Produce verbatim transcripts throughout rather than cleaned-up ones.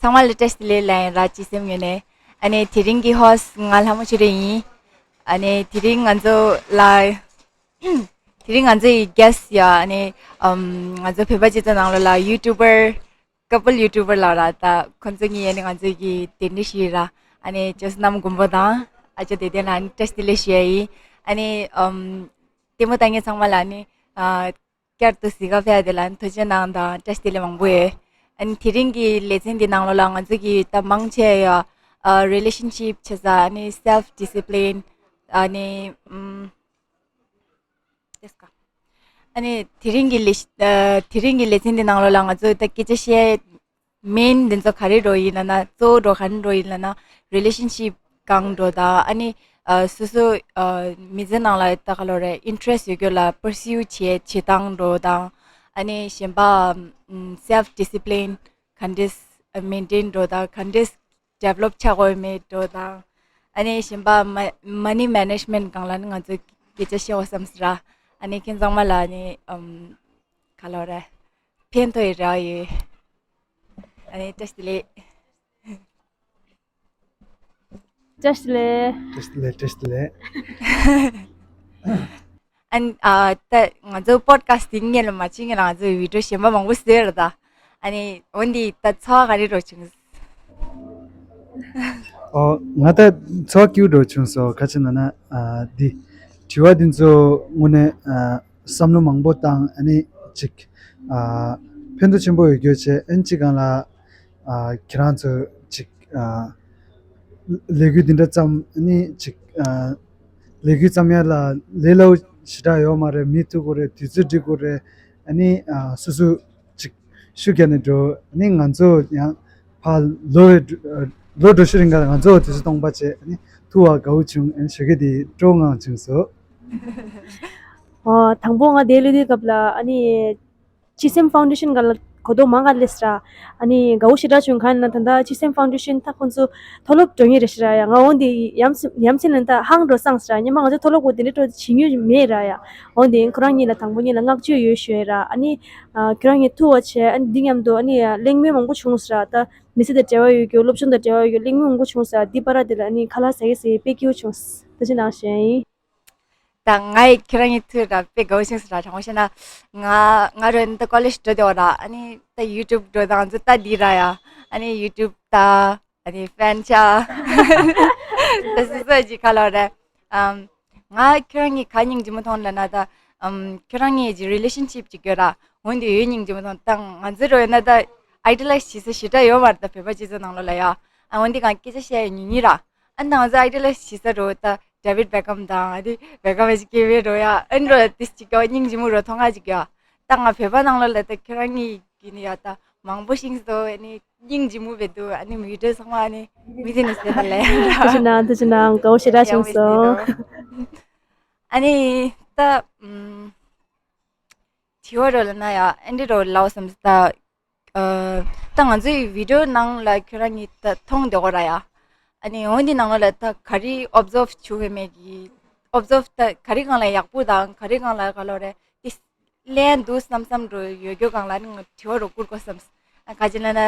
ཚང་མ་ལ་བཀྲ་ཤིས་བདེ་ལེགས་ལབ་ཡིན་ར། སྤྱི་སེམས་ངོས་ནས། ཨ་ནི་དེ་རིང་གི་ཧོ་སི་ང་ལྷ་མོ་ཆོས་སྒྲོན་ཡིན། ཨ་ནི་དེ་རིང་ང་ཚོ་ལ་དེ་རིང་ང་ཚོ་ཡི་གེ་སི་ཡ་ཨ་ནི་ཨམ་ང་ཚོ་བོད་པ་སྤྱི་ཚོགས་ནང་ལོགས་ལ་ཡུ་ཊུབ་པར་ཀ་པལ་ཡུ་ཊུབ་པར་ལབ་ར། ད་ཁོང་ཚོ་གཉིས་ཨ་ནི་ང་ཚོ་གི་གདན་འདྲེན་ཞུས་ར། ཨ་ནི་ཇོ་སྣམ་མགོན་པོ་དང་ཨ་ཅོ་བདེ་ལྡན་ལ་ཨ་ནི་བཀྲ་ཤིས་བདེ་ལེགས་ཞུ་ཡ་ཡིན། ཨ་ནི་ཨམ་ལྟད་མོ་ལྟ་མཁན་ཚང་མ་ལ་ཨ་ནི་ཨ། བསྐྱར་དུ་གཟིགས་ག་ཕེབས་དེ་ལ་ཐུགས་རྗེ་གནང་དང་བཀྲ་ཤིས་བདེ་ལེགས་མང་པོ་ཡོད། ཨ་ནི་དེ་རིང་གི་ལེ་ཚན་འདི་ནང་ལོགས་ལ་ང་ཚོ་གི་ད་མང་ཆེ་ཡ་ཨ་རི་ལེ་ཤན་ཤིབ་བྱེད་ས། ཨ་ནི་སེལ་ཕི་ཌི་སི་པི་ལིན། ཨ་ནི་ཨམ་དེ་སྐ་ཨ་ནི་དེ་རིང་གི་ལེ་ཨ་དེ་རིང་གི་ལེ་ཚན་འདི་ནང་ལོགས་ལ་ང་ཚོ་ད་སྐད་ཆ་བཤད། མེན་འདི་ཚོ་ག་རེ་འགྲོ་ཡིན་ལབ་ན། གཙོ་བོ་འགྲོ་ག་རེ་འགྲོ་ཡིན་ལབ་ན། རི་ལེ་ཤན་ཤིབ་གང་འགྲོ་དང་། ཨ་ནི་ཨ་སོ་སོ་ཨ་མི་ཚེ་ནང་ལ་ད་ག་ལོ་རེད། ཨིན་ཊི་རེ་སི་ཡོད་རྒྱུ་ལ་པར་སིའུ་བྱེད་བྱེད་སྟངས་འགྲོ་དང་། ཨ་ནི་གཞན་པ་ཨམ་སེལ་ཕི་ཌི་སི་པི་ལིན་ག་འདྲས་མེན་ཊེན་འགྲོ་དང་། ག་འདྲས་ཌི་ཝེ་ལོབ་ཆགས་དགོས་མེད་འགྲོ་དང་། ཨ་ནི་གཞན་པ་མ་མ་ནི་མེ་ནེ་ཇི་མེན་ཊི་གང་ལ་ནི་ང་ཚོ་སྐད་ཆ་བཤད་འོ་བསམ་སི་ར། ཨ་ནི་ཁྱེད་ཚང་མ་ལ་ཨ་ནི་ཨམ་ག་ལོ་རེད། ཕན་ཐོགས་ཡི་ར་ཡོད། ཨ་ནི་བཀྲ་ཤིས་བདེ་ལེགས། བཀྲ་ཤིས་བདེ་ལེགས། བཀྲ་ཤིས་བདེ་ལེགས། བཀྲ་ཤིས་བདེ་ལེགས། ཨ་ནི་ཨ་ད་ང་ཚོ་པོ་ཌི་ཁ་སི་ཊི་འདི་སྔོན་ལ་མ་བྱེད་སྔོན་ལ་ང་ཚོ་བི་ཌི་ཡོ་གཞན་པ་མང་པོ་བཟོས་ར་ད། ཨ་ནི་འོན་ཏེ་ད་ཚོར་བ་ག་རེ་རོ་བྱུང་། ཨོ་ང་ད་ཚོར་བ་སྐྱིད་པོ་རོ་བྱུང་སོང་། ག་ཅི་ན་ན་ཨ་འདི་དྲི་བ་འདི་ཚོ་དངོས་གནས་ཨ་བསམ་བློ་མང་པོ་བཏང་། ཨ་ནི་ཅིག་ཨ་ཕན་ཐོགས་ཆེན་པོ་ཡོད་རྒྱུ་བྱས། ཨ་ནི་ཅིག་གང་ལ་ཨ་ཁྱེད་རང་ཚོ་ཅིག་ཨ་ལས་འགུལ་འདི་འདྲ་བརྩམས། ཨ་ནི་ཅིག་ཨ་ལས་འགུལ་བརྩམས་ཡ་ལ་ལས་སླ་པོ་ཞེ་དྲག་ཡོད་མ་རེད། མི་ཐུག་དགོས་རེད། དུས་ཚོད་སྒྲིག་དགོས་རེད། ཨ་ནི་ཨ་སོ་སོ་ཅིག་ཤུགས་རྒྱག་ནས་འགྲོ། ཨ་ནི་ང་ཚོ་ཡང་ཕར་ལོ་བའི་ལོ་འགྲོ་ཤུལ་རིང་ག་ང་ཚོ་དུས་ཚོད་སྟོང་པ་བྱས། ཨ་ནི་ཐུག་པ་དགའ་བོ་བྱུང་། ཨ་ནི་ཞོགས་ཀས་དེ་སྤྲོ་ངང་བྱུང་སོང་། ཨ་དང་པོ་ང་དེ་ལོས་དུས་སྐབས་ལ་ཨ་ནི་སྤྱི་སེམས་ཕའུན་ཌེ་ཤན་ག་ལ་གོ་རྟོགས་མང་ག་སླེབས་ར། ཨ་ནི་དགའ་བོ་ཞེ་དྲག་བྱུང་། གང་ཡིན་ན་ད་ལྟ་སྤྱི་སེམས་ཕའུན་ཌེ་ཤན་ད་ཁོང་ཚོ་མཐོ་སློབ་འགྲོ་ངེས་རེད་ཤི་ར་ཡ། ང་འོན་ཏེ་ཡ་མཚན་ཡ་མཚན་ལ་ད་ཧང་འགྲོ་སང་སི་ར། སྔོན་མ་ང་ཚོ་མཐོ་སློབ་གོ་དེ་འདྲ་འགྲོ་བྱེད་མྱོང་མེད་ར་ཡ། འོན་ཏེ་ཁོ་རང་གཉིས་ལ་དང་པོ་གཉིས་ལ་བསྔགས་བརྗོད་ཡོད་ཞུ་ཡ་ར། ཨ་ནི་ཨ་ཁྱོད་རང་གཉིས་ཐུག་པ་བྱས། ཨ་ནི་འདི་མཉམ་དུ་ཨ་ནི་གླེང་མོལ་མང་པོ་བྱུང་སི་ར། ད་མི་ཚེ་དང་འབྲེལ་བ་ཡོད་རྒྱུ། སློབ་སྦྱོང་དང་འབྲེལ་བ་ཡོད་རྒྱུ་གླེང་མོལ་མང་པོ་བྱུང་སི་ར། འདི་པར་དེ་ལ་ཨ་ནི་ཁ་ལག་ཟ་གི་ཟ་གི་དཔེ་སྐྱིད་པོ་བྱུང་སི། ད་ཅི་ནང་བཞིན་ཡིན། ད་ང་ཡི་ཁྱེད་རང་གཉིས་ཐུག་ར་དཔེ་དགའ་བོ་བྱུང་སི་ར། དྲང་པོ་བཤད་ན་ང་ང་རང་ད་ཀོ་ལེཇ་འགྲོ་དེ་བ་ར། ཨ་ནི་ད་ཡུ་ཊུབ་འགྲོ་དང་ང་ཚོ་ད་འདི་ར་ཡ། ཨ་ནི་ཡུ་ཊུབ་ད་ཨ་ནི་ཕན་ཆ་ད་སི་སི་ཅི་ཁ་ལོ་རེད། ཨམ་ང་ཁྱེད་རང་གཉིས་ག་སྙིང་རྗེ་མོ་མཐོང་ལབ་ན། ད་ཨམ་ཁྱེད་རང་གཉིས་ཀྱི་རི་ལེ་ཤན་ཤིབ་ཅིག་ཡོད་ར། འོན་ཏེ་ཡོད་སྙིང་རྗེ་མོ་མཐོང་། ད་ང་ཚོ་རོ་ཡོད་ན་ད་ཨའི་ཌི་ཡ་ལའི་ཛི་བྱེད་ས་ཞེ་དྲག་ཡོད་མ་རེད་ད་བོད་པ་སྤྱི་ཚོགས་ནང་ལོགས་ལ་ཡ། ཨ་འོན་ཏེ་གང་སྐད་ཆ་བཤད་ཡ་ཉུང་ཉུང་ར། ཨ་ནི་ང་ཚོ་ཨའི་ཌི་ཡ་ལའི་ཛི་བྱེད་ས་རོ་ད་ཌེ་བིཌ་བྷེ་ཁམ་དང་ཨ་དེ་བྷེ་ཁམ་ཨེ་ཅི་ཀེ་བེ་རོ་ཡ། ཨ་ནི་རོ་ཏིས་ཅིག་ག་སྙིང་རྗེ་མོ་རོ་མཐོང་ང་ཅིག་ཡ། ད་ང་བོད་པ་ནང་ལོགས་ལ་ད་ཁྱེད་རང་གཉིས་ཀྱི་ནི་ཡ་ད་མང་པོ་ཤིང་སོ། ཨ་ནི་སྙིང་རྗེ་མོ་བེ་འདུག་ཨ་ནི་མི་འདྲ་ཚང་མ་ཨ་ནི་མི་ཚེ་ནི་ཟེར་ད་ལེ། ཐུགས་རྗེ་གནང་། ཐུགས་རྗེ་གནང་། དགའ་བོ་ཞེ་དྲག་བྱུང་སོང་། ཨ་ནི་ད་ཨམ་དྲི་བ་རོ་ལབ་ན་ཡ། ཨ་འདི་རོ་ལབ་བསམ་ད། ཨ་ད་ང་ཚོའི་བི་ཌི་ཡོ་ནང་ལ་ཁྱོད་རང་གཉིས་ད་མཐོང་བསྡད་གོ་ར་ཡ། ཨ་ནི་འོན་ཏེ་ནང་ལོགས་ལ་ད་ག་རེ་ཨོབ་ཛོབ་བྱུང་བའི་མེད་ཀྱི། ཨོབ་ཛོབ་ད་ག་རེ་སྒང་ལ་ཡག་པོ་དང་ག་རེ་སྒང་ལ་ག་ལོ་རེད་དེ་ལན་འདུག་བསམ་བསམ་འགྲོ་ཡོད་རྒྱུ་སྒང་ལ་ནི་ང་དྲི་བ་རོ་བསྐུར་དགོས་བསམ། ཨ་ག་ཅི་ལབ་ན་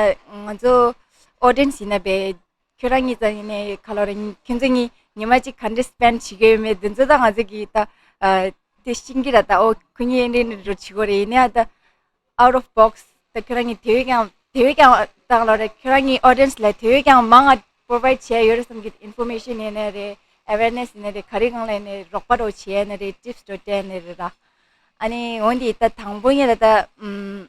ང་ཚོ་ཨོ་ཌི་ཡེན་སི་ཡིན་ན་བས་ཁྱོད་རང་གཉིས་ཙང་ཡིན་ནའི་ག་ལོ་རེད། ཁྱོད་ཚོ་གཉིས་ཉི་མ་གཅིག་ག་འདྲ་སི་པེན་ཌི་བྱེད་ཀྱི་ཡོད་མེད་འདི་ཚོ་ད་ང་ཚོ་གིས་ད་ཨ་དེ་ཤེས་ཀྱི་ར། ད་ཨོ་ཁོ་གཉིས་ཨེ་འདྲ་ཨེ་འདྲ་འགྲོ་བྱེད་དགོས་རེད། ཡིན་ནའི་ད་out of box ད་ཁྱོད་རང་གཉིས་དེ་བས་ཀྱང་དེ་བས་ཀྱང་ད་ག་ལོ་རེད། ཁྱོད་རང་གཉིས་ཨོ་ཌི་ཡེན་སི་ལ་དེ་བས་ཀྱང་མང་ང་པོ་རོ་བའིཌ་བྱས་ཡོད་རེད་བསམ་གྱི། ཨིན་ཕོར་མེ་ཤན་ཡིན་ནའི་རེད། ཨ་ཝེར་ནེ་སི་ཡིན་ནའི་རེད། ག་རེ་སྒང་ལ་ཡིན་ནའི་རོགས་པ་རོ་བྱས་ཡིན་ནའི་རེད། ཊིབ་སི་རོ་སྤྲད་ཡིན་ནའི་རེད་ར། ཨ་ནི་འོན་ཏེ་ད་དང་པོ་ཉིད་ལ་ད་ཨམ་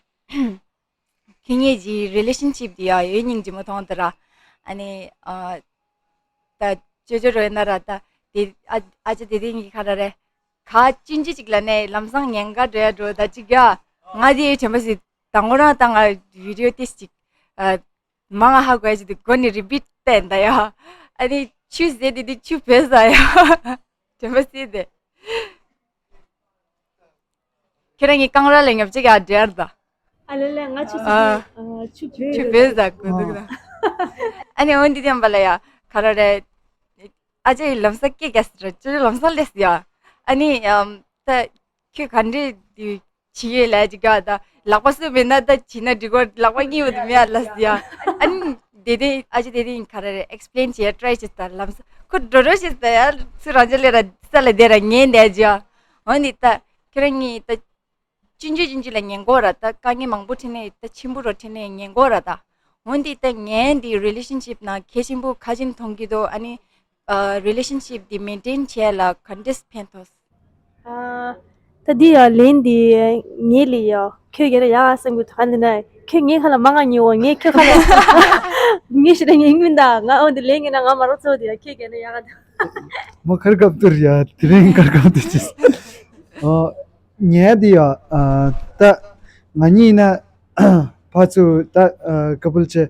ཁྱེད་གཉིས་ཀྱི་རི་ལེ་ཤན་ཤིབ་དེ་ཡ་ཡོད་སྙིང་རྗེ་མོ་མཐོང་དེ་ར། ཨ་ནི་ཨ་ད་ཅོ་ཅོ་རོ་ཡིན་ན་ར་ད་དེ་ཨ་ཨ་ཅག་དེ་དེ་གཉིས་ཁ་ར་རེད། ག་ཅིན་ཅི་ཅིག་ལ་ནས་ལམ་སང་ཉེན་ཁ་འགྲོ་ཡ་འགྲོ་ད་ཅིག་ཡ། ང་དེ་དྲན་པ་སི་དང་པོ་རང་ད་ང་བི་ཌི་ཡོ་ཏིས་ཅིག་ཨ་མང་ང་ཧ་གོ་ཡ་ཅིག་དེ་གོ་ནི་རི་པིཊ་བསྟན་ད་ཡ། ཨ་ནི་ཆུ་ཟེར་དེ་དེ་ཆུ་བོད་ཟ་ཡ། དྲན་པ་སི་དེ། ཁྱེད་རང་གཉིས་རྐང་ར་ལ་ཉོབ་ཅིག་ཡ་འདྲེར་ད། ཨ་ལེ་ལེ་ང་ཆུ་ཨ། ཆུ་ཆུ་བེ་བེ་ཟ་གོ་འདུག་ད། ཨ་ནི་འོན་ཏེ་དེ་ཡང་པ་ལ་ཡ་ག་ར་རེད། ཨ་ཅེ་ཡི་ལམ་སང་སྐད་རྒྱག་སི་ར། ཅོ་ཅོ་ལམ་སང་སླེབས་སི་ཡ། ཨ་ནི་ཨམ་ད་ཁྱོད་ག་འདྲེ་དེ་བྱེད་ཡས་ལ་ཅིག་ག་ད་ལག་པ་སུ་མེད་ན་ད་བྱེད་ན་འགྲིག་གོ། ལག་པ་གཉིས་པོ་དེ་མེད་ཡ་ལ་སི་ཡ། ཨ་ནི་ དེ་དེ་ཨ་ཅེ་དེ་དེ་ག་རེ་རེད། ཨེག་སི་པི་ལེན་བྱེད་ཡ་ཊི་རའི་བྱེད་ད། ལམ་སང་ཁོ་འགྲོ་འགྲོ་བྱེད་ད་ཡ། ཚུར་རང་ཅག་ལས་ར་ས་ལ་བསྡད་ར་ཉན་བསྡད་ཅི་ཡ། འོ་འདི་ད་ཁྱོད་རང་གཉིས་ད་ཆུང་ཆུང་ཆུང་ཆུང་ལ་ཉན་དགོས་ར། ད་དཀའ་ངལ་མང་པོ་འཕྲད་ནས་ད་ཆེན་པོ་རུ་འཕྲད་ནས་ཉན་དགོས་ར་ད། འོ་འདི་ད་ངས་འདི་རི་ལེ་ཤན་ཤིབ་ནང་གལ་ཆེན་པོ་ག་ཅིག་མཐོང་གི་འདུག་ཨ་ནི་རི་ལེ་ཤན་ཤིབ་འདི་མེན་ཊེན་བྱེད་ཡ་ལ་ག་འདྲས་ཕན་ཐོགས། ཨ། ད་འདི་ཡ་ལན་འདི་ངས་ལི་ཡ། ཁྱོད་ཀྱི་ན་ཡག་བསམ་གི་འདུག་ཨ་འདི་ན་ཁྱོད་ངའི་ཁ་ལ་མ་ང་ཉེ་བོ། ངས་ཁྱོད་ཁ་ལ་ངས་ཤི་ད་ངས་སྔོན་ད་ང་འོ་འདི་ལན་གྱི་ན་ང་མ་རོ་ཚོ་འདི་ཡ། ཁྱོད་ཀྱི་ན་ཡག་ག་འདུག་མོ་ཁར་སྐབས་དུར་ཡ། དེ་རིང་ཁར་སྐབས་དུ་ཅིས། ཨ། ངས་འདི་ཡ། ཨ། ད་ང་གཉིས་ན་ཕ་ཚུ་ད་ཨ་ཀ་པལ་ཆེ།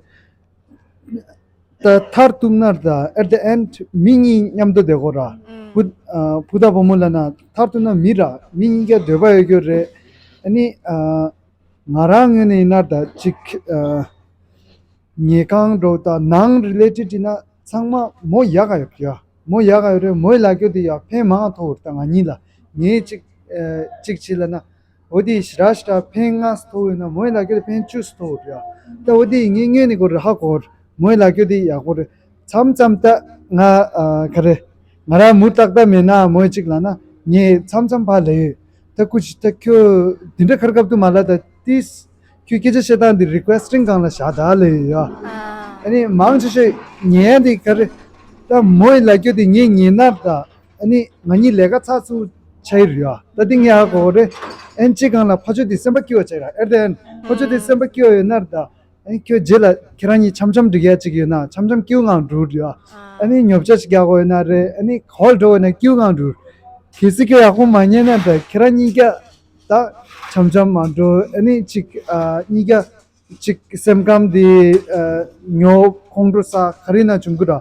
ད་མཐར་གཏུགས་ན་ད་at the end མི་གཉིས་མཉམ་དུ་བསྡད་དགོས་ར། ཨུམ། བུ་ཨ་བུ་དང་བུ་མོ་ལབ་ན་མཐར་གཏུགས་ན་མི་ར། མི་གཉིས་ཀ་འདོད་པ་ཡོད་རྒྱུ་རེད། ཨ་ནི་ཨ་ང་རང་ངོས་ནས་ཡིན་ན་ད་ཅིག་ཨ་ཉལ་ཁང་འགྲོ་ད་ནང་རི་ལེ་ཊེཌ་ཡིན་ན་ཚང་མ་མོ་ཡག་ག་ཡོད་ཀྱི་ཡ། མོ་ཡག་ག་ཡོད་རེད། མོའི་ལབ་རྒྱུ་དེ་ཡ་ཕན་མང་ཐོགས་ད་ང་གཉིས་ལ། ངས་ཅིག་ཨ་ཅིག་བྱས་ལབ་ན། འོ་དེ་ཞེ་དྲག་ཞེ་དྲག་ཕན་ལྔ་ཙམ་ཐོགས་ཡོད་ན་མོའི་ལབ་རྒྱུ་དེ་ཕན་བཅུ་ཙམ་ཐོགས་ཡོད་རེད་ཡ། ད་འོ་དེ་ངས་ངོས་ནས་གོ་རེ་ཧ་གོ་རེད། མོའི་ལབ་རྒྱུ་དེ་ཡག་པོ་རེད། མཚམས་མཚམས་ད་ང་ཨ་ག་རེ་ང་རང་མུ་ཏག་ཏག་མེད་ན་མོའི་ཅིག་ལབ་ན་ངས་མཚམས་མཚམས་ཕར་ལབ་ཡོད། ད་སྐུ་མཁྱེན་ད་ཁྱོད་དེ་འདྲ་ཁར་སྐབས་དུ་མ་ལབ་ད་ཏིས། ཁྱོད་སྐད་ཆ་བཤད་སྟངས་འདི་རི་ཀུ་ཨེ་སི་ཊིང་སྒང་ལ་བཞག་ད་ལབ་ཡོད་ཡ། ཨ་ནི་མང་ཆེ་ཤོས་ཉན་འདི་ག་རེ། ད་མོའི་ལབ་རྒྱུ་དེ་ངས་ཉན་ན་ད། ཨ་ནི་ང་གཉིས་ལས་ཀ་ཚགས་ཚུད་ཆགས་ཡོད་རེད་ཡ། ད་འདི་ངས་ཧ་གོ་རེད། ཨན་ཅི་སྒང་ལ་ཕ་ཆོས་དེ་སེམས་པ་སྐྱིད་པ་ཆགས་ར། ཨེར་དེ་ཨན་ཕ་ཆོས་དེ་སེམས་པ་སྐྱིད་པ་ཡོད་ན་ད། ཨ་ནི་ཁྱོད་རྗེས་ལ་ཁྱེད་རང་གཉིས་འཆམ་འཆམ་འགྲིག་ཡ་ཅིག་ཡོད་ན་འཆམ་འཆམ་སྐྱིད་པོ་ངང་འགྲོ་རེད་ཡ། ཨ་ནི་ཉོ་ཆ་ཞིག་རྒྱག་དགོས་ཡོད་ན་རེད། ཨ་ནི་ག་པར་འགྲོ་ཡོད་ན་སྐྱིད་པོ་ངང་འགྲོ། གལ་སྲིད་ཁྱོད་ཡག་པོ་མ་ཉན་ན་ད་ཁྱེད་རང་གཉིས་ཀ་ད་འཆམ་འཆམ་མ་འགྲོ། ཨ་ནི་ཅིག་ཨ་གཉིས་ཀ་ཅིག་སེམས་ཁམས་དེ་ཨ་ཉོ་ཁོང་ཁྲོ་ཟ་ག་རེ་ན་བྱུང་གི་ར།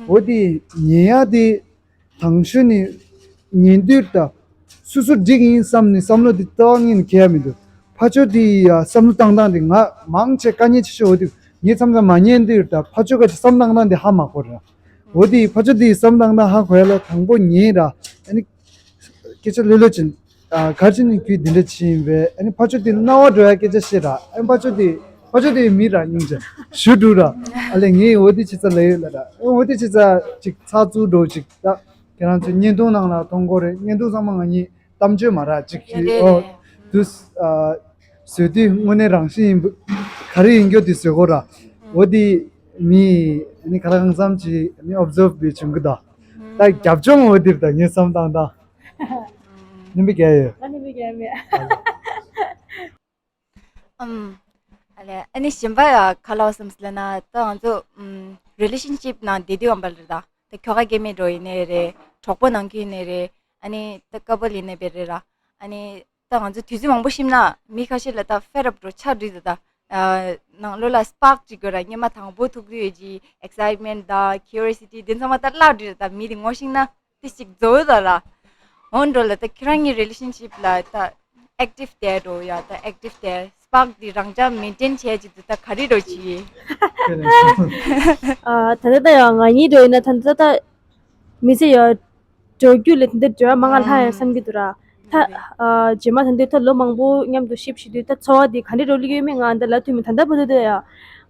འོ་དེ་ཉན་ཡ་དེ་དང་ཤོས་ནི་ཉན་དུས་ད་སོ་སོ་འགྲིག་ཡིན་བསམ་ནས་བསམ་བློ་དེ་ཏོག་ངེས་ནས་གལ་མི་འདུག་ཕ་ཆོས་དེ་ཡ་བསམ་བློ་བཏང་སྟངས་དེ་ང་མང་ཆེ་དཀའ་ངལ་ཆེ་ཤོས་འོ་དེ་ངས་མཚམས་མཚམས་མ་ཉན་དུས་ད་ཕ་ཆོས་ག་ཅིག་བསམ་བཏང་སྟངས་དེ་ཧ་མ་གོ་ར། འོ་དེ་ཕ་ཆོས་དེ་བསམ་བཏང་སྟངས་ཧ་གོ་ཡ་ལ་དང་པོ་ཉན་ར། ཨ་ནི་སྐད་ཆ་ལྷོད་ལྷོད་ཅིག་ཨ་གར་ཅི་ནས་ཁྱོད་འདི་འདྲ་བྱས་ཡིན་པས། ཨ་ནི་ཕ་ཆོས་དེ་རྣ་བ་འགྲོ་ཡ་སྐད་ཆ་བཤད་ར། ཨ་ནི་ཕ་ཆོས་དེ་ཕ་ཆོས་དེ་མི་ར་སྙིང་རྗེ་ཞུ་འགྲོ་ར། ཨ་ལས་ངས་འོ་དེ་ཆི་ཙ་ལས་ཡོད་ལ་ར། ཨ་འོ་དེ་ཆི་ཙ་ཅིག་ཚགས་ཚུད་འགྲོ་ཅིག་ད་ཁྱེད་རང་ཚོའི་བརྙན་ཐུང་ནང་ལ་མཐོང་གོ་རེད། བརྙན་ཐུང་ཚང་མ་ང་གཉིས་གཏམ་བརྗོད་མ་ར་ཅིག་རེད་ཨོ་རེད། དུས་ཨ་བཟོས་དུས་དངོས་གནས་རང་བཞིན་ཡིན་པ་ག་རེ་ཡིན་རྒྱུ་དེ་བཟོས་གོ་ར། འོ་དེ་མི་ཨ་ནི་ག་ལ་གང་འཚམ་ཅིག་ཨ་ནི་ཨོབ་ཛརབ་བྱས་བྱུང་གི་ད། ད་རྒྱབ་ལྗོངས་འོ་དེར་ད་ངས་བསམ་བཏང་ད། ནིམ་པི་ག་ཡོད། ང་ནིམ་པི་ག་མེད། ཨམ། ཨ་ལས་ཨ་ནི་གཞན་པ་ཡ་ག་ལ་བསམ་སི་ལ་ན་ད་ང་ཚོ་ཨམ་རི་ལེ་ཤན་ཤིབ་ནང་བསྡད་དུས་ཨམ་པ་ལ་རེད་ད། ད་ཁྱོ་ག་སྐྱེ་དམན་འགྲོ་ཡིན་ནའི་རེད། གྲོགས་པོ་ནང་ཁུལ་ཡིན་ནའི་རེད། ཨ་ནི་ད་ཀ་པལ་ཡིན་ནའི་བེ་རེད་ར། ཨ་ནི་ད་ང་ཚོ་དུས་ཚོད་མང་པོ་ཤིམ་ན་མི་ཁ་ཤས་ལ་ད་ཕེད་ཨབ་འགྲོ་ཆགས་འགྲིག་ད་ད། ནང་ལོགས་ལ་སི་པརྐ་ཅིག་དགོས་ར། སྔོན་མ་དང་པོ་ཐུག་དུས་ཡོད་ཀྱི་ཨེག་སའིཊ་མེན་ཊི་དང་ཁིའུ་རི་ཡོ་སི་ཊི་དེ་ཚང་མ་ད་བརླག་འགྲིག་ར། ད་མི་དེ་ངོ་ཤེས་ན་དེ་ཞིག་རྫོགས་ཡོད་ད་ར། འོན་འགྲོ་ལ་ད་ཁྱེད་རང་གི་རི་ལེ་ཤན་ཤིབ་ལ་ད་ཨེག་ཊིབ་དེ་འགྲོ་ཡ། ད་ཨེག་ཊིབ་དེ་སི་པརྐ་དེ་རང་ཅག་མེན་ཊེན་བྱས་ཀྱི་དུ་ད་ག་རེ་འགྲོ་ཅི་ཡི། ཨ་ད་ལྟ་ད་ཡང་ང་གཉིས་འགྲོ་ཡིན་ན་ད་ལྟ་ད་མི་ཚེ་ཡ་འགྲོ་རྒྱུ་ལས་དེ་འདྲ་འགྲོ་ཡ་མང་ང་ལྷག་ཡ་བསམ་གྱི་འདུག་ར། ད་ཨ་རྗེས་མ་ད་འདི་ད་ལོ་མང་པོ་མཉམ་དུ་གཤིབ་ཤི་དུས་ད་འཚོ་བ་འདི་ག་འདྲ་འགྲོ་ལི་ཡོད་མེད་ང་ད་ལབ་ཐུབ་མེད། ད་ལྟ་བར་དུ་ད་ཡ་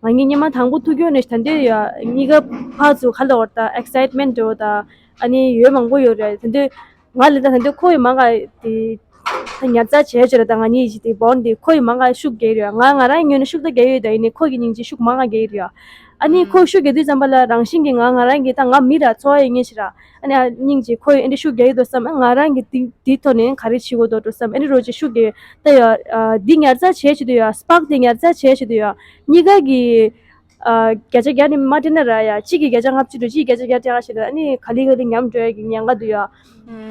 ང་གཉིས་སྔོན་མ་དང་པོ་ཐུག་ཡོང་ནས་ད་འདི་ཡ་གཉིས་ཀ་ཕར་ཚུར་ག་ལ་བར་ད་ཨེག་སའིཊ་མེན་ཊི་འགྲོ་ད་ཨ་ནི་ཡོད་མང་པོ་ཡོད་རེད། ད་འདི་ང་ལ་ད་ད་འདི་ཁོ་ཡི་མང་ང་དེ་ད་ཉར་ཚགས་བྱས་བྱས་ར། ད་ང་གཉིས་ཀྱི་དེ་བོན་འདི་ཁོ་ཡི་མང་ང་ཤུགས་རྒྱག་རེད་ཡ། ང་ང་རང་ངོས་ནས་ཤུགས་ད་རྒྱག་ཡོད། ད་ཡིན་ནའི་ཁོ་གི་སྙིང་རྗེ་ཤུགས་མང་ང་རྒྱག་ཡོད་རེད་ཡ། ཨ་ནི་ཁོ་ཤུགས་རྒྱག་དུས་ཙམ་པ་ལ་རང་བཞིན་གྱིས་ང་ང་རང་གི་ད་ང་མི་ར་འཚོ་བ་ཡི་ངེས་ཤི་ར། ཨ་ནི་ཨ་སྙིང་རྗེ་ཁོ་ཡི་ཨེ་འདྲ་ཤུགས་རྒྱག་ཡོད་དོ་བསམ། ཨ་ང་རང་གི་དེ་དེའི་ཐོག་ནས་ག་རེ་བྱེད་དགོས་དོ་འགྲོ་བསམ། ཨེ་འདྲ་རོ་ཅིག་ཤུགས་རྒྱག་ཡོད་ད་ཡ། ཨ་འདི་ཉར་ཚགས་བྱས་བྱེད་དུ་ཡ། སི་པརྐ་དེ་ཉར་ཚགས་བྱས་བྱེད་དུ་ཡ། གཉིས་ཀ་གི་ཨ་བརྒྱ་ཆ་བརྒྱ་ནི་མ་སྤྲད་ན་ར་ཡ། གཅིག་གིས་བརྒྱ་ཆ་ལྔ་བཅུ་འགྲོ། གཅིག་གིས་བརྒྱ་ཆ་བརྒྱ་སྤྲད་ཡ་ཞིག་ར། ཨ་ནི་ག་ལེ་ག་ལེ་ཉམས་འགྲོ་ཡ་གི་ཉེན་ཁ་འདུག་ཡ།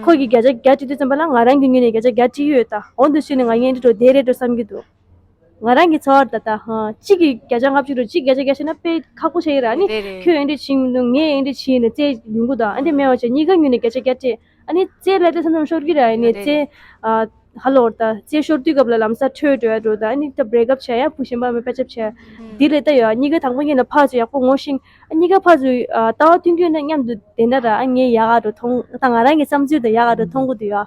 ཁོ་གིས་བརྒྱ་ཆ་བརྒྱ་སྤྲད་དུས་ཙམ་པ་ལ་ང་རང་གི་ངོས་ནས་བརྒྱ་ཆ་བརྒྱ་སྤྲད་ཀྱི་ཡོད་ད། འོ་འདུག་སེ་ནི་ང་ངན་འདྲ་འགྲོ་བསྡད་རེད་འགྲོ་བསམ་གྱི་འདུག་ང་རང་གི་འཚོ་བར་ད་ལྟ་ཧ་གཅིག་གིས་བརྒྱ་ཆ་ལྔ་བཅུ་འགྲོ། གཅིག་བརྒྱ་ཆ་བརྒྱ་བྱས་ན་དཔེ་ཁག་པོ་ཆགས་ཀྱི་ར། ཨ་ནི་རེད་རེད། ཁྱོད་ཨེ་འདྲ་བྱེད་མི་འདུག་ངས་ཨེ་འདྲ་བྱས་ནས་རྩེ་ཡོང་གི་འདུག་ཨ་འདྲ་མེད་པ་བྱས་གཉིས་ཀ་ངོས་ནས་བརྒྱ་ཆ་བརྒྱ་སྤྲད། ཨ་ནི་རྩེ་ལབ་དུས་ཙམ་ཙམ་ཤོར་གྱི་ར། ཨ་ནི་རེད་རྩེ་རེད། ཨ་ཧ་ལོ་ད་རྩེ་ཤོར་དུས་སྐབས་ལ་ལམ་སང་འཕྲོད་འགྲོ་ཡ་འགྲོ། ད་ཨ་ནི་ད་བྷི་རེག་ཨབ་བྱས་ཡ་བུ་གཞན་པ་མ་པེ་ཅབ་བྱས། ཨུམ། དེ་ལས་ད་ཡོད་ཨ། གཉིས་ཀ་དང་པོ་ཉིད་ལ་ཕར་ཚུར་ཡག་པོ་ངོ་ཤེས། ཨ་གཉིས་ཀ་ཕར་ཚུར་ཨ་ལྟ་བ་མཐུན་རྒྱུ་ན་མཉམ་དུ་བསྡད་ན་ར། ཨ་ངས་ཡག་ག་འགྲོ་མཐོང་། ད་ང་རང་གི་བསམ་ཚུལ་ད་ཡག་ག་འགྲོ་མཐོང་གི་འདུག་ཡ།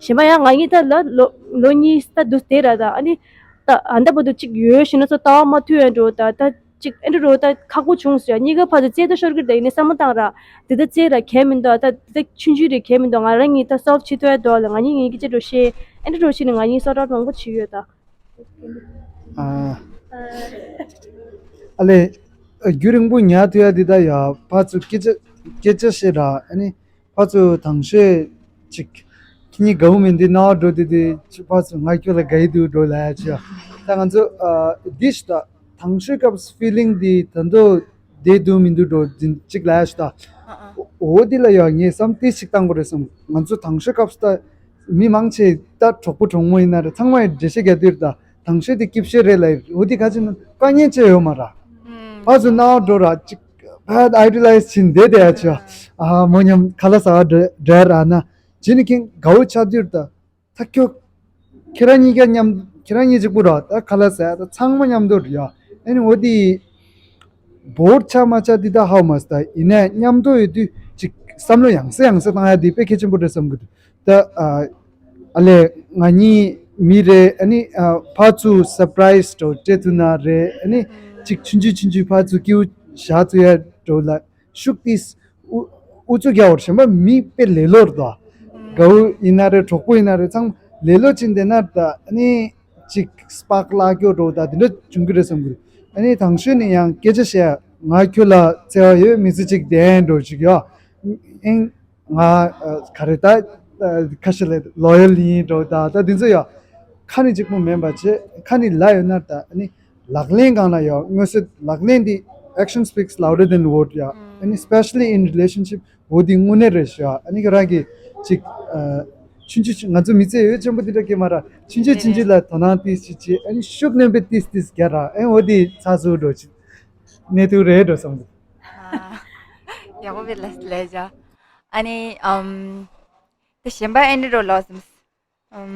གཞན་པ་ཡང་ང་གཉིས་ད་ལ་ལོ་ལོ་གཉིས་ད་འདུག་བསྡད་ར། ད་ཨ་ནི་ད་ཨ་ད་བར་དུ་གཅིག་ཡོད་ཤི་ན་ཚོ་ལྟ་བ་མ་མཐུན་ཡ་འགྲོ། ད་ད་ ཅིག་ཨེ་འདྲ་རོ་ད་ཁག་པོ་བྱུང་སོང་ཡ། གཉིས་ཀ་ཕར་ཚུར་རྩེད་ད་ཤོར་གི་རེད། ད་ཡིན་ནའི་བསམ་བློ་བཏང་ར། དེ་ད་རྩེད་ར་གལ་མི་འདུག་ད་དེ་ད་ཆུང་ཆུང་རེད་གལ་མི་འདུག་ང་རང་གཉིས་ད་སོལབ་བྱེད་ཐུབ་ཡ་འདུག་ལ། ང་གཉིས་ངའི་སྐད་ཆ་འགྲོ་ཤེས་ཨེ་འདྲ་རོ་ཤེས་ནས་ང་གཉིས་སོལ་ཨའུཊ་མང་པོ་བྱེད་ཡོད་ད། ཨ་ཨ་ལེ། རྒྱུན་རིང་པོ་ཉལ་ཐུབ་ཡ་འདི་ད་ཡ་ཕར་ཚུར་སྐད་ཆ་སྐད་ཆ་བཤད་ར། ཨ་ནི་ཕར་ཚུར་དང་ཤོས་ཅིག་ཁྱེད་གཉིས་དགའ་བོ་མིན་འདི་ནའོ་འགྲོ་དེ་དེ་ཕར་ཚུར་ང་ཁྱོད་ལ་དགའ་ཡི་འདུག་འགྲོ་ལ་ཡ་ཆེ་ད་ང་ཚོ་ཨ་འདི་ཞིག་ད་དང་ཤོས་སྐབས་ཕི་ལིང་འདི་ད་འདོ་བསྡད་འདུག་མི་འདུག་འགྲོ་འདི་གཅིག་ལ་ཡ་ཞིག་ད་འོ་འདི་ལ་ཡ་ངས་བསམ་ཏི་ཞིག་བཏང་དགོས་རེད་བསམ། ང་ཚོ་དང་ཤོས་སྐབས་སུ་ད་མི་མང་ཆེ་ད་གྲོགས་པོ་གྲོགས་མོ་ཡིན་ན་རེད་ཚང་མ་ཡི་འགྲེལ་བཤད་རྒྱག་དུས་རེད་ད། དང་ཤོས་དེ་སྐྱིད་ཤོས་རེད་ལ་འོ་དེ་ག་ཅི་ན་དཀའ་ངལ་ཅི་ཡོད་མ་ར། ཕར་ཚུར་ནའོ་འགྲོ་ར་ཅིག་ཕར་ཨའི་ཌི་ལའི་ཛི་བྱིན་བསྡད་བསྡད་ཡ་ཆེ། ཨ་མོ་མཉམ་ཁ་ལག་ཟ་བ་འགྲོ་འགྲོ་ཡ་ར་ན་ཇི་ནི་ཁེང་དགའ་བོ་ཆགས་དུས་རེད་ད། ད་ཁྱོད་ཁྱེད་རང་གཉིས་ཀ་མཉམ་ཁྱེད་རང་གཉིས་གཅིག་པུ་ར་ད་ཁ་ལག་ཟ་ཡ་ད་ཚང་མ་མཉམ་དུ་རེད་ཡ། ཨ་ནི་འོ་དེ་བོར་ཆགས་མ་ཆགས་འདི་ད་ཧ་མ་སི་ད་ཡིན་ནའི་མཉམ་དུ་ཡོད་དུས་ཅིག་བསམ་བློ་ཡང་སེ་ཡང་སེ་བཏང་ཡ་འདི་དཔེ་གལ་ཆེན་པོ་རེད་བསམ་གི་འདུག་ད་ཨ་ཨ་ལས་ང་གཉིས་མི་རེད། ཨ་ནི་ཨ་ཕར་ཚུར་སར་པ་རའི་ཛི་འགྲོ་སྤྲད་ཐུབ་ན་རེད། ཨ་ནི་ཅིག་ཆུང་ཆུང་ཆུང་ཆུང་ཕར་ཚུར་སྐྱིའུ་བཞག་ཐུབ་ཡ་འགྲོ་ལ་ཤུགས་ཏིས་ཨུ་ཨུ་ཚུགས་རྒྱག་བར་གཞན་པ་མི་དཔེ་ལེ་ལོར་དོ། དགའ་བོ་ཡིན་ན་རེད་གྲོགས་པོ་ཡིན་ན་རེད་ཚང་ལེ་ལོ་ཅིག་འདི་ན་ད་ཨ་ནི་ཅིག་སྤག་ལ་སྐྱོ་འགྲོ་ད་འདི་འདྲ་བྱུང་གི་རེད་བསམ་གི་རེད། ཨ་ནི་དང་ཤོས་ནི་ཡང་སྐད་ཆ་བཤད་ང་ཁྱོད་ལ་བརྩེ་བ་ཡོད་མི་ཚེ་གཅིག་བདེན་འགྲོ་ཅིག་ཡོད། ཨིན། ང་ག་རེ་ད་ཁ་ཤས་ལས་ལོ་ཡལ་ཡིན་འགྲོ་ད་ད་འདི་ཚོ་ཡོད། ཁ་ནི་གཅིག་པུ་མིན་པ་བྱེད་ཁ་ནི་ལ་ཡོད་ན་ད་ཨ་ནི་ལག་ལེན་སྒང་ལ་ཡོད་མངོན་གསལ་ལག་ལེན་འདི་action speaks louder than word ཡ། ཨ་ནི་especially in relationship འོ་འདི་དངོས་གནས་རེད་ཤག་ཨ་ནི་ཁྱོད་རང་གིས་ཅིག་ཨ་ཆུང་ཆུང་ཆུང་ང་ཚོ་མི་ཚེ་འོས་ཆེན་པོ་འདི་འདྲ་སྐྱེལ་མ་ར་ཆུང་ཆུང་ཆུང་ཆུང་ལ་དོ་སྣང་ཏིས་ཅིག་བྱེད། ཨ་ནི་ཤུགས་སྣོན་པའི་ཏིས་ཏིས་རྒྱ་ར་ཨ་འོ་འདི་ཚ་སུ་འགྲོ་ཅིག་གནས་ཐུག་རེད་འགྲོ་བསམ་འདུག་ཡག་པོ་བེ་ལ་ལས་ཇ། ཨ་ནི་ཨམ་ད་གཞན་པ་ཨེ་འདྲ་རོ་ལོ་སམ། ཨམ་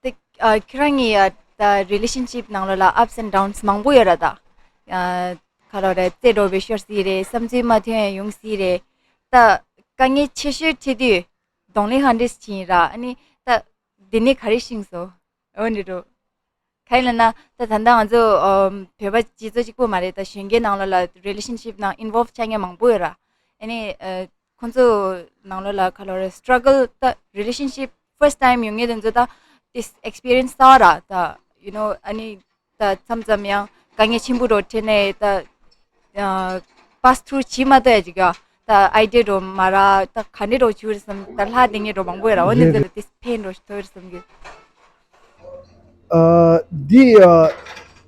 ད་ཨ་ཁྱོད་རང་གི་ཨ་ད་རི་ལེ་ཤན་ཤིབ་ནང་ལོགས་ལ་ups and downs མང་པོ་ཡོད་ར་ད། ཨ་ཁ་ལོ་རེ་རྩེད་འགྲོ་བའི་ཤོར་སྲིད་རེད། བསམ་ཚུལ་མ་མཐུན་ཡང་ཡོང་སྲིད་རེད། ད་དཀའ་ངལ་ཆེ་ཤོས་འཕྲད་དུས་གདོང་ལེན་ཧ་འདྲེས་ཕྱིན་ར། ཨ་ནི་ད་འདི་ནས་ག་རེ་ཤེས་སོང་། འོ་འདི་འགྲོ། གང་ཡིན་ལབ་ན་ད་ད་ལྟ་ང་ཚོ་ཨམ་བོད་པ་སྤྱི་ཚོགས་གཅིག་པོ་མ་རེད། ད་གཞོན་སྐྱེས་ནང་ལོགས་ལ་རི་ལེ་ཤན་ཤིབ་ནང་involve ཆགས་མཁན་མང་པོ་ཡོད་ར། ཨ་ནི་ཨ་ཁོང་ཚོ་ནང་ལོགས་ལ་ག་ལོ་རེད་struggle ད་རི་ལེ་ཤན་ཤིབ་first time ཡོང་མཁན་དེ་ཚོ་ད་this experience གསར་པ་ར་ད་you know ཨ་ནི་ད་མཚམས་མཚམས་ཡང་དཀའ་ངལ་ཆེན་པོ་འགྲོ་འཕྲད་ནས་ད་ཨ་pass through བྱེད་མ་ཐུབ་ཡ་ཅིག་ཡ། ད་ཨའི་ཌི་ཡ་འགྲོ་མ་ར་ད་ག་འདྲས་འགྲོ་བྱུང་རེད་བསམ། ད་ལྷ་བསྡད་མཁན་འགྲོ་མང་པོ་ཡོད་ར། འོ་ནི་རེད་ཚོ་རེད། ད་this pain འགྲོ་ཐོབ་རེད་བསམ་གི། ཨ་འདི་ཨ་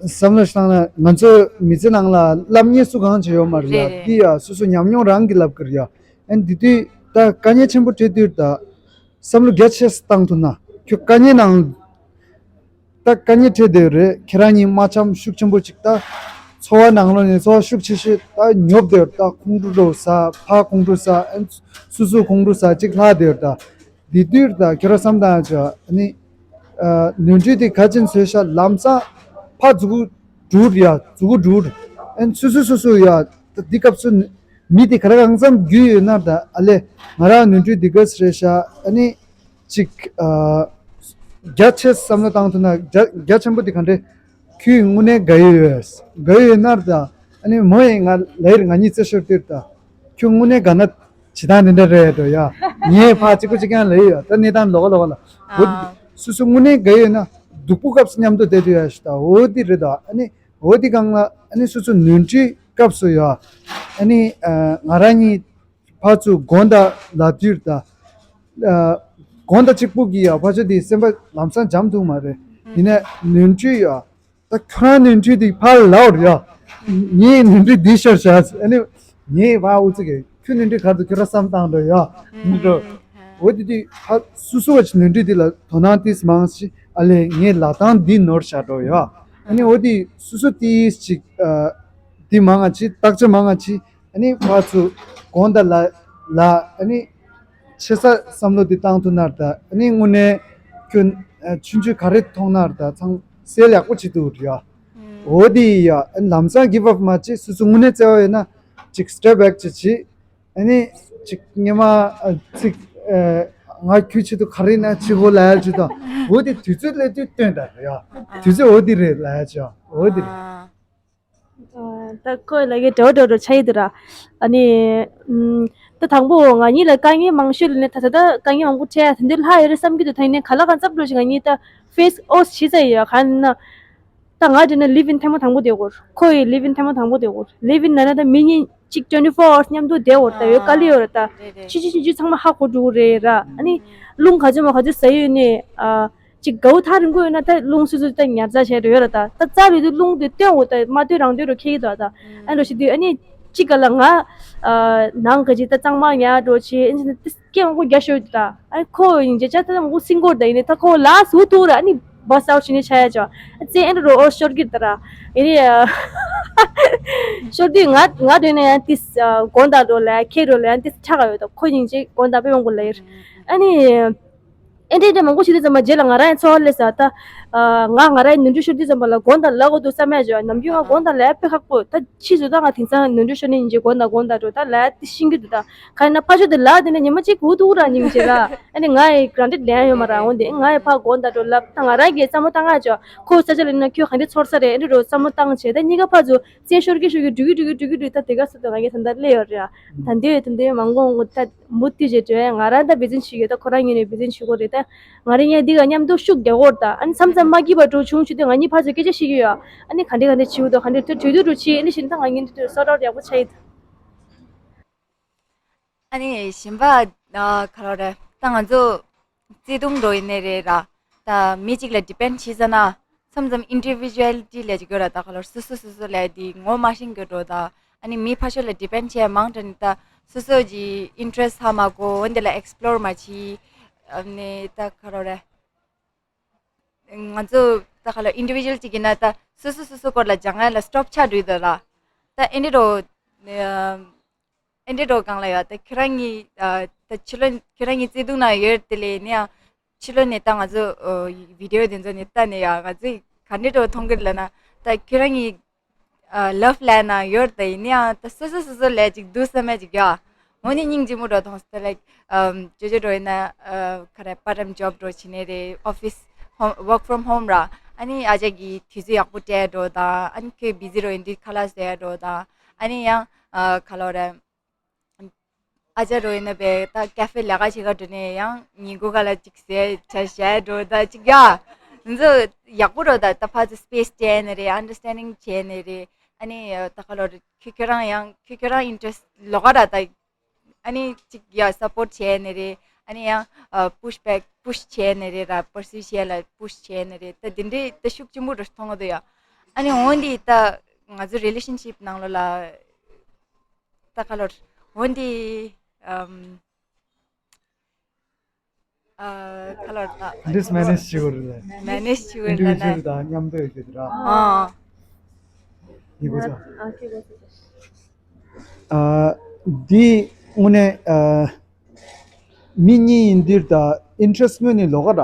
བསམ་བློ་བཏང་ན་ང་ཚོ་མི་ཚེ་ནང་ལ་བསླབ་མཁན་སུ་གང་ཅི་ཡོད་མ་རེད་ཡ། རེད་རེད། འདི་ཨ་སོ་སོ་ཉམས་མྱོང་རང་གིས་བསླབ་གི་རེད་ཡ། ཨན་འདི་དུས་ད་དཀའ་ངལ་ཆེན་པོ་འཕྲད་དུས་ད་བསམ་བློ་རྒྱ་ཆེ་བཏང་ཐུབ་ན་ཁྱོད་དཀའ་ངལ་ནང་ད་དཀའ་ངལ་འཕྲད་བསྡད་རེད། ཁྱེད་རང་གཉིས་མ་འཆམ་ཤུགས་ཆེན་པོ་ཅིག་ད་འཚོ་བ་ནང་ལོགས་ནས་འཚོ་བ་ཤུགས་ཆེ་ཤོས་ད་ཉོབ་བསྡད་ད་ཁོང་ཁྲོ་རོ་ཟ་ཕ་ཁོང་ཁྲོ་ཟ་ཨན་སུ་སུ་ཁོང་ཁྲོ་ཟ་ཅིག་ལྷག་བསྡད་ད། དེ་དུས་ད་ཁྱོད་རང་བསམ་བཏང་ཡ་ཅིག་ཨ་ནི་ཨ་ནོར་འཁྲུལ་དེ་ག་ཅན་ཚོས་ཤ་ལམ་སང་ཕ་མཛུ་གུ་འགྲུར་ཡ་མཛུ་གུ་འགྲུར་ཨན་སུ་སུ་སུ་སུ་ཡ་ད་འདི་སྐབས་སུ་མི་དེ་ག་རེ་གང་འཚམ་རྒྱུས་ཡོད་ན་ད་ཨ་ལེ་ང་རང་ནོར་འཁྲུལ་འདི་ག་རེད་ཤ་ཨ་ནི་ཅིག་ཨ་རྒྱ་ཆེ་བསམ་བློ་བཏང་ཐུབ་ན་རྒྱ་རྒྱ་ཆེན་པོ་དེ་ག་འདྲས། ཁྱོད་དངོས་གནས་དགའ་ཡོད་ཡོད། དགའ་ཡོད་ཡོད་ན་ད་ཨ་ནི་མོ་ཡིས་ང་ལ་ཡིར་ང་གཉིས་རྩེད་ཤོར་དུས་ད་ཁྱོད་དངོས་གནས་དགའ་ན་བྱེད་སྟངས་འདི་འདྲ་རེད་འགྲོ་ཡ། ངས་ཕ་གཅིག་པུ་གཅིག་རྐྱང་ལ་ཡོད་ད་གནས་སྟངས་ལོག་ལོག་ལ་འོ་དེ་སོ་སོ་དངོས་གནས་དགའ་ཡོད་ན་སྡུག་པོ་སྐབས་སུ་མཉམ་དུ་བསྡད་དུས་ཡ་ཞིག་ད་འོ་དེ་རེད་ད་ཨ་ནི་འོ་དེ་སྒང་ལ་ཨ་ནི་སོ་སོ་ནོར་འཁྲུལ་སྐབས་སུ་ཡ་ཨ་ནི་ང་རང་གཉིས། ཕར་ཚུར་དགོང་དག་ལབ་དུས་ད། ཨ་དགོང་དག་གཅིག་པུ་གི་ཡ་ཕར་ཚུར་དེ་སེམས་པ་ལམ་སང་འཇམ་ཐུབ་མ་རེད། ཡིན་ནའི་ནོར་འཁྲུལ་ཡ། ད་ཁྱོད་རང་ནོར་འཁྲུལ་དེ་ཕར་ལབ་ར་ཡ། ངའི་ནོར་འཁྲུལ་འདི་ཤོར་བཞག་ཨ་ནི་ངའི་ཕར་ཨུ་ཚུགས་གི་ཁྱོད་ནོར་འཁྲུལ་ག་རེ་འདུག་ཁྱོད་རང་བསམ་བཏང་འགྲོ་ཡ། ཡིན་འགྲོ། འོ་དེ་དུས་ཕར་སུ་སུ་བ་ཅིག་ནོར་འཁྲུལ་དེ་ལ་དོ་སྣང་ཏིས་མང་ཞིག་ཨ་ལས་ངའི་ལབ་སྟངས་འདི་ནོར་བཞག་འགྲོ་ཡ། ཨ་ནི་འོ་དེ་སུ་སུ་ཏིས་ཅིག་ཨ་འདི་མང་ང་ཅི་བརྟག་དཔྱད་མང་ང་ཅི། ཨ་ནི་ཕར་ཚུར་དགོང་དག་ལ་ལ་ཨ་ནི་ཆེ་ས་བསམ་བློ་འདི་བཏང་ཐུབ་ན་ད་ཨ་ནི་དངོས་གནས་ཁྱོད་ཨ་ཆུང་ཆུང་ག་རེ་མཐོང་ན་ད་ཚང་སེལ་ཡག་པོ་བྱེད་ཐུབ་རེད་ཡ། འོ་དེ་ཡ་ཨ་ནི་ལམ་སང་give up མ་བྱེད། སོ་སོ་དངོས་གནས་བརྩེ་བ་ཡོད་ན་ཅིག་step back ཅིག་བྱེད། ཨ་ནི་ཅིག་སྔོན་མ་ཨ་ཚིག་ཨ་ང་ཁྱོད་ཆེད་དུ་ག་རེ་ན་ཆེ་བོ་ལ་ཡ་ཅིག་དང་འོ་དེ་དུས་ཚོད་སླེབས་དུས་སྟོན་ད་རེད་ཡ། དུས་ཚོད་འོ་དེ་རེད་ལ་ཡ་ཅིག་ཡ། འོ་དེ་རེད། ཨ། ཨ། ད་ཁོས་ལབ་ཀྱི་འདྲ་བོ་འདྲ་བོ་ཆགས་ཀྱི་འདུག་ར། ཨ་ནི། ཨམ། ད་དང་པོ་ང་གཉིས་ལ་དཀའ་ངལ་མང་ཤོས་ལ་ནི་ད་ད་ད་དཀའ་ངལ་མང་པོ་འཕྲད་ཡ་དེ་འདྲ་ལྷག་ཡོད་རེད་བསམ་གྱི་འདུག་ད་ཡིན་ནའི་ག་ལ་གང་འཚམ་འགྲོ་ཞིག་ང་གཉིས་ད་ཕེ་སི་ཨོཕ་བྱེད་ཚར་ཡོད། གང་ཡིན་ན། ད་ང་འདྲ་ན་ལིབ་ཨིན་ཐེངས་མ་དང་པོ་དེ་སྐོར། ཁོ་ཡི་ལིབ་ཨིན་ཐེངས་མ་དང་པོ་དེ་སྐོར། ལིབ་ཨིན་ལབ་ན་ད་མི་གཉིས་གཅིག་ཊུ་ཝེན་ཊི་ཕོར་ཨ་ཝར་སི་མཉམ་དུ་བསྡད་འོ་ད་ཡོད་དཀའ་ལས་ཡོད་རེད་ད། རེད་རེད། ཕྱི་ཕྱི་ཕྱི་ཕྱི་ཚང་མ་ཧ་གོ་འགྲོ་གི་རེད་ར། ཨ་ནི། རླུང་ག་ཚོད་མ་ག་ཚོད་ཟ་ཡོད་ནས་ཨ། ཅིག་དགའ་བོ་ཐག་རིང་པོ་ཡོད་ན་ད་རླུང་སོ་སོ་ད་ཉར་ཚགས་བྱས་འགྲོ་ཡོད་ར་ད། ད་རྩ་བའི་དུས་རླུང་དེ་སྟོན་འོ་ད་མ་སྟོན་རང་སྟོན་འགྲོ་ཁེལ་གྱི་འདུག་ད། ཨ་ནི་འགྲོ་ཞིག་དུས་ཨ་ནི་གཅིག་ག་ལ་ང་ཨ་ནང་ག་ཅིག་ད་གཙང་མ་ཉར་འགྲོ་བྱེད་ཨ་ནི་ད་སྐད་མང་པོ་རྒྱག་ཤོར་འདུག་ད། ཨ་ནི་ཁོ་ཡིན་རྗེས་ཅག་ད་མང་པོ་སིང་གོར་ད་ཡིན་ནི་ད་ཁོ་ལ་སུ་ཐུག་ར་ཨ་ནི་བ་སའོ་ཤི་ནི་ཆ་ཡ་ཅོ་ཨ་ཙེ་ཨེ་འགྲོ་འོ་ཤོར་གྱི་ད་ར། ཨ་ནི་ཤོར་དུས་ང་ང་འདྲ་ན་ཡང་ཏིས་དགོང་དག་འགྲོ་ལ་ཁྱེད་འགྲོ་ལ་ཡང་ཏིས་ཆགས་ཡོད་ད། ཁོ་ཡིན་རྗེས་དགོང་དག་དཔེ་མང་པོ་ལ་ཡིར་ཨ་ནི། ཨེ་འདྲས་འདྲས་མང་པོ་ཞིག་དུས་ཙམ་པ་རྗེས་ལ་ང་རང་ཡང་ཚོར་བ་སླེབས་ས་ད། ཨ། ང་ང་རང་ཡང་ནོར་འཁྲུལ་ཤོར་དུས་ཙམ་པ་ལ་དགོང་དག་ལབ་དགོས་འདུག་བསམ་ཡ་བྱོས། ནམ་རྒྱུན་ང་དགོང་དག་ལབ་ཡ་དཔེ་ཁག་པོ་ད། ཕྱིས་སུ་ད་ང་དེང་སང་ནོར་འཁྲུལ་ཤོར་ནས་ཡིན་གྱི་དགོང་དག་དགོང་དག་འགྲོ་ད་ལབ་ཡ་དེ་ཤེས་ཀྱི་འདུག་ད། གང་ཡིན་ན་ཕར་ཕྱོགས་དེ་ལབ་དེ་ནས་ཉི་མ་གཅིག་འུ་ཐུག་ར་སྙིང་རྗེ་ར། ཨ་ནི་ང་ཡི་གྲ་འགྲིག་ལན་ཡོད་མ་ར་འོང་དེ་ང་ཡི་ཕར་དགོང་དག་འགྲོ་ལབ་ད་ང་རང་གིས་བསམ་བློ་བཏང་ང་བྱོས། ཁོ་ས་ཆ་ལ་ཡིན་ན་ཁྱོད་ག་འདྲས་ཚོར་ས་རེད་ཨེ་འདྲས་འགྲོ་བསམ་བློ་བཏང་བྱས་ད་གཉིས་ཀ་ཕར་ཚུར་རྩེད་ཤོར་གི་ཤོར་གི་འགྲོ་གི་འགྲོ་གི་འགྲོ་གི་འགྲོ་ད་དེ་ག་སུ་ད་ང་གིས་ད་ལྟ་སླེབས་ཡོད་རེད། ད་འདི་ཡོད་ད་འདི་ཡོད་མང་པོ་འོང་གི་ད། མུ་མཐུད་བྱས་བྲོས་ཡ་ང་རང་ད་འབད་བརྩོན་བྱེད་ཀྱི་ཡོད་ད། ཁོ་རང་ངོས་ནས་འབད་བརྩོན་བྱེད་དགོས་རེད་ད། ང་རང་ཡང་འདི་ག་མཉམ་དུ་ཤུགས་རྒྱག་དགོས་རེད་ད། ཨ་ནི་མཚམས་མཚམས་མ་སྐྱིད་པ་འགྲོ་བྱུང་བྱུང་དུས་ང་གཉིས་ཕར་ཚུར་སྐད་ཆ་བཤད་ཀྱི་ཡོད། ཨ་ནི་ག་འདྲས་ག་འདྲས་བྱེད་དགོས་འདུག་ག་འདྲས་དེ་གྲོས་བསྡུར་འགྲོ་བྱེད་ཨ་ནི་བཞིན་ད་ང་གཉིས་འདི་དུས་སོ་ཊ་ཨའུཊ་ཡག་པོ་ཆགས་ཡོད་ད། ཨ་ནི་གཞན་པ་ཨ་ག་རེ་རེད་ད་ང་ཚོ་བརྩེ་དུང་འགྲོ་ཡིན་ནའི་རེད་ར། ད་མི་གཅིག་ལ་ཌི་པེན་ཌི་བྱེད་ས་ན། མཚམས་མཚམས་ཨིན་ཌི་བི་ཇུ་ཨལ་ཊི་ལབ་ཀྱི་ཡོད་ར། ད་ག་ལོར་སོ་སོ་སོ་སོ་ལབ་དེ་ངོ་མ་ཤེས་ཀྱི་འགྲོ་ད། ཨ་ནི་མི་ཕར་ཕྱོགས་ལ་ཌི་པེན་ཌི་བྱས་མང་དྲགས་ནས་ད་སོ་སོ་གི་ཨིན་ཊི་རེ་སི་ཧ་མ་གོ་འོན་དེ་ལ་ཨེག་སི་པི་ལོར་མ་བྱེད། ཨ་ནི་ད་ག་རེ་རེད། ང་ཚོ་ད་ག་ལོར་ཨིན་ཌི་བི་ཇུ་ཨལ་གཅིག་ཡིན་ན་ད་སོ་སོ་སོ་སོ་སྐོར་ལ་སྦྱང་ཡ་ལ་སི་ཊོབ་ཆགས་འགྲོ་ཡི་འདུག་ལ། ད་ཨེ་འདྲས་འགྲོ། ཨེ་འདྲས་འགྲོ་གང་ལ་ཡོད་ད་ཁྱེད་རང་གཉིས་ཨ་ད་ཕྱི་ལོགས་ཁྱེད་རང་གཉིས་བརྩེ་དུང་ན་ཡོད་དེ་ལས་ནི་ཡང་ཕྱི་ལོགས་ནས་ད་ང་ཚོ་ཨ་བི་ཌི་ཡོ་དེ་ཚོ་ནས་ལྟ་ནས་ཡང་ང་ཚོས་ག་འདྲས་འགྲོ་མཐོང་གི་ལབ་ན་ད་ཁྱེད་རང་གཉིས་ཨ་ལབ་ལབ་ན་ཡོད་ད་ཡིན་ནའང་ད་སོ་སོ་སོ་སོ་ལས་ཅིག་འདུག་བསམ་ཡ་ཅིག་ཡོད། འོ་ནི་སྙིང་རྗེ་མོ་འགྲོ་མཐོང་སོང་ད་ལའིཀ་ཨམ་ཅོ་ཅོ་འགྲོ་ཡིན་ན་ཨ་ག་རེ་པར་ཊ་ཊའིམ་ཇོབ་འགྲོ་བྱེད་ནས་རེད། ཨོ་ཕི་སི་ཧོམ་ཝོག་ཕོམ་ཧོམ་ར། ཨ་ནི་ཨ་ཅག་གིས་དུས་ཚོད་ཡག་པོ་སྤྲད་འགྲོ་དང་ཨ་ནི་ཁོས་བི་ཟི་འགྲོ་ཡིན་དུས་ཁ་ལག་བཟས་འགྲོ་དང་ཨ་ནི་ཡང་ཨ་ག་ལོར་རེད། ཨ་ཅག་རོ་ཡིན་ན་བས་ད་ཀ་ཧྥེ་ལས་ཀ་བྱེད་ག་འགྲོ་ནས་ཡང་ཉིན་གུང་ཁ་ལ་ཅིག་ཟས་བྱ་བྱས་འགྲོ་ད་ཅིག་ཡ། ང་ཚོ་ཡག་པོ་རོ་ད་ད་ཕར་ཚུར་སི་པེ་སི་སྤྲད་ནས་རེད། ཨན་ཌར་སི་ཊེན་ཌིང་བྱས་ནས་རེད། ཨ་ནི་ད་ག་ལོར་ཁྱོད་ཁྱོད་རང་ཡང་ཁྱོད་ཁྱོད་རང་ཨིན་ཊི་རེ་སི་ལོགས་ཀ་ར་ད། ཨ་ནི་ཅིག་ཡ་སཔོར་ཊི་བྱས་ནས་རེད། ཨ་ནི་ཡང་ཨ་པུཤ་བེག་པུཤ་བྱས་ནས་རེད་ར། པར་སིའུ་བྱས་ལ་པུཤ་བྱས་ནས་རེད། ད་དེ་འདྲའི་ད་ཤུགས་ཆེན་པོ་རུ་མཐོང་གི་འདུག་ཡ། ཨ་ནི་འོན་ཏེ་ད་ང་ཚོ་རི་ལེ་ཤན་ཤིབ་ནང་ལོགས་ལ་ད་ག་ལོར་འོན་ཏེ་ཨམ་ཨ་ག་ལོར་ད་ག་འདྲས་མེ་ནེཇ་བྱེད་དགོས་རེད་ལ། མེ་ནེཇ་བྱེད་དགོས་ཨིན་ཌི་བི་ཇུ་ཨལ་རེད་ད། དང་མཉམ་དུ་ཡོད་ཀྱི་རེད་ར། ཨ་ཡིན་གོ་ཆ། ཨ་ཁྱེད་གོ་ཆ། ཨ། འདི་དངོས་གནས་ཨ། མི་གཉིས་ཡིན་དུས་ད་ཨིན་ཊི་རེ་སི་དངོས་གནས་ལོགས་ཀ་ར།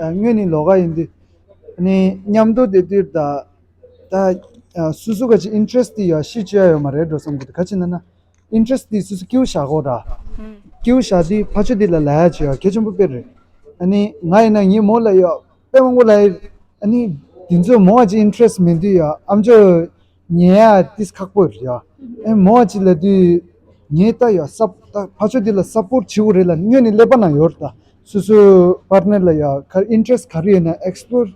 ཨ། དངོས་གནས་ལོགས་ཀ་ཡིན་དུས། ཨ་ནི་མཉམ་དུ་བསྡད་དུས་ད་ད་ཨ། སོ་སོ་ག་ཅིག་ཨིན་ཊི་རེ་སི་དེ་ཡ་ཤི་བཅོས་ཡ་ཡོད་མ་རེད་འགྲོ་བསམ་གི་འདུག་ག་ཅི་ན་ན་ཨིན་ཊི་རེ་སི་དེ་སོ་སོ་སྐྱིད་པོ་བཞག་གོ་ར། སྐྱིད་པོ་བཞག་དུས་ཕར་ཕྱོགས་དེ་ལ་ལབ་ཡ་བྱེད་ཡ་གལ་ཆེན་པོ་དཔེ་རེད། ཨ་ནི་ང་ཡིན་ན་ངའི་མོ་ལ་ཡ་དཔེ་མང་པོ་ལབ་ཡ། ཨ་ནི་དེ་ཚོ་མོ་ཨ་ཅིག་ཨིན་ཊི་རེ་སི་མེད་དུས་ཡ་ཨམ་ཅོག་ཉན་ཡ་ཏིས་ཁག་པོ་རེད་ཡ། ཨེ་མོ་ཨ་ཅིག་ལབ་དུས་ངས་ད་ཡ་སབ་ད་ཕར་ཕྱོགས་འདི་ལ་སབ་པོར་ཊི་བྱེད་དགོས་རེད་ལ་སྔོན་ནས་ཀླད་པ་ན་ཡོད་རེད་ད། སོ་སོའི་པར་ཊི་ནར་ལ་ཡ་ག་ཨིན་ཊི་རེ་སི་ག་རེ་ཡོད་ན་ཨེག་སི་པི་ལོར་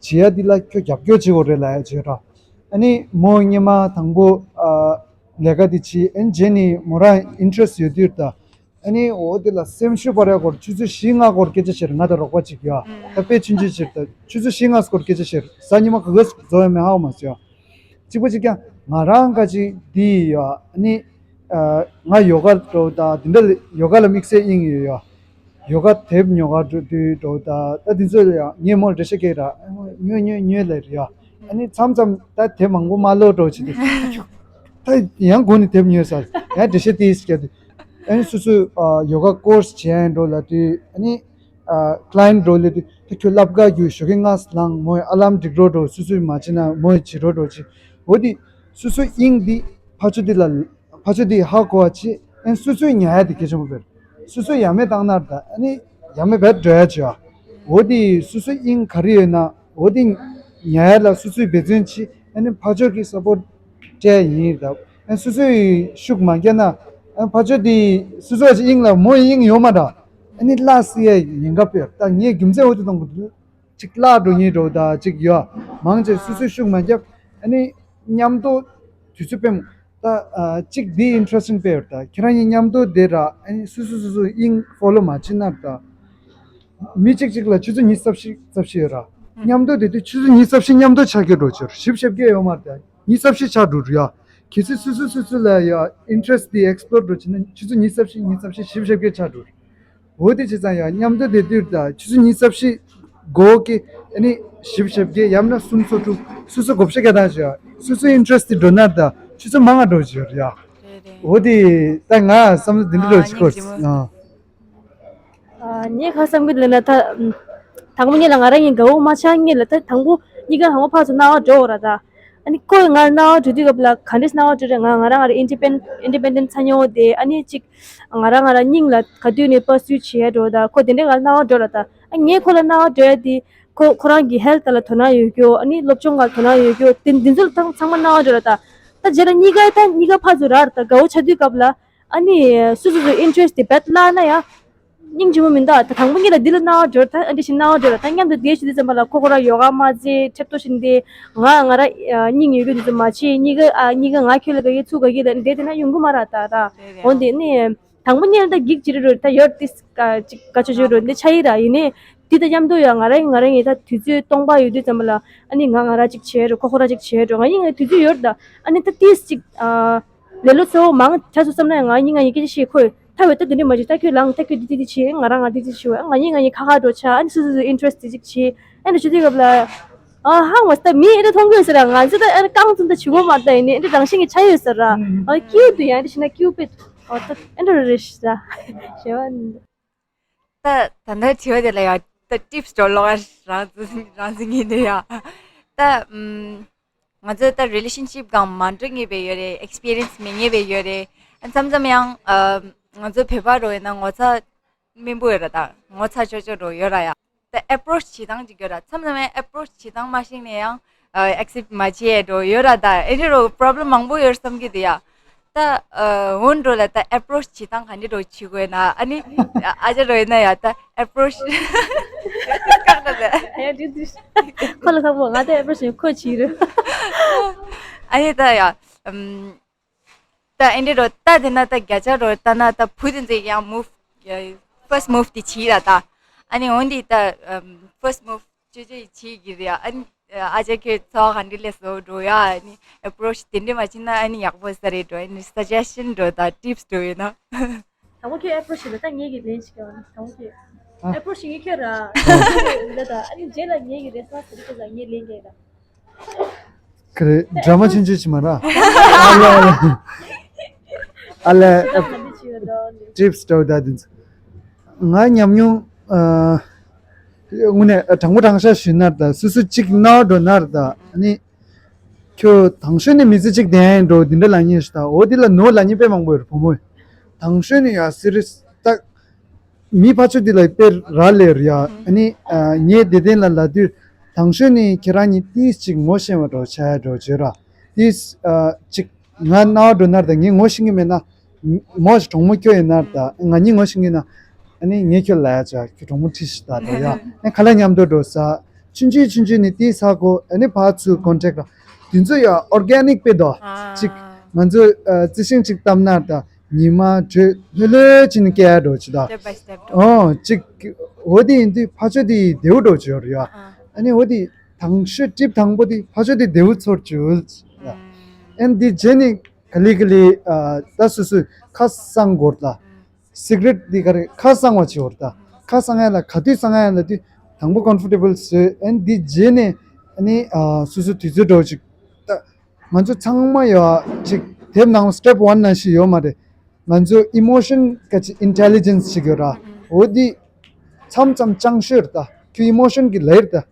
བྱེད་ཡ་འདི་ལ་ཁྱོད་རྒྱབ་སྐྱོར་བྱེད་དགོས་རེད་ལབ་ཡ་བྱེད་ར། ཨ་ནི་མོ་སྔོན་མ་དང་པོ་ཨ་ལས་ཀ་འདི་བྱེད་ཨེ་རྗེས་ནས་མོ་རང་ཨིན་ཊི་རེ་སི་ཡོད་དུས་ད། ཨ་ནི་འོ་དེ་ལ་སེམས་ཤུགས་སྤར་ཡ་སྐོར་ཆུ་ཚོད་བཞི་ལྔ་སྐོར་སྐད་ཆ་བཤད་རེད། ང་དང་རོགས་པ་གཅིག་ཡ་ད་དཔེ་ཆུང་ཆུང་ཕྱིར་ད་ཆུ་ཚོད་བཞི་ལྔ་སྐོར་སྐད་ཆ་བཤད་རེད། གཟའ་ཉི་མ་ག་ག་རྫོགས་ཡ་མེད་ཧ་མ་སོ་ཡ། གཅིག་པ་གཅིག་ཀྱང་ང་རང་ག་ཅིག་འདི་ཡ་ཨ་ནི་ང་ཡོ་ག་འགྲོ་ད་འདི་འདྲ་ཡོ་ག་ལ་དམིགས་བསལ་དབྱིངས་ཡོད་ཡ། ཡོ་ག་དེབ་ཉོ་ག་འགྲོ་དུས་འགྲོ་ད་ད་འདི་ཚོ་ཡ་ངས་མོར་འགྲེལ་བཤད་སྐྱེལ་ར་ཉོ་ཉོ་ཉོ་ལེ་རེད་ཡ། ཨ་ནི་མཚམས་མཚམས་ད་དེབ་མང་པོ་མ་ཀློག་འགྲོ་བྱེད་དུས་ད་ཡང་སྒོ་ནས་དེབ་ཉོས་ས་ཡང་འགྲེལ་བཤད་དེ་སྐྱེལ་དུས། ཨ་ནི་སོ་སོས་ཨ་ཡོ་ག་ཀོར་སི་བྱས་འགྲོ་ལབ་དུས་ཨ་ནི་ཨ་ཀ་ལ་ཡེན་ཊི་འགྲོ་ལབ་དུས་ད་ཁྱོད་ལབ་དགའ་རྒྱུ་ཞོགས་ཀས་སྔ་ལངས་མོའི་ཨ་ལམ་སྒྲིག་རོགས་འགྲོ་སོ་སོས་མ་བྱེད་ན་མོས་བྱེད་རོགས་འགྲོ་ཅིག་འོ་དེ་སོ་སོའི་དབྱིངས་འདི་ཕར་ཕྱོགས་འདི་ལ་ཕར་ཕྱོགས་འདི་ཧ་གོ་བ་ཅིག་ཨ་ནི་སོ་སོས་ཉར་ཡ་དེ་གལ་ཆེན་པོ་རེད། སོ་སོས་ཡ་མེད་བཏང་ན་ད་ཨ་ནི་ཡ་མེད་བེད་འགྲོ་ཡ་ཅིག་ཡ། འོ་དེ་སོ་སོའི་དབྱིངས་ག་རེ་ཡོད་ན་འོ་དེ་ ཉར་ཡ་ལ་སོ་སོའི་འབད་བརྩོན་བྱེད། ཨ་ནི་ཕར་ཕྱོགས་ཀྱི་སཔོར་ཊི་སྤྲད་ཡིན་ད། ཨ་སོ་སོའི་ཤུགས་མ་རྒྱག་ན། ཨ་ཕར་ཕྱོགས་དེ་སོ་སོ་ཅིག་དབྱིངས་ལ་མོ་ཡི་དབྱིངས་ཡོད་མ་འདྲ། ཨ་ནི་བརླག་སྲིད་ཡ་ཉེན་ཁ་ཕེབས། ད་ངས་རྒྱུ་མཚན་འོ་དེ་གཏོང་གི་འདུག་ཅིག་བརླག་འགྲོ་ཉེན་འགྲོ་ད་ཅིག་ཡོད། མང་ཆེ་སོ་སོའི་ཤུགས་མ་རྒྱབ། ཨ་ནི་མཉམ་དུ་དུས་ཚོད་སྤེལ། ད་ཨ་གཅིག་འདི་ཨིན་ཊི་རེ་སི་ཊིང་དཔེ་ཡོད་ད། ཁྱེད་རང་གཉིས་མཉམ་དུ་བསྡད་ར། ཨ་ནི་སོ་སོ་སོ་སོ་དབྱིངས་ཕོ་ལོ་མ་བྱེད་ན་ད། མི་གཅིག་གཅིག་ལ་ཆུ་ཚོད་ཉི་ཤུ་རྩ་བཞི་རྩ་བཞི་ཡོད་ར། མཉམ་དུ་བསྡད་དུས་ཆུ་ཚོད་ཉི་ཤུ་རྩ་བཞི་མཉམ་དུ་ཆགས་ཀྱི་འགྲོ་ཆེར་ཞིབ་ཞིབ་ཀྱི་ཡོད་མ་རེད་ད། ཉི་ཤུ་རྩ་བཞི་ཆགས་འགྲོ་ར་ཡ། གལ་སྲིད་སོ་སོ་སོ་སོ་ལ་ཡ་ཨིན་ཊི་རེ་སི་ཊི་འདི་ཨེག་སི་པོ་ལོར་འགྲོ་བྱེད་ན་ཆུ་ཚོད་ཉི་ཤུ་རྩ་བཞི་ཉི་ཤུ་རྩ་བཞི་ཞིབ་ཞིབ་ཀྱི་ཆགས་འགྲོ། འོ་དེ་བྱས་ཙང་ཡང་མཉམ་དུ་བསྡད་དུས་ད་ཆུ་ཚོད་ཉི་ཤུ་རྩ་བཞི་འགོ་གི་ཨ་ནི་ཞིབ་ཞིབ་ཀྱི་ཡང་ན་གསུམ་སོ་དྲུག་སོ་སོ་བགོ་བཤའ་རྒྱག་སྟངས་ཤིག་ཡ། སོ་སོའི་ཨིན་ཊི་རེ་སི་ཊི་དེ་འགྲོ་ན་ད་ཆུ་ཚོད་མང་ང་འགྲོ་ཞིག་ཡོད་རེད་ཡ། རེད་རེད། འོ་དེ་ད་ང་བསམ་བློ་དེ་འདྲ་འགྲོ་ཨ་ཅིག་སྙིང་རྗེ་མོ། འཁོར། ཨ། ཨ་ངས་ཁ་བསམ་གི་ལབ་ན་ད་དང་པོ་ངེད་ལ་ང་རང་གཉིས་དགའ་བོ་མ་ཆགས། ངེད་ལ་ད་དང་པོ་གཉིས་ཀ་དང་པོ་ཕར་ཚུར་རྣ་བ་འགྲོ་འོ་ར་ད། ཨ་ནི་ཁོས་ང་རྣ་བ་འགྲོ་དུས་སྐབས་ལ་ག་འདྲས་རྣ་བ་འགྲོ་རེད། ང་ང་རང་ང་རང་ཨིན་ཌི་པེན་ཨིན་ཌི་པེན་ཌེན་ཊི་ཚ་ཉོ་དེ། ཨ་ནི་གཅིག་ང་རང་ང་རང་སྙིང་ལ་ག་དུས་ནས་པར་སུའི་བྱེད་ཡ་འགྲོ་ད། ཁོ་དེ་འདྲས་ང་རྣ་བ་འགྲོ་ར་ད། ཨ་ངས་ཁོ་ལ་རྣ་བ་འགྲོ་ཡ་དེ་ཁོ་ཁོ་རང་གི་ཧེལ་ཐི་ལ་དོ་སྣང་ཡོད་རྒྱུ། ཨ་ནི་སློབ་སྦྱོང་ག་དོ་སྣང་ཡོད་རྒྱུ་དེ་འདི་ཚོ་ལ་ཚང་མ་རྣ་བ་འགྲོ་ར་ད། ད་རྗེས་ལ་གཉིས་ཀ་ད་གཉིས་ཀ་ཕར་ཚུར་ར་ར་ད་དགའ་བོ་ཆགས་དུས་སྐབས་ལ། ཨ་ནི་སོ་སོ་སོའི་ཨིན་ཊི་རེ་སི་ཊི་དེ་བེད་བརླག་ན་ཡང་སྙིང་རྗེ་མོ་མི་འདུག་ད་དང་པོ་ཉིད་ལ་འདི་ལ་རྣ་བ་འགྲོ། ད་ཨ་འདྲ་ཞིག་རྣ་བ་འགྲོ་ལ་ད་མཉམ་དུ་བསྡད་ཞུ་དུས་ཙམ་པ་ལ་ཁོ་ཁོ་རང་ཡོ་ག་མ་བྱེད། ཁྲེབ་ཏོ་བཞིན་དེ་ང་ང་རང་སྙིང་ཡོད་རྒྱུ་དེ་ཚོ་མ་བྱེད། གཉིས་ཀ་ཨ་གཉིས་ཀ་ང་ཁྱོད་ལ་དགའ་གི་ཚུར་དགའ་གི་ལ་འདྲ་དེ་ན་ཡོང་གི་མ་རེད་ད་ར། འོན་ཏེ་ནི་དང་པོ་ཉིད་ལ་ད་འགྱིག་ཅི་རེད་རོ། ད་ཡོད་དེ་ཅིག་ག་ཅོ་ཅོ་རོ་འདི་ཆ་ཡི་ར། ཡིན་ནི་དེ་ད་མཉམ་དུ་ཡ་ང་རང་ང་རང་ཡི་ད་དུས་ཚོད་སྟོང་པ་ཡོད་དུས་ཙམ་པ་ལ་ཨ་ནི་ང་ང་རང་ཅིག་བྱེད་རོ། ཁོ་ཁོ་རང་ཅིག་བྱེད་རོ། ང་ཡིན་ང་དུས་ཚོད་ཡོད་ད། ཨ་ནི་ད་ཏིས་ཅིག་ཨ། ལེ་ལོ་ཚོ་མང་ཆ་སོ་བསམ་ན་ང་གཉིས་ང་གཉིས་སྐད་ཆ་བཤད། ཁོས་ད་འོ་ད་དེ་འདྲ་མ་བྱེད། ད་ཁྱོད་ལངས། ད་ཁྱོད་འདི་འདི་འདི་བྱེད། ང་རང་ང་འདི་འདི་བྱེད། ང་གཉིས་ང་གཉིས་ཁ་ཁ་འགྲོ་ཆ། ཨ་ནི་སོ་སོ་སོའི་ཨིན་ཊི་རེ་སི་ཊི་དེ་ཅིག་བྱེད། ཨ་ནི་བྱེད་དུས་སྐབས་ལ་ཨ་ཧང་བ་ད་མི་ཨེ་འདྲ་མཐོང་གི་ཡོད་ཟེར་ར། ང་ཚོ་ད་ཨ་རྐང་བཙུགས་ད་བྱེད་དགོས་མ་ད། ཡིན་ནི་ཨེ་འདྲ་རང་བཞིན་གྱི་ཆ་ཡོད་ཟེར་ར། ཨ་ཀིའུ་ཏུ་ཡང་ཨེ་འདྲ་བྱེད་ན་ཀིའུ་པེ་ཨོ་ད་ཨེ་འདྲ་རེ་ཞེས་ད་ཞེས་པ། ད་ད་ལྟ་དྲི་བ་དེ་ལ་ཡང་ད་ཊིབ་སི་འགྲོ་ལོག་རང་འཛིན་རང་འཛིན་གྱི་འདུག་ཡ། ད་ཨམ། ང་ཚོ་ད་རི་ལེ་ཤན་ཤིབ་སྒང་མ་འགྲོ་མཁན་པའི་ཡོད་རེད། ཨེག་སི་པི་རི་ཡན་སི་མེད་མཁན་པའི་ཡོད་རེད། ཨ་མཚམས་མཚམས་ཡང་ཨ་ང་ཚོ་བོད་པ་རོ་ཡིན་ན་ངོ་ཚ་སྨན་པོ་ཡོད་ར། ད་ངོ་ཚ་ཅོ་ཅོ་རོ་ཡོད་ར་ཡ། ད་ཨེ་པོ་རོ་ཆི་བྱེད་སྟངས་ཅིག་ཡོད་ར། མཚམས་མཚམས་ཡང་ཨེ་པོ་རོ་ཆི་བྱེད་སྟངས་མ་ཤེས་ནས་ཡང་ཨ་ཨེག་སེབ་མ་བྱེད་རོ་ཡོད་ར། ད་ཨེ་འདྲ་རོ་པོ་རོབ་ལེམ་མང་པོ་ཡོད་བསམ་གྱི་འདུག་ཡ། ད་ཨ་འོན་འགྲོ་ལ་ད་ཨེ་པོ་རོ་ཆི་བྱེད་སྟངས་ག་འདྲ་རོ་བྱེད་དགོས་ན། ཨ་ནི་ཨ་ཅག་རོ་ཡིན་ན་ཡ་ད་ཨེ་པོ་རོ་ཆི་ཁག་ད་ད། ཡ་འདི་འདི་ཁོ་ལ་ཁག་པོ། ང་ད་ཨེ་པོ་རོ་ཆི་ཁོ་བྱེད་རེད། ཨ་ནི་ད་ཡ་ཨམ། ད་ཨེ་འདྲ་རོ་ད་དེ་ན་ད་བརྒྱ་ཆ་རོ་ད་ན་ད་བུ་དེ་ཚོས་ཡང་མུབ་ཕར་སི་མུབ་དེ་བྱེད་ར་ད། ཨ་ནི་འོན་ཏེ་ད་ཕར་སི་མུབ་ཅོ་ཅོ་ཡི་བྱེད་ཀྱི་རེད། ཨ་ནི་ཨ་ཅག་ཁྱོད་ཚོགས་ག་འདྲ་ལས་བཟོ་འགྲོ་ཡ། ཨ་ནི་ཨེ་པོ་རོ་ཆི་དེ་འདྲ་མ་བྱེད་ན་ཨ་ནི་ཡག་པོ་ས་རེད་འགྲོ། ཨ་ནི་སུ་ཇེ་ཤན་འགྲོ་ད་ཊིབ་སི་འགྲོ་ཡོད་ན། དང་པོ་ཁྱོད་ཨེ་པོ་རོ་ཆི་ལ་ད་ངེད་ཀྱི་ལན་ཞིག་རྒྱག་ན། དང་པོ་ཁྱོད་ཨ་ཨེ་པོ་རོ་ཆི་ངེད་ཁྱོད་ར་ལ་ད། ཨ་ནི་རྗེས་ལ་ངེད་ཀྱི་རེ་སི་པོན་སི་དེ་ཁྱོད་ལ་ངེད་ལན་རྒྱག་ད། ཁ་རེ་ཌ་ར་མ་ཆུང་ཆུང་ཞིག་མ་ར། ཨ་ལ་ཨ་ལ་ཨ་ལ། ཊིབ་སི་འདྲ་བོ་ད་དེ་ཚོ་ང་ཉམས་མྱོང་ཨ་དངོས་གནས་དྲང་པོ་དྲང་བཞག་ཞུས་ན་ད་སོ་སོ་གཅིག་ནོར་འགྲོ་ན་ར་ད། ཨ་ནི་ཁྱོད་དང་ཤོས་ནས་མི་ཚེ་གཅིག་བསྡད་ཡིན་འགྲོ་འདི་འདྲ་ལབ་མཁན་ཞིག་ད། འོ་འདི་ལ་ནོ་ལབ་མཁན་དཔེ་མང་པོ་ཡོད་རེད་བུ་མོ། དང་ཤོས་ནས་ཡ་སི་རི་ཡས་ད། མི་ཕར་ཕྱོགས་འདི་ལ་དཔེ་རག་ལས་རེད་ཡ། ཨ་ནི་ཨ་ངས་བདེ་ལྡན་ལ་ལབ་དུས་དང་ཤོས་ནས་ཁྱེད་རང་གཉིས་ཏིས་ཅིག་ངོ་ཤེས་པ་འདྲ་བོ་བྱ་ཡ་འདྲ་བོ་བྱོས་ར། ཏིས་ཨ་ཅིག་ང་རྣ་བ་འགྲོ་ན་ར་ད་ངས་ངོ་ཤེས་ཀྱི་མེད་ན། མོ་ཞིག་གྲོགས་མོ་ཁྱོད་ཡིན་ན་ར་ད་ང་གཉིས་ངོ་ཤེས་ཀྱི་ཡིན་ན། ཨ་ནི་ངས་ཁྱོད་ལབ་ཡ་བྱ། ཁྱོད་གྲོགས་མོ་ཁྲིད་ཤིག་ད་འགྲོ་ཡ། ཨ་ཁ་ལག་མཉམ་དུ་འགྲོ་ས། ཆུང་ཆུང་ཆུང་ཆུང་ནས་ཏིས་ཧ་གོ། ཨ་ནི་ཕར་ཚུར་ཀོན་ཊེག་ར། དེ་ཚོ་ཡ་ཨོར་གེ་ནིག་དཔེ་འདུག་ཨ་ཅིག་ང་ཚོ་ཨ་རྩི་ཤིང་ཅིག་བཏབ་ན་ར་ད། ཉི་མ་དྲོད་ལྷོད་ལྷོད་ཅིག་ནས་སྐྱེ་ཡ་འགྲོ་ཅིག་ད། སི་ཊེབ་བྷའི་སི་ཊེབ་འགྲོ། ཨོ་ཅིག་འོ་དེ་ཡིན་དུས་ཕར་ཕྱོགས་དེ་བདེ་བོ་འགྲོ་ཅིག་ཡོད་རེད་ཡ། ཨ་ནི་འོ་དེ་དང་ཤོས་ཊིབ་དང་པོ་དེ་ཕར་ཕྱོགས་དེ་བདེ་བོ་ཚོར་ཅིག་ཡོད། ཨ་ནི་དེ་རྗེས་ནས་ག་ལེ་ག་ལེ་ཨ་ད་སོ་སོས་ཁ་གསང་དགོས་རེད་ད། སི་ག་རེཊ་དེ་ག་རེ་ཁ་གསང་བ་ཅིག་ཡོད་རེད་ད། ཁ་གསང་ཡ་ལ་ག་དུས་གསང་ཡ་ལབ་དུས་དང་པོ་ཀོན་ཕོར་ཊེ་བལ་བཟོས། ཨ་ནི་དེ་རྗེས་ནས་ཨ་ནི་ཨ་སོ་སོ་དུས་ཚོད་འགྲོ་ཅིག་ད། ང་ཚོ་ཚང་མ་ཡོད་ཅིག་དེབ་ནང་སི་ཊེབ་ཝན་ནང་བཞིན་ཡོད་མ་རེད། ང་ཚོ་ཨི་མོ་ཤན་ག་ཅིག་ཨིན་ཊེ་ལི་ཇེན་སི་ཅིག་ཡོད་ར། འོ་དེ་མཚམས་མཚམས་ཅང་ཤོས་རེད་ད། ཁྱོད་ཨི་མོ་ཤན་གྱི་ལས་རེད་ད།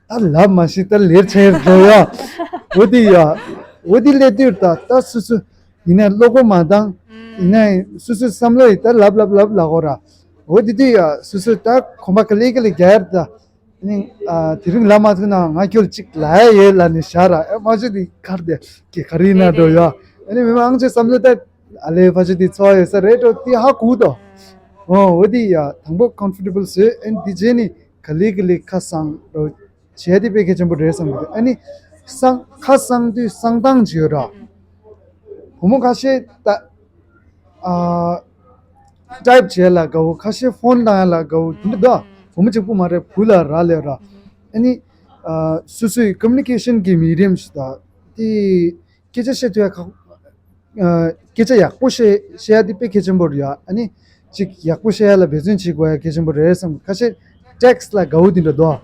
ད་ལབ་མ་ཤེས་ད་ལས་བྱས་རེད་འགྲོ་ཡ། འོ་དེ་ཡ། འོ་དེ་ལས་དུས་རེད་ད། ད་སོ་སོ་ཡིན་ན་བློ་ཁོག་མ་འདང་། ཡིན་ན་སོ་སོའི་བསམ་བློ་ཡིས་ད་ལབ་ལབ་ལབ་ལབ་གོ་ར། འོ་དེ་དུས་ཡ་སོ་སོ་ད་གོམ་པ་ག་ལེ་ག་ལེ་རྒྱག་ཡ་རེད་ད། ནི་ཨ་དེ་རིང་ལབ་མ་ཐུབ་ན་ང་ཁྱོད་ཅིག་ལབ་ཡ་ཡོད་ལབ་ནས་བཞག་ར། ཨེ་མ་བྱོས་དེ་གར་དེ་གི་ག་རེ་ཡིན་ན་འགྲོ་ཡ། ཨ་ནི་མི་མང་ཆེ་བསམ་བློ་ད་ཨ་ལས་ཕ་ཆོས་དེ་འཚོ་བ་ཡོད་ས་རེད་འགྲོ་དེ་ཧ་གོ་དོ། ཨོ་འོ་དེ་ཡ་དང་པོ་comfortable་བཟོས། ཨ་ནི་དེ་རྗེས་ནི་ག་ལེ་ག་ལེ་ཁ་གསང་འགྲོ་བྱས་དེ་དཔེ་གལ་ཆེན་པོ་རེད་བསམ་གི་འདུག་ཨ་ནི་གསང་ཁ་གསང་དུས་གསང་སྟངས་ཅིག་ཡོད་ར། བུ་མོ་ཁ་ཤས་ད་ཨ་type་བྱས་ལ་དགའ་བོ། ཁ་ཤས་phone་བཏང་ཡ་ལ་དགའ་བོ་དེ་འདྲ་འདུག་བུ་མོ་གཅིག་པུ་མ་རེད། བུ་ལ་རག་ལས་ར། ཨ་ནི་ཨ་སོ་སོའི་communication་གི་medium་ཞིག་དང་དེ་སྐད་ཆ་བཤད་ཐུབ་ཡ་ཁག་ཨ་སྐད་ཆ་ཡག་པོ་བཤད་བཤད་ཡ་དེ་དཔེ་གལ་ཆེན་པོ་རེད་ཡ། ཨ་ནི་ཅིག་ཡག་པོ་བཤད་ཡ་ལ་འབད་བརྩོན་བྱེད་དགོས་ཡ་གལ་ཆེན་པོ་རེད་བསམ། ཁ་ཤས་text་ལ་དགའ་བོ་དེ་འདྲ་འདུག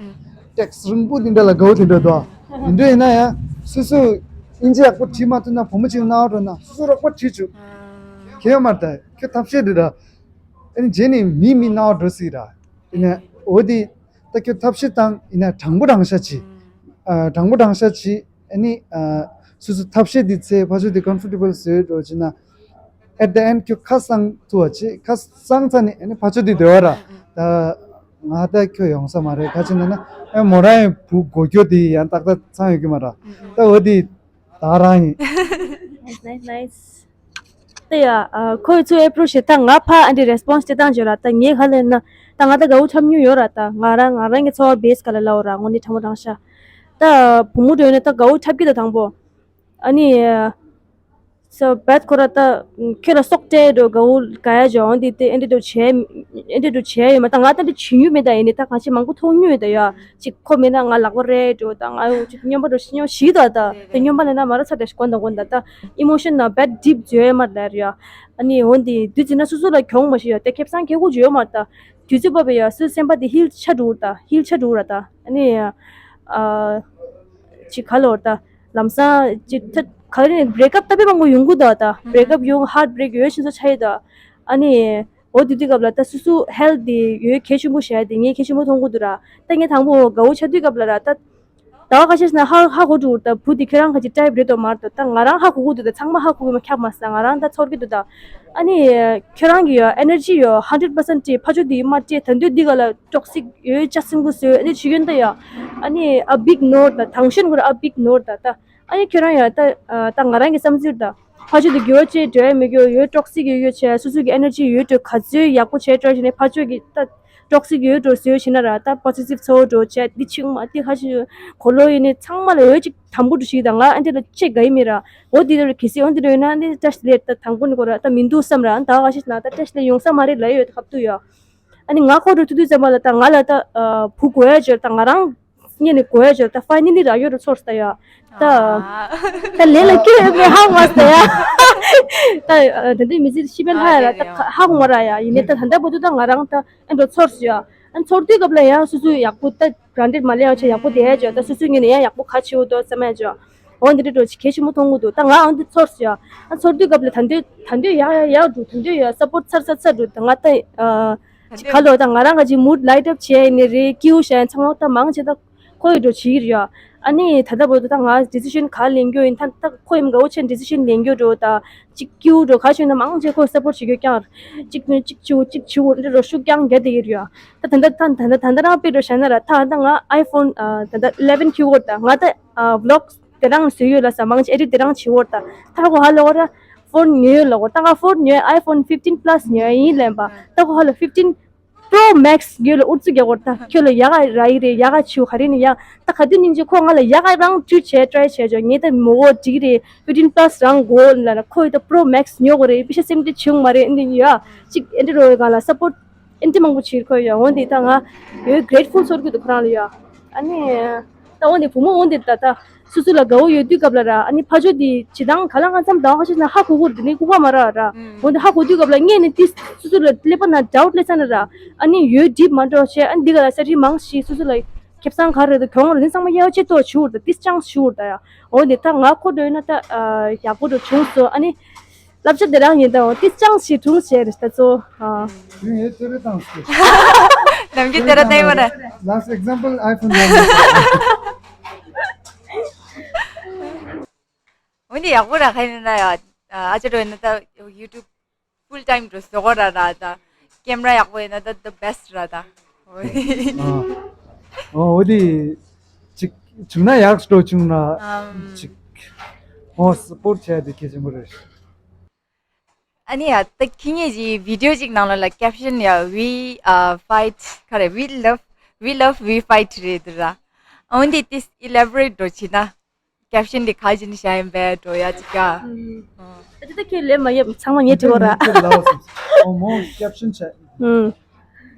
text་རིང་པོ་དེ་འདྲ་ལ་དགའ་བོ་དེ་འདྲ་འདུག་དེ་འདྲ་ཡིན་ན་ཡང་སོ་སོ་ཨིན་ཇི་ཡག་པོ་བྲིས་མ་ཐུབ་ན་བུ་མོ་ཅིག་རྣ་བར་འགྲོ་ན་སོ་སོ་རོགས་པ་བྲིས་བཅུག་ཁྱེད་ཡོད་མ་རེད། ད་ཁྱོད་ཐབས་ཤེས་འདི་ར། ཨ་ནི་རྗེས་ནས་མི་མི་རྣ་བར་འགྲོ་སྲིད་ར། ཡིན་ན་འོ་དེ་ད་ཁྱོད་ཐབས་ཤེས་བཏང་། ཡིན་ན་དྲང་པོ་དྲང་བཞག་བྱེད། ཨ་དྲང་པོ་དྲང་བཞག་བྱེད། ཨ་ནི་ཨ་སོ་སོ་ཐབས་ཤེས་འདི་ཚེ་ཕ་ཆོས་འདི་comfortable་བཟོས་འགྲོ་བྱེད་ན། at the end་ཁྱོད་ཁ་གསང་ཐུབ་པ་བྱེད། ཁ་གསང་ཚར་ནས་ཨ་ནི་ཕ་ཆོས་འདི་སྡོད་པ་ར། ད་ང་ད་ཁྱོད་ཡོང་ས་མ་རེད། ག་ཅི་ན་ན་ཨ་མོ་རང་ཡང་བུ་སྒོ་སྐྱོ་དེ་ཡང་ཏག་ཏག་ཚང་ཡོད་ཀྱི་མ་ར། ད་འོ་དེ་ད་རང་ཡིན། Nice, nice, nice. ད་ཡ་ཨ་ཁོས་ཚུར་approach་བྱེད་ད་ང་ཕ་ཨ་འདི་response་སྤྲད་སྟངས་བརྗོད་ར། ད་ངས་ག་ལས་ན་ད་ང་ད་དགའ་བོ་འཁྲབ་མྱོང་ཡོད་ར། ད་ང་རང་ང་རང་གི་འཚོ་བ་base་ག་ལ་ལའོ་ར། དངོས་གནས་དྲང་པོ་དྲང་བཞག་ད་བུ་མོ་འགྲོ་ཡོད་ན་ད་དགའ་བོ་འཁྲབ་ཀྱི་ད་དང་པོ། ཨ་ནི་so bad་ཁོ་ར་ད་ཁྱོད་ལ་སོགས་སྤྲད་འགྲོ་དགའ་བོ་དགའ་ཡ་འཇོག་འདི་ཏེ་ཨེ་འདྲ་འགྲོ་བྱས་ཨེ་འདྲ་འགྲོ་བྱས་ཡོད་མ། ད་ང་ད་འདི་བྱེད་མྱོང་མེད། ད་ཡིན་ནི་ད་གང་ཅི་མང་པོ་མཐོང་མྱོང་ཡོད་ད་ཡ། ཅིག་ཁོ་མེད་ན་ང་ལག་པ་རེད་འགྲོ། ད་ང་ཡོང་ཅིག་སྨྱོན་པ་འགྲོ་ཤི་སྨྱོན་ཞིག་ད། ད་སྨྱོན་པ་ལས་ན་མ་ར་ཚ་དྲ་ཞིག་གོན་ད་གོན་ད། ད་emotion་ན་bad deep་བརྗོད་ཡ་མ་ལ་ཡ། ཨ་ནི་འོན་ཏེ་དུས་ཚོད་ན་སོ་སོ་ལ་གྱོང་མ་ཞིག་ཡ། དེ་ཁེ་བཟང་ཁེ་གུ་བརྗོད་ཡ་མ་ད། དུས་ཚོད་བབ་ཡ་སོ་སེམས་པ་དེ་heal་ཆ་འགྲོ་ད། heal་ཆ་འགྲོ་ར་ད། ཨ་ནི་ཨ་ཅིག་ག་ལོར་ད་ལམ་སང་ཅིག་ད་ག་རེ་break up་ད་དཔེ་མང་པོ་ཡོང་གི་ད། ད་break up་ཡོང་heartbreak་ཡོད་ཤིན་ཚོ་ཆ་ཡི་ད། ཨ་ནི་འོ་དེ་དུས་སྐབས་ལ་ད་སོ་སོ་health་དེ་ཡོད་གལ་ཆེན་པོ་བྱས་ཏེ་ངས་གལ་ཆེན་པོ་མཐོང་གི་འདུག་ར། ད་ངས་དང་པོ་དགའ་བོ་ཆགས་དུས་སྐབས་ལ་ར་ད། ད་བ་ཁ་ཤས་ན་ཧ་ཧ་གོ་འགྲོ་ད་བུ་དེ་ཁྱོད་རང་ག་ཅིག་type་རེད་དོ་མ་རེད་དོ། ད་ང་རང་ཧ་གོ་གི་འདུག་ད་ཚང་མ་ཧ་གོ་གི་མ་ཁྱབ་མ་སོང་། ང་རང་ད་ཚོར་གི་འདུག་ད་ཨ་ནི་ཁྱོད་རང་གི་ཡོད་energy་ཡོད་hundred percent་སྤྲད་ཕ་ཆོས་དེ་མ་སྤྲད་ད་འདོད་འདི་ག་ལ་toxic་ཡོད་ཅག་སེམས་ཁུ་སོས་ཨ་ནི་ཆུ་ཡོན་ད་ཡ་ཨ་ནི་a big no་ད་དང་ཤན་གུར་a big no་ད་ད། ཨ་ནི་ཁྱོད་རང་ཡང་ད་ཨ་ད་ང་རང་གི་བསམ་ཚུལ་ད། ཕ་ཆོས་དེ་དགེ་བ་ཅིག་འདྲ་མི་དགེ་བ་ཡོད་toxic་ཡོད་ཡོད་བྱས་སོ་སོ་གི་energy་ཡོད་འགྲོ་ག་ཚོད་ཡག་པོ་བྱས་འགྲོ་བྱས་ནས་ཕ་ཆོས་ཀྱི་ད་toxic་ཡོད་འགྲོ་བཟོས་བྱས་ན་ར་ད་positive་ཚོར་འགྲོ་བྱས་འདི་ཆིག་མ་འདི་ཁ་ཅིག་གོ་ལོ་ཡིན་ནི་ཚང་མ་ལ་ཡོད་ཅིག་དམ་པོ་འགྲོ་ཞིག་ད་ང་ཨ་འདི་ལ་ཅེས་དགའ་ཡི་མེད་ར། འོ་འདི་ལ་གི་སི་འོ་འདི་ལ་ཡོད་ན་འདི་བཀྲ་ཤིས་ལེར་ད་དང་པོ་ནི་གོ་ར་ད་མི་འདུག་བསམ་ར་ད་ག་ཤེས་ན་ད་བཀྲ་ཤིས་ལེར་ཡོང་ས་མ་རེད་ལ་ཡོད་ད་ཁབ་ཏུ་ཡོད། ཨ་ནི་ང་ཁོ་རུ་ཐུ་ཐུ་ཙམ་པ་ལ་ད་ང་ལ་ད་བུ་དགོས་ཡ་ཅོར་ད་ང་རང་སྙིང་ནས་དགོས་ཡ་ཅོར་ད་finally་ར་ཡོད་རུ་ཚོར་ས་ཡ། ད་ད་ལས་ལ་སྐྱོ་ཡོད་མེད་ཧ་གོ་མ་ས་ཡ། ད་ད་འདི་མི་ཚེ་ཤི་བན་ཧ་ཡ་ར་ད་ཧ་གོ་མ་ར་ཡ་ཡིན་ནས་ད་ད་ལྟ་བར་དུ་ད་ང་རང་ད་ཨེ་འགྲོ་ཚོར་ས་ཡ། ཨ་ཚོར་དུས་སྐབས་ལ་ཡང་སོ་སོའི་ཡག་པོ་ད་branded་མ་ལས་ཡང་ཆེ་ཡག་པོ་དེ་ཡ་ཅོ་ད་སོ་སོའི་ངོས་ནས་ཡང་ཡག་པོ་ག་ཆེ་བོ་དོ་ས་མ་ཡ་ཅོ། འོ་འདི་འདྲ་འགྲོ་ཅིག་གལ་ཆེན་པོ་མཐོང་གི་འདུག་ད་ང་ཨང་འདི་ཚོར་སོང་ཡ། ཨ་ཚོར་དུས་སྐབས་ལ་ད་འདོད་ད་འདོད་ཡག་ཡག་ཡག་འགྲོ་ད་འདོད་ཡ་support་ཚར་ཚར་ཚར་འགྲོ་ད་ང་ད་ཨ་ཅིག་ག་ལོ་ད་ང་རང་ག་ཅིག་mood light up་བྱས་ནས་རེད་སྐྱིའུ་བྱས་ཡ་ཚང་མ་ད་མང་ཆེ་ད་ཁོ་ཡི་འགྲོ་བྱེད་ཀྱི་རེད་ཡ། ཨ་ནི་ད་ལྟ་བར་དུ་ད་ང་decision་ག་ལེན་རྒྱུ་ཡིན་ད་ད་ཁོ་ཡིན་དགའ་བོ་ཆེ་decision་ལེན་རྒྱུ་འགྲོ་ད་ཅིག་སྐྱིའུ་འགྲོ་ག་ཞུ་ན་མང་ཆེ་ཁོ་support་བྱེད་རྒྱུ་ཀྱང་ཅིག་ཅིག་བྱེད་འོ་ཅིག་བྱེད་འོ་འདི་འགྲོ་ཤུགས་ཀྱང་རྒྱག་བསྡད་ཀྱི་རེད་ཡ། ད་ད་ད་ད་ད་ད་རང་དཔེ་འགྲོ་བྱས་ན་ར་ད་ད་ང་iPhone་ཨ་ད་ད་eleven་ཁྱེར་གོ་ད་ང་ད་ཨ་vlog་དེ་རང་བཟོས་ཡོད་ལ་ས་མང་ཆེ་edit་དེ་རང་བྱེད་གོ་ད་ད་གོ་ཧ་ལོ་གོ་ར་phone་ཉོས་ཡོད་ལ་གོ་ད་ང་phone་ཉོས་iPhone fifteen Plus་ཉོས་ཡིན་ལན་པ་ད་གོ་ཧ་ལོ་fifteen Pro Max་ཉོས་ལ་ཨུར་ཙི་རྒྱག་གོ་ད་ཁྱོད་ལ་ཡག་ག་ར་ཡི་རེད་ཡག་ག་ཆུ་ག་རེ་ནི་ཡ་ད་ག་དུས་ཉིན་ཅིག་ཁོ་ང་ལ་ཡག་ག་རང་བྲིས་བྱས་try་བྱས་ཆོག་ངས་ད་མོ་གོ་འགྲིག་རེད་fifteen Plus་རང་གོ་ལ་ན་ཁོ་ཡི་ད་Pro Max་ཉོ་གོ་རེད་པི་ཤ་སེམས་དེ་ཆུང་མ་རེད་འདི་ཡ་ཅིག་ཨེ་འདྲ་རོ་ཡི་ག་ལ་support་ཨེ་འདྲ་མང་པོ་བྱེད་ཁོ་ཡ། འོན་ཏེ་ད་ང་ཡོད་grateful་ཚོར་གི་འདུག་ཁོ་རང་ལ་ཡ། ཨ་ནི་ད་འོན་ཏེ་བུ་མོ་འོན་ཏེ་ད་ད་སོ་སོ་ལ་དགའ་བོ་ཡོད་དུས་སྐབས་ལ་ར་ཨ་ནི་ཕ་ཇོ་དེ་བྱེད་སྟངས་ག་ལ་ང་ཙམ་དང་ཁ་ཤས་ན་ཧ་གོ་གོ་རེད་དེ་ནི་ལྐུགས་པ་མ་ར་ར། འོན་ཏེ་ཧ་གོ་དུས་སྐབས་ལ་ངས་ནི་ཏིས་སོ་སོ་ལ་ཀླད་པ་ན་doubt་སླེབས་ས་ན་ར་ཨ་ནི་ཡོད་འགྲིབ་མ་འགྲོ་བྱས་ཨ་ནི་འདི་ག་ལ་ས་རི་མང་ཞིག་སོ་སོ་ལ་ཁེ་བཟང་ག་རེད་དོ་གྱོང་རེད་ནི་ཚང་མ་ཡག་ཆེ་ཏོ་ཞུ་བར་ད་ཏིས་ཅང་ཞུ་བར་ད་ཡ། འོན་ཏེ་ད་ང་ཁོ་འགྲོ་ཡོད་ན་ད་ཡག་པོ་འགྲོ་བྱུང་སོ་ཨ་ནི། བསླབ་བྱ་དེ་རང་ཡིན་ད་འོ་ཏིས་ཅང་ཞིག་དྲུང་བྱས་རེད་ད་ཚོ། ཨ། ཡིན་ཡོད་དེ་རེད་དང་སྐྱེ། ནམ་རྒྱུན་དེ་ར་བསྟན་པ་རེད། Last example iPhone་ལ། འོན་ཏེ་ཡག་པོ་ར་ཁ་ཡིན་ན་ཡ། ཨ་ཅག་འགྲོ་ཡིན་ན་ད་YouTube full time་འགྲོ་བཟོ་གོ་ར་ར་ད། camera་ཡག་པོ་ཡིན་ན་ད་the best་ར་ད། ཨ། ཨོ་འོ་དེ་ཅིག་བྱུང་ན་ཡག་འགྲོ་བྱུང་ན་ཨམ། ཅིག་ཨོ་སི་པོར་ཊི་བྱས་ཏེ་གལ་ཆེན་པོ་རེད། ཨ་ནི་ཡ་ད་ཁྱེད་གཉིས་ཀྱི་བི་ཌི་ཡོ་ཅིག་ནང་ལ་ལ་ཀེབ་ཤན་ཡ་We uh, fight ག་རེ། We love, we love, we fight རེད་འདུག་ར། འོན་ཏེ་དེ་ཨི་ལེ་བོ་རེ་ཊི་འགྲོ་བྱེད་ན་ཀེབ་ཤན་དེ་ག་ཅིག་ནས་བྱ་ཡིན་པས་འགྲོ་ཡ་ཅིག་ག་ཨ་ད་ད་ཁྱེད་ལས་མ་ཡོད་ཚང་མ་ངས་དྲི་བ་ར། ཨོ་མོ་ཀེབ་ཤན་བྱས། ཨུམ།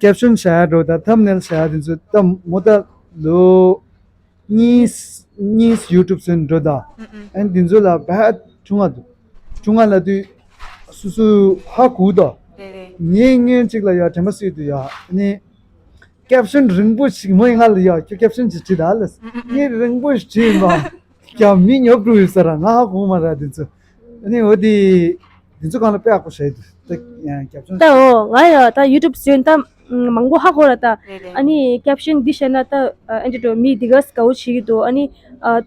ཀེབ་ཤན་བྱ་ཡ་འགྲོ་ད་ཐམ་ནེལ་བྱ་ཡ་དེ་ཚོ་ད་མོ་ད་ལོ་གཉིས་གཉིས་ཡུ་ཊུབ་ཟོན་འགྲོ་ད། ཨན་དེ་ཚོ་ལ་བད་ཆུང་ང་འདུག་ཆུང་ང་ལ་དུས་སུ་སུ་ཧ་གུ་ད། རེད་རེད། ངས་ངན་ཅིག་ལ་ཡ་དྲན་པ་སུས་འདུག་ཡ་ཨ་ནི། ཀེབ་ཤན་རིང་པོ་ཞིག་མོ་ཡིན་ང་ལ་ཡ་ཁྱོད་ཀེབ་ཤན་ཅིག་བྲིས་ད་ལ། ངས་རིང་པོ་ཞིག་བྲིས་ཡིན་པ། ཀྱང་མི་ཉོབ་འགྲོ་ཡོད་ས་ར་ང་ཧ་གོ་མ་ར་དེ་ཚོ། ཨ་ནི་འོ་དེ། དེ་ཚོ་གང་ལ་དཔེ་ཡག་པོ་བྱས་འདུག་ད་ཡང་ཀེབ་ཤན་ད་ཨོ་ང་ཡ་ད་ཡུ་ཊུབ་ཟོན་ད་མང་པོ་ཧ་གོ་ར་ད། རེད་རེད། ཨ་ནི་ཀེབ་ཤན་འདི་བྱས་ན་ད་ཨ་འདི་འགྲོ་མི་འདི་གས་དགའ་བོ་བྱེད་ཀྱི་འདུག་ཨ་ནི་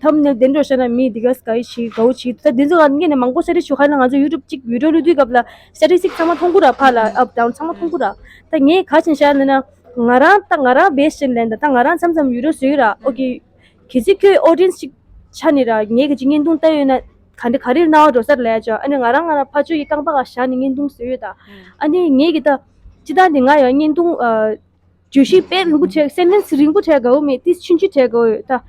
ཐམ་ནེལ་དེ་འགྲོ་བྱས་ན་མི་འདི་གས་དགའ་བོ་བྱེད་དགའ་བོ་བྱེད་ཀྱི་འདུག་ད་དེ་ཚོ་ང་ངས་ནས་མང་པོ་སེ་རི་ཞུ་ཁ་ན་ང་ཚོ་ཡུ་ཊུབ་གཅིག་བི་ཌི་ཡོ་བླུག་དུས་སྐབས་ལ་སེ་རི་སིག་ཚང་མ་མཐོང་གི་ར་ཕ་ལ་ཨབ་ཌའུན་ཚང་མ་མཐོང་གི་ར། ད་ངས་ག་ཅིག་བྱས་ན་ན་ང་རང་ད་ང་རང་བེ་སི་ཅན་ལེན་ད་ད་ང་རང་མཚམས་མཚམས་ཡུ་ཊུབ་ཟོས་ར་ཨོ་ཀེ། གལ་སྲིད་ཁྱོད་ཨོ་ཌི་ཡན་སི་ཅིག་ཆ་ནས་ར་ངས་ག་ཅིག་བརྙན་ཐུང་ལྟ་ཡོད་ན་ག་འདྲ་ག་རེ་སྣང་བ་འགྲོ་ས་རེད་ལབ་ཡ་ཅོ། ཨ་ནི་ང་རང་ང་རང་ཕར་ཕྱོགས་ཀྱི་རྐང་པ་ག་བཞག་ནས་བརྙན་ཐུང་བཟོས་ཡོད་ད། ཨ་ནི་ངས་གི་ད་སྤྱི་བཏང་དེ་ང་ཡང་བརྙན་ཐུང་ཨ་བརྗོད་གཞི་དཔེ་རིང་པོ་བྲིས་སེན་ཊེན་སི་རིང་པོ་བྲིས་དགའ་བོ་མེད་དེ་ཆུང་ཆུང་བྲིས་དགའ་བོ་ཡོད་ད།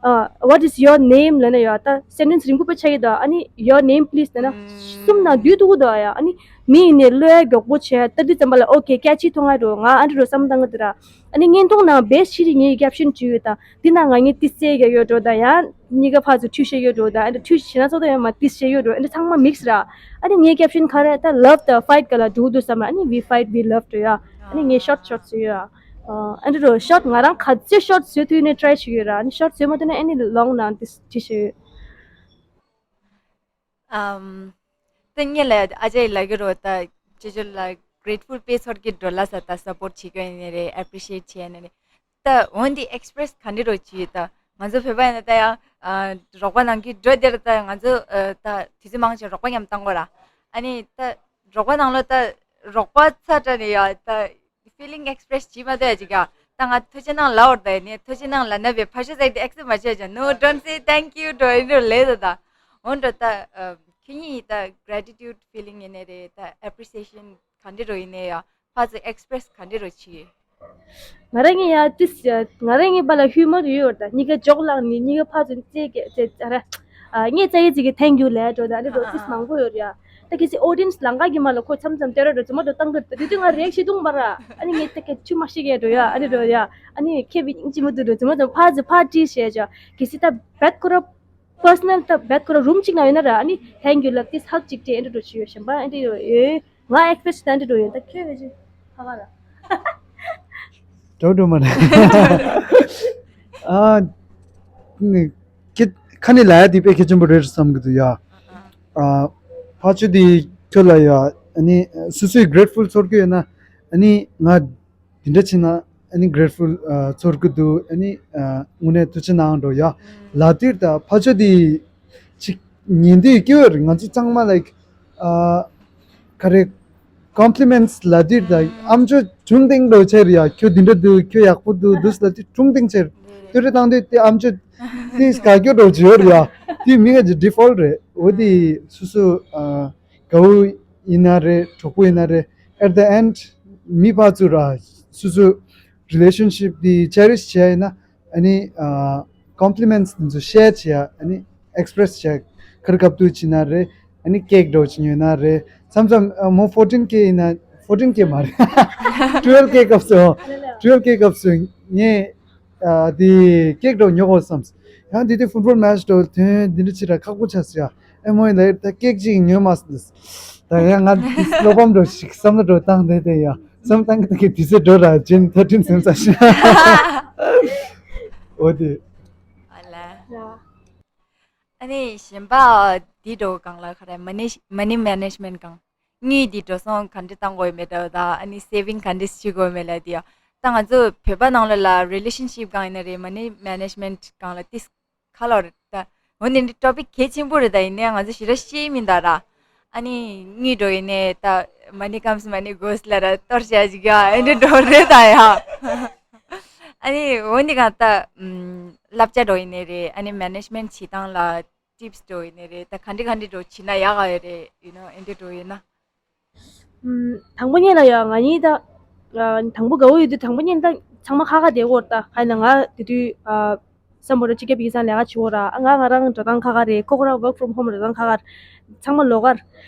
ཨ། What is your name ལབ་ན་ཡ་ད་སེན་ཊེན་སི་རིང་པོ་དཔེ་ཆགས་ཀྱི་ད། ཨ་ནི་your name please ལབ་ན་གསུམ་ནང་བསྡུས་ཐུབ་ཀྱི་འདུག་ཡ། ཨ་ནི་མི་ཡིན་ནའི་བློ་ཡ་མགྱོགས་པོ་བྱས་ལྟ་དུས་ཙམ་པ་ལ་ཨོ་ཀེ་ཀེ་ཆི་མཐོང་ང་འགྲོ་ང་ཨ་འདྲ་འགྲོ་བསམ་བཏང་གི་འདུག་ར། ཨ་ནི་བརྙན་ཐུང་ནང་བེ་སི་ཅི་རི་ངའི་ཀེབ་ཤན་བྲིས་ཡོད་ད། འདི་ན་ང་གཉིས་ཏི་སེ་རྒྱག་ཡོད་འགྲོ་ད་ཡང་གཉིས་ཀ་ཕར་ཚུར་ཁྲུས་བཤད་ཡོད་འགྲོ་ད། ཨ་འདྲ་ཁྲུས་བྱེད་ན་ཚོགས་ད་ཡང་མ་ཏི་སེ་ཡོད་འགྲོ། ཨ་འདྲ་ཚང་མ་མིག་སི་ར། ཨ་ནི་ངའི་ཀེབ་ཤན་ག་རེ་ད་ལབ་ད་ཕའིཊ་ག་ལ་འགྲོ་འདུག་བསམ་ར། ཨ་ནི་we fight we love འགྲོ་ཡ། ཨ་ནི་ངའི་ཤོར་ཊི་ཤོར་ཊི་བཟོས་ཡོད་ཨ། ཨ་འདྲ་འགྲོ་ཤོར་ཊི་ང་རང་ག་ཚོད་ཤོར་ཊི་བཟོ་ཐུབ་ནས་ཊ་རའི་བྱེད་ཡོད་ར། ཨ་ནི་ཤོར་ཊི་བཟོ་མ་ཐུབ་ན་ཨ་ནི་ལོང་ནང་ཏི་སེ་བྲིས་བྱེད་ཡོད། ཨམ། ད་ངས་ལ་ཨ་ཅེ་ལ་གི་རོ་ད་ཅེ་ཅོ་ལ་གྲེ་ཊི་ཕུལ་དཔེ་ཚོར་གི་འགྲོ་ལ་ས་ད་སཔོར་ཊི་བྱེད་ཀྱི་ཡིན་ནི་རེད། ཨེ་པི་རི་ཤི་ཨེཊ་བྱེད་ཡིན་ནི་རེད། ད་འོན་ཏེ་ཨེག་སི་པི་རེ་སི་ག་འདྲ་རོ་བྱེད་ད་ང་ཚོ་བོད་པ་ཡིན་ན་ད་ཡང་ཨ་རོགས་པ་ནང་གི་འགྲོ་དེར་ད་ང་ཚོ་ཨ་ད་དུས་ཚོད་མང་ཆེ་རོགས་པ་མཉམ་བཏང་དགོས་ར། ཨ་ནི་ད་རོགས་པ་ནང་ལ་ད་རོགས་པ་ཚ་དྲག་ནས་ཡ་ད་ཕི་ལིང་ཨེག་སི་པི་རེ་སི་བྱེད་མ་ཐུབ་ཡ་ཅིག་ཡ། ད་ང་ཐུགས་རྗེ་གནང་ལབ་འོར་ད་ཡིན་ནའི་ཐུགས་རྗེ་གནང་ལབ་ན་བས་ཕར་ཞོག་ཟེར་ཏེ་ཨེག་སེབ་མ་བྱས་ཀྱང་No, don't say thank you འགྲོ་ཡིན་འགྲོ་ལས་ད་ད། འོན་འགྲོ་ད་ཨ་ཁྱེད་གཉིས་ད་གྲེ་ཊི་ཊུཌ་ཕི་ལིང་ཡིན་ནའི་རེད། ད་ཨེ་པི་རི་སི་ཨེ་ཤན་ག་འདྲ་རོ་ཡིན་ནའི་ཡ་ཕར་ཚུར་ཨེག་སི་པི་རེ་སི་ག་འདྲ་རོ་བྱེད། ང་རང་ངི་ཡ་ཏིས་ང་རང་ངི་པ་ལ་ཧིའུ་མར་ཡོད་འོར་ད་གཉིས་ཀ་ཇོག་ལངས་ནི་གཉིས་ཀ་ཕར་ཚུར་རྩེད་སྐད་རྩེད་ཨ་ར། ཨ་ངས་རྩ་ཡི་ཅིག་གི་thank you ལབ་འགྲོ་ད་ཨ་ནི་རོ་ཏིས་མང་པོ་ཡོད་ར་ཡ། ད་གལ་སྲིད་ཨོ་ཌི་ཡན་སི་ལང་ཀ་གི་མ་ལ་ཁོ་མཚམས་མཚམས་སྟེར་ར་འགྲོ་ཙུ་མ་འགྲོ་བཏང་གི་འདུག་དེ་དུས་ང་རེག་ཤི་དུང་མ་ར། ཨ་ནི་ངས་ད་གལ་ཆུ་མ་ཤི་གས་འགྲོ་ཡ་ཨ་ནི་འགྲོ་ཡ། ཨ་ནི་ཁེ་བི་ཨིན་ཅི་མ་འདུག་འགྲོ་ཙུ་མ་འགྲོ་ཕར་ཚུར་ཕར་ཏི་བྱས་ཅོ། གལ་སྲིད་ད་བད་ཁོ་ར་པར་སོ་ནལ་ད་བད་ཁོ་ར་རུམ་གཅིག་ན་ཡོད་ན་ར་ཨ་ནི་thank you ལབ་ཏིས་ཧག་ཅིག་སྤྲད་ཨེ་འགྲོ་འགྲོ་ཆུ་ཡོད་ཤམ་པ་ཨེ་འདྲ་ཡོད་ཨེ། ང་ཨེག་སི་པེ་ཊི་ད་འདྲ་འགྲོ་ཡོད་ད་ཁྱོད་ཀྱི་ཅི་ཧ་ག་ལ། འགྲོ་འགྲོ་མ་རེད། ཨ་ནི་ཁྱེད་ཁ་ནས་ལ་ཡ་དེ་དཔེ་གལ་ཆེན་པོ་རེད་བསམ་གི་འདུག་ཡ། ཨ་ཕ་ཆུ་དེ་ཁྱོད་ལ་ཡ་ཨ་ནི་སུ་སུའི་གྲེ་ཊི་ཕུལ་ཚོར་གི་ཡོད་ན་ཨ་ནི་ང་དེ་འདྲ་ཕྱིན་ན་ཨ་ནི་གྲེ་ཊི་ཕུལ་ཚོར་གི་འདུག་ཨ་ནི་དངོས་གནས་ཐུགས་རྗེ་གནང་འགྲོ་ཡ། ལ་དུས་ད་ཕ་ཆུ་དེ་ཅིག་ཉན་དུས་སྐྱོ་བར་ང་ཚོ་ཚང་མ་ལའིག་ཨ་ག་རེ་ཀོམ་པི་ལི་མེན་ཊི་ལབ་དུས་ད་ཨམ་ཅོག་ཁྲུང་ཏིང་འགྲོ་ཆེར་ཡ། ཁྱོད་འདི་འདྲ་འདུག་ཁྱོད་ཡག་པོ་འདུག་འདུག་ལབ་དུས་ཁྲུང་ཏིང་ཆེར་ཏུ་རེ་བཏང་དུས་དེ་ཨམ་ཅོག་དེ་ག་སྐྱོ་འགྲོ་བྱོས་ཡ། དེ་མི་ང་ཅི་ཌི་ཕོལ་ཊི་རེད། འོ་དེ་སུ་སུ་ཨ་དགའ་བོ་ཡིན་ན་རེད་གྲོགས་པོ་ཡིན་ན་རེད། at the end མི་ཕར་ཚུར་ཨ་སུ་སུ་རི་ལེ་ཤན་ཤིབ་དེ་ཅེ་རི་ཤི་བྱས་ཡིན་ན། ཨ་ནི་ཨ་ཀོམ་པི་ལི་མེན་ཊི་དེ་ཚོ་ཤེར་བྱེད་ཡ། ཨ་ནི་ཨེག་སི་པི་རེ་སི་བྱེད་ཡ། ཁར་ཁབ་ཏུ་ཕྱིན་ན་རེད། ཨ་ནི་ཀེག་འདྲ་བོ་ཅིག་ཉོས་ན་རེད། མཚམས་མཚམས་ཨ་མོ་ཕོར་ཊིན་ཀེ་ཡིན་ན་ཕོར་ཊིན་ཀེ་མ་རེད། ཊུ་ཝེལ་ཀེ་སྐབས་སུ་ཊུ་ཝེལ་ཀེ་སྐབས་སུ་ངས་ཨ་དེ་ཀེག་འདྲ་བོ་ཉོ་དགོས་བསམས། ཡང་དེ་དུས་ཕུཊ་བོལ་མེ་ཆི་འདྲ་བོ་ཐོན་འདི་འདྲ་ཅིག་ར་ཁག་པོ་ཆགས་སོང་ཡ། ཨེ་མོ་ཡིན་ལ་ད་ཀེག་ཅིག་ཉོས་མ་སོང་། ད་ཡང་ང་བློ་ཕམ་འདྲ་ཞིག་བསམ་བློ་འདྲ་བཏང་བསྡད་དེ་ཡ། བསམ་བཏང་གི་ད་གི་དུས་ཚོད་འགྲོ་ར་ཇེན་ཐར་ཊིན་སེམས་ས་ཤི། འོ་དེ། ཨ་ལ། ཡ། ཨ་ནི་གཞན་པ་འདི་འགྲོ་གང་ལ་ག་རེ་མ་ནི་མ་ནི་མེ་ནེ་ཇི་མེན་ཊི་གང་། དངུལ་འདི་འགྲོ་སོང་ག་འདྲ་བཏང་དགོས་མེད་འདྲ་ད་ཨ་ནི་སེ་བིང་ག་འདྲ་བྱེད་དགོས་མེད་ལ་དེ་ཡ། ད་ང་ཚོ་བོད་པ་ནང་ལ་ལ་རི་ལེ་ཤན་ཤིབ་གང་ཡིན་ན་རེད་མ་ནི་མེ་ནེ་ཇི་མེན་ཊི་གང་ལ་ཏིས། ཁ་ལོ་རེད་ད། འོ་ནི་འདི་ཊོ་པིག་གལ་ཆེན་པོ་རེད་ད་ཡིན་ནའི་ང་ཚོ་ཞེ་དྲག་ཤེས་མིན་ད་ར། ཨ་ནི་དངུལ་འགྲོ་ཡིན་ནའི་ད་མ་ནི་ཀམ་སི་མ་ནི་གོས་ལ་ར་གཏོར་བྱ་ཞིག་ཡ་ཨེ་འདྲ་འགྲོ་རེད་ད་ཡ། ཨ་ནི་འོ་འདི་ག་ད་ཨམ་བསླབ་བྱ་འགྲོ་ཡིན་ནི་རེད། ཨ་ནི་management་བྱེད་སྟངས་ལ་tips་འགྲོ་ཡིན་ནི་རེད། ད་ག་འདྲི་ག་འདྲི་འགྲོ་བྱེད་ན་ཡག་ག་ཡོད་རེད། you know ཨེ་འདྲི་འགྲོ་ཡིན་ན། ཨམ་དང་པོ་ཉིད་ལ་ཡང་ང་གཉིས་ད་ཨ་དང་པོ་དགའ་བོ་ཡོད་དུས་དང་པོ་ཉིད་ད་ཚང་མ་ཁ་ཁ་བསྡད་ཡོད་ད། ཧ་ན་ང་དེ་དུས་ཨ་བསམ་པ་ར་སྤྱི་ཁྱབ་ཡིག་ཚང་ལས་ཀ་བྱེད་ཡོད་ར། ཨ་ང་ང་རང་འགྲོ་སྟངས་ཁ་ཁ་རེད། ཁོ་ཁོ་ར་work from home་འགྲོ་སྟངས་ཁ་ཁ་རེད། ཚང་མ་ལོགས་ཀར།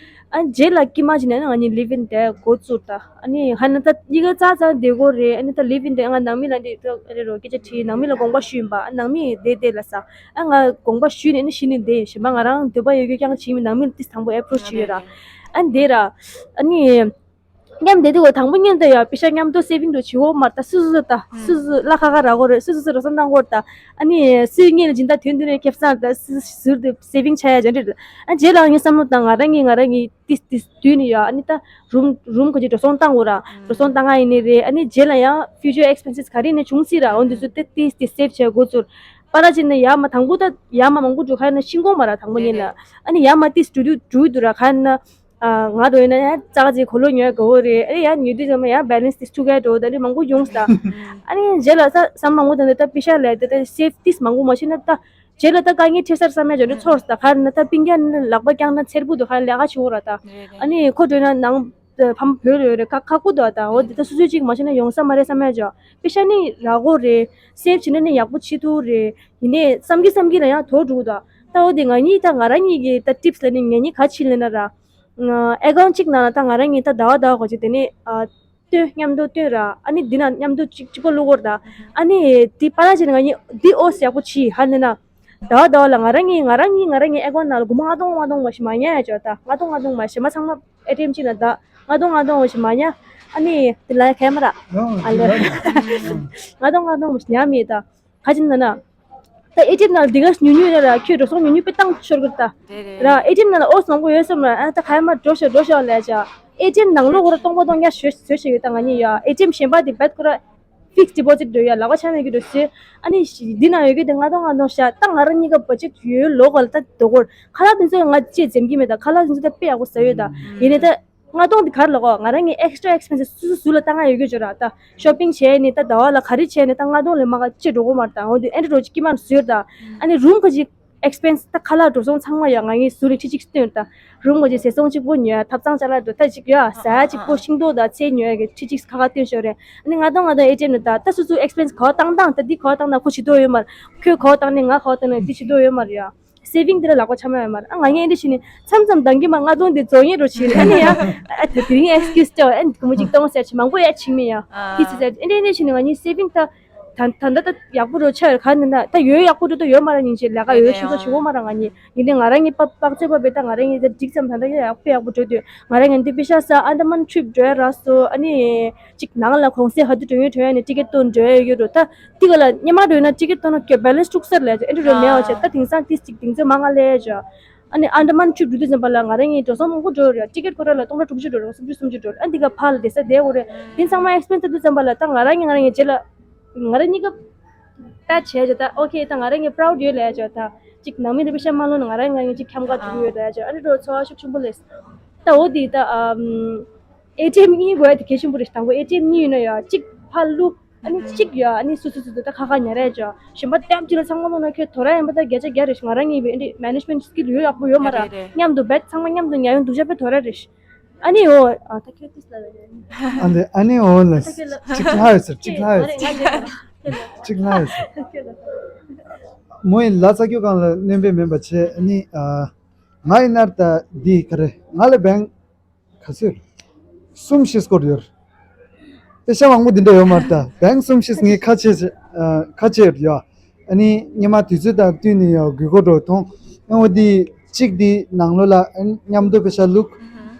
ཨ་རྗེས་ལ་དཀྱིལ་མ་ཅིག་ནས་ང་གཉིས་live in་དེ་འགོ་བཙུགས་ད། ཨ་ནི་ཧ་ན་ད་གཉིས་ཀ་རྩ་རྩ་བསྡད་ཡོད་རེད། ཨ་ནི་ད་live in་དེ་ང་ནང་མི་ལ་འདི་ཨ་རེ་རོ་སྐད་ཆ་དྲིས། ནང་མི་ལ་དགོངས་པ་ཞུས་ཡིན་པ། ཨ་ནང་མི་བསྡད་བསྡད་ལ་ས། ཨ་ང་དགོངས་པ་ཞུས་ནས་ནི་གཞི་ནས་བསྡད་ཡིན། གཞན་པ་ང་རང་འདོད་པ་ཡོད་རྒྱུ་རྐྱང་བྱེད་མི་ནང་མི་ལ་ཏིས་དང་པོ་approach་བྱེད་ཡོད་ར། ཨ་འདི་ར། ཨ་ནི་མཉམ་བསྡད་དུས་དང་པོ་ཉིད་དུ་ཡ་པེ་ཤ་མཉམ་དུ་saving་འགྲོ་བྱེད་འོ་མར་ད་སུ་སུ་སུ་ད་སུ་སུ་བླ་ཁ་ཁ་ར་གོ་རེད། སུ་སུ་སུ་རོ་སོང་བཏང་གོ་རེད་ད། ཨ་ནི་སུའི་ངེད་ལ་སྦྱིན་བདག་དོན་དུ་ནས་ཁེབས་སང་ད་སུ་ཟུར་དུ་saving་བྱ་ཡ་ཅན་རེད། ཨ་རྗེས་ལ་ངས་བསམ་བློ་བཏང་ང་རང་ངས་ང་རང་ངས་ཏིས་ཏིས་དུས་ནས་ཡ་ཨ་ནི་ད་རུམ་རུམ་ག་ཅིག་འགྲོ་སོང་བཏང་གོ་ར། འགྲོ་སོང་བཏང་ང་ཡིན་ནི་རེད། ཨ་ནི་རྗེས་ལ་ཡང་future expenses་ག་རེ་ནས་བྱུང་སྲིད་ར། འོ་འདི་ཚོ་ཏིས་ཏིས་ཏིས་save་བྱས་འགོ་ཚུར་པ་ར་ཅིག་ནས་ཡ་མ་དང་པོ་ད་ཡ་མ་མང་པོ་འགྲོ་ཁ་ཡིན་ན་ཤིང་གོང་མ་ར་དང་པོ་ཉིད་ལ། ཨ་ནི་ཡ་མ་ཏིས་འགྲོ་དུས་འགྲོ་དུས་ར་ཁ་ཡིན་ན། ཨ་ང་རོ་ཡིན་ན་ཡང་ཙག་ཙིག་གོ་ལོ་ཉོ་དགའ་བོ་རེད། ཨ་ཡ་ཉོ་དུས་ཙམ་ཡང་balance་ཏིས་ཐུག་ག་འགྲོ་ད་རེ་མང་པོ་ཡོང་ས། ཨ་ནི་རྗེས་ལ་ས་བསམ་མང་པོ་དང་ད་པེ་ཤ་ལས་ད་ད་save་ཏིས་མང་པོ་མ་བྱས་ན་ད་རྗེས་ལ་ད་དཀའ་ངལ་འཕྲད་སར་བསམ་ཡ་འཇོག་ནས་ཚོར་ས། ད་ག་རེ་ན་ད་པིང་རྒྱ་ནི་ལག་པ་བརྐྱངས་ན་ཚེར་པོ་དུ་ག་རེ་ལས་ཀ་བྱེད་འོ་ར་ད། ཨ་ནི་ཁོ་འགྲོ་ན་ནང་ཕམ་བོད་ལ་ཡོད་རེད། ཁ་ཁ་ཁུ་དོ་ད་འོ་དེ་ད་སུ་སུ་གཅིག་མ་བྱས་ན་ཡོང་ས་མ་རེད་བསམ་ཡ་འཇོག་པེ་ཤ་ནི་ར་གོ་རེད། save་བྱས་ན་ནི་ཡག་པོ་བྱེད་ཐུབ་རེད། ཡིན་ནའི་བསམ་གི་བསམ་གི་ལ་ཡང་དོ་འགྲོ་གི་ད། ད་འོ་དེ་ང་གཉིས་ད་ང་རང་གཉིས་ཀྱི་ད་tips་ལ་ནི་ངེད་གཉིས་ག་ཕྱིན་ལེ་ན་ར། ཨེ་ཀའུན་གཅིག་ནང་ལ་ད་ང་རང་གཉིས་ད་ཟླ་བ་ཟླ་བ་གོ་ཅིག་དེ་ནས་ཨ་སྟོན་མཉམ་དུ་སྟོན་ར། ཨ་ནི་འདི་ན་མཉམ་དུ་གཅིག་གཅིག་པོ་བླུག་གོ་ར་ད། ཨ་ནི་དེ་པ་ར་ཅིག་ང་གཉིས་འདི་ཨོ་ཟེར་ཡག་པོ་བྱིས་ཧ་ནི་ན། ཟླ་བ་ཟླ་བ་ལ་ང་རང་གཉིས་ང་རང་གཉིས་ང་རང་གཉིས་ཨེ་ཀའུན་ནང་ལ་སྒོར་མོ་ལྔ་སྟོང་ལྔ་སྟོང་བ་ཞིག་མ་ཉར་ཡ་ཅོ་ད། ལྔ་སྟོང་ལྔ་སྟོང་བ་ཞིག་མ་ཚང་མ་ཨེ་ཊི་ཨེམ་གཅིག་ལ་ད་ལྔ་སྟོང་ལྔ་སྟོང་བ་ཞིག་མ་ཉར། ཨ་ནི་དེ་ལ་ཁེ་མ་ར་ཨ་ལེ། ལྔ་སྟོང་ལྔ་སྟོང་བ་ཞིག་ཉར་མེད་ད། ག་ཅི་ན་ན། ད་ཨེ་ཊི་ཨེམ་ནང་ལ་འདི་ག་ཉུང་ཉུང་ཡོད་ན་ར་ཁྱོད་འགྲོ་སོང་ཉུང་ཉུང་པེ་བཏང་ཤོར་གི་ད། རེད་རེད། ར་ཨེ་ཊི་ཨེམ་ནང་ལ་ཨོ་སི་མང་པོ་ཡོད་སོང་ར། ཨ་ད་ག་ཡ་མ་འགྲོ་ཤོག་འགྲོ་ཤོག་ལས་ཅ། ཨེ་ཊི་ཨེམ་ནང་ལོགས་ཁོ་ར་སྟོང་པ་སྟོང་ཉ་ཤོད་ཤོད་ཤེས་ཡོད་ད་ང་གཉིས་ཡ། ཨེ་ཊི་ཨེམ་གཞན་པ་དེ་བད་ཁོ་ར་fixed deposit་འགྲོ་ཡ་ལག་པ་ཆ་མེད་གི་འགྲོ་ཤེས། ཨ་ནི་འདི་ནང་ཡོད་གི་དེ་ལྔ་སྟོང་ལྔ་སྟོང་ཤ་ད་ང་རང་གཉིས་ཀ་budget་ཡོད་ལོག་ག་ལ་ད་དོ་གོར་ཁ་ལག་དེ་ཚོ་ང་ཅེས་འཛེམ་གི་མེད་ད། ཁ་ལག་དེ་ཚོ་ད་དཔེ་ཡག་པོ་ཟ་ཡོད་ད། ཡིན་ནའི་ད། ལྔ་སྟོང་འདི་གར་ལ་གོ་ང་རང་ངི་extra expenses་སུ་སུ་སུ་ལ་བཏང་ང་ཡོད་རྒྱུ་ཅོ་ར་ད། shopping་བྱས་ནི་ད་ཟླ་བ་ལ་ག་རེ་བྱས་ནི་ད་ལྔ་སྟོང་ལས་མ་ག་ཅི་འགྲོ་གོ་མ་རེད་ད། འོ་དེ་ཨེ་འདྲ་འགྲོ་ཅིག་ཀི་མ་ཟུར་ད། ཨ་ནི་རུམ་ག་ཅིག་expense་ད་ཁ་ལག་འགྲོ་སོང་ཚང་མ་ཡ་ང་ངི་ཟུར་རི་ཁྲི་ཅིག་སྟོན་ད། རུམ་ག་ཅིག་ཟས་སོང་གཅིག་པོ་ཉོ་ཡ་ཐབ་ཚང་ཅ་ལག་འགྲོ་ད་ཅིག་ཡ་ཟ་ཡ་གཅིག་པོ་ཤིང་ཏོག་ད་ཚལ་ཉོ་ཡ་གི་ཁྲི་ཅིག་ཁ་ཁ་སྟོན་ཤོར་རེད། ཨ་ནི་ལྔ་སྟོང་ལྔ་སྟོང་ཨེ་ཊི་ཨེམ་ནི་ད་ད་སུ་སུ་expense་ག་བཏང་བཏང་ད་འདི་ག་བཏང་ན་ཁོ་ཇི་ལྟོ་ཡོད་མ་རེད། ཁོས་ག་བཏང་ནི་ང་ག་བཏང་ན་འདི་ཇི་ལྟོ་ཡོད་མ་རེད་ཡ། saving་འདི་ལ་ལག་པ་འཆང་མ་ཡོད་མ་རེད། ཨ་ང་ངས་འདི་བྱས་ནས་མཚམས་མཚམས་འདང་གི་མ་ལྔ་སྟོང་འདི་རྫོགས་ཉེ་རུ་བྱས་ནས་ཨ་ནི་ཡ། ཨ་དེ་དེ་རིང་excuse་སྤྲད་ཨ་ནི་སྒོར་མོ་གཅིག་གཏོང་ཟེར་ཆེ་མང་པོ་ཡ་བྱིང་མི་ཡ། དེ་ཚེ་ཟེར་ཨ་འདི་འདི་བྱས་ནས་ང་གཉིས་saving་ད་ད་ད་ད་ད་ཡག་པོ་རུ་ཆགས་ཡོད་ག་ནི་ད་ད་ཡོད་ཡག་པོ་རུ་ད་ཡོད་མ་ར་སྙིང་རྗེ་ལས་ཀ་ཡོད་ཤུགས་ད་ཞུ་གོ་མ་ར་ང་གཉིས་ཡིན་ནས་ང་རང་གཉིས་པ་པག་ཚོད་པ་བེ་ད་ང་རང་གཉིས་ད་འགྲིག་ཙམ་ད་ད་ཡག་པོ་ཡག་པོ་འགྲོ་དུས་ང་རང་གཉིས་འདི་པེ་ཤ་ས་ཨན་ད་མན་trip་འགྲོ་ཡ་རག་སོ་ཨ་ནི། གཅིག་ནང་ལ་གོང་ཚད་ཧ་དུ་འགྲོ་ཡོད་འགྲོ་ཡ་ནས་ཊི་ཀེ་ཊི་གཏོང་འགྲོ་ཡ་ཡོད་རུ་ད། ཏི་ག་ལ་སྙེ་མ་འགྲོ་ཡོད་ན་ཊི་ཀེ་ཊི་གཏོང་ན་ཁྱོད་balance་དཀྲུག་སར་ལས་ཨེ་འགྲོ་རོ་མེད་བ་བྱས་ད་དེང་སང་ཏིས་ཅིག་དེང་ཚོད་མ་ང་ལས་བྱ། ཨ་ནི་ཨན་ཌ་མན་ཊི་རིབ་འགྲོ་དུས་ཙམ་པ་ལ་ང་རང་གཉིས་འགྲོ་སོང་མང་པོ་འགྲོ་རེད། ཊི་ཀེ་ཊི་ཁོ་ར་ལ་སྟོང་ཕྲག་དྲུག་ཅུ་འགྲོ་རེད། སུམ་ཅུ་སུམ་ཅུ་འགྲོ་རེད། ཨ་འདི་ག་ཕར་ལ་བསྡད་ས་བསྡད་འོ་རེད། དེང་སང་མ་expense་ད་དུས་ཙམ་པ་ལ་ད་ང་རང་གཉིས་ང་རང་གཉིས་རྗེས་ལ་ང་རང་གཉིས་ཀ་ད་བྱས་བྱ་ད་okay་ད་ང་རང་གཉིས་proud་ཡོད་ལས་བྱ་ད་ཅིག་ནང་མི་རེ་པེ་ཤ་མ་ལོན་ན་ང་རང་ང་གཉིས་ཅིག་འཁྱམ་ག་འགྲོ་ཡོད་ལས་བྱ་ཨ་ནི་འགྲོ་ཚོར་བ་ཤུགས་ཆེན་པོ་ལས་ད་འོ་དེ་ད་ཨམ། ཨེ་ཊི་ཨེམ་གཉིས་དགོས་ཡ་དེ་གལ་ཆེན་པོ་རེད། དང་པོ་ཨེ་ཊི་ཨེམ་གཉིས་ཡོད་ན་ཡ་གཅིག་ཕར་བླུག་ཨ་ནི་གཅིག་ཡ་ཨ་ནི་སུ་སུ་སུ་སུ་ད་ཁ་ཁ་ཉར་ཡ་ཅོ་གཞན་པ་ལྟ་ཅི་ལ་ཚང་མ་བླུག་ན་ཁྱོད་དོ་ར་ཡིན་པ་ད་བརྒྱ་ཆ་བརྒྱ་རེད། ང་རང་ངའི་བེ་འདི་management skill་ཡོད་ཡག་པོ་ཡོད་མ་ར་རེད་རེད། མཉམ་དུ་བེད་ཚང་མ་མཉམ་དུ་ཉར་ཡོང་སྡུག་ཅག་པའི་དོ་ར་རེད། ཨ་ནི་འོ་ཨ་ད་ཁྱོད་ཏིས་ལ་རེད། ཨ་ནི་ཨ་ནི་འོ་ལ་ད་ཁྱོད་ལ་གཅིག་ལྷ་ཡོད་ཟེར་གཅིག་ལྷ་ཡོད་ཟེར་ཨ་རེ་ང་རེད་ཁྱོད་ལ་གཅིག་ལྷ་ཡོད་ཟེར་ཁྱོད་ལ་མོ་ཡི་ལ་ཚ་ཁྱོད་གང་ལ་སྣོན་པའི་མིན་པ་བྱས་ཨ་ནི་ཨ། ང་ཡིན་ན་ད་འདི་ག་རེ་ང་ལ་bank་ག་ཚོད་གསུམ་བཞི་སྐོར་ཡོད། པེ་ཤ་མང་པོ་འདི་འདྲ་ཡོད་མ་རེད་ད། bank་གསུམ་བཞི་ངས་ཁ་ཕྱེ་ཨ་ཁ་ཕྱེ་ཡོད་ཡ། ཨ་ནི་སྔོན་མ་དུས་ཚོད་དང་བསྟུན་ནས་ཡ་དགོས་མཁོ་འགྲོ་མཐོང་ཨ་འོ་འདི་གཅིག་འདི་ནང་ལོགས་ལ་ཨ་ནི་མཉམ་དུ་པེ་ཤ་བླུག་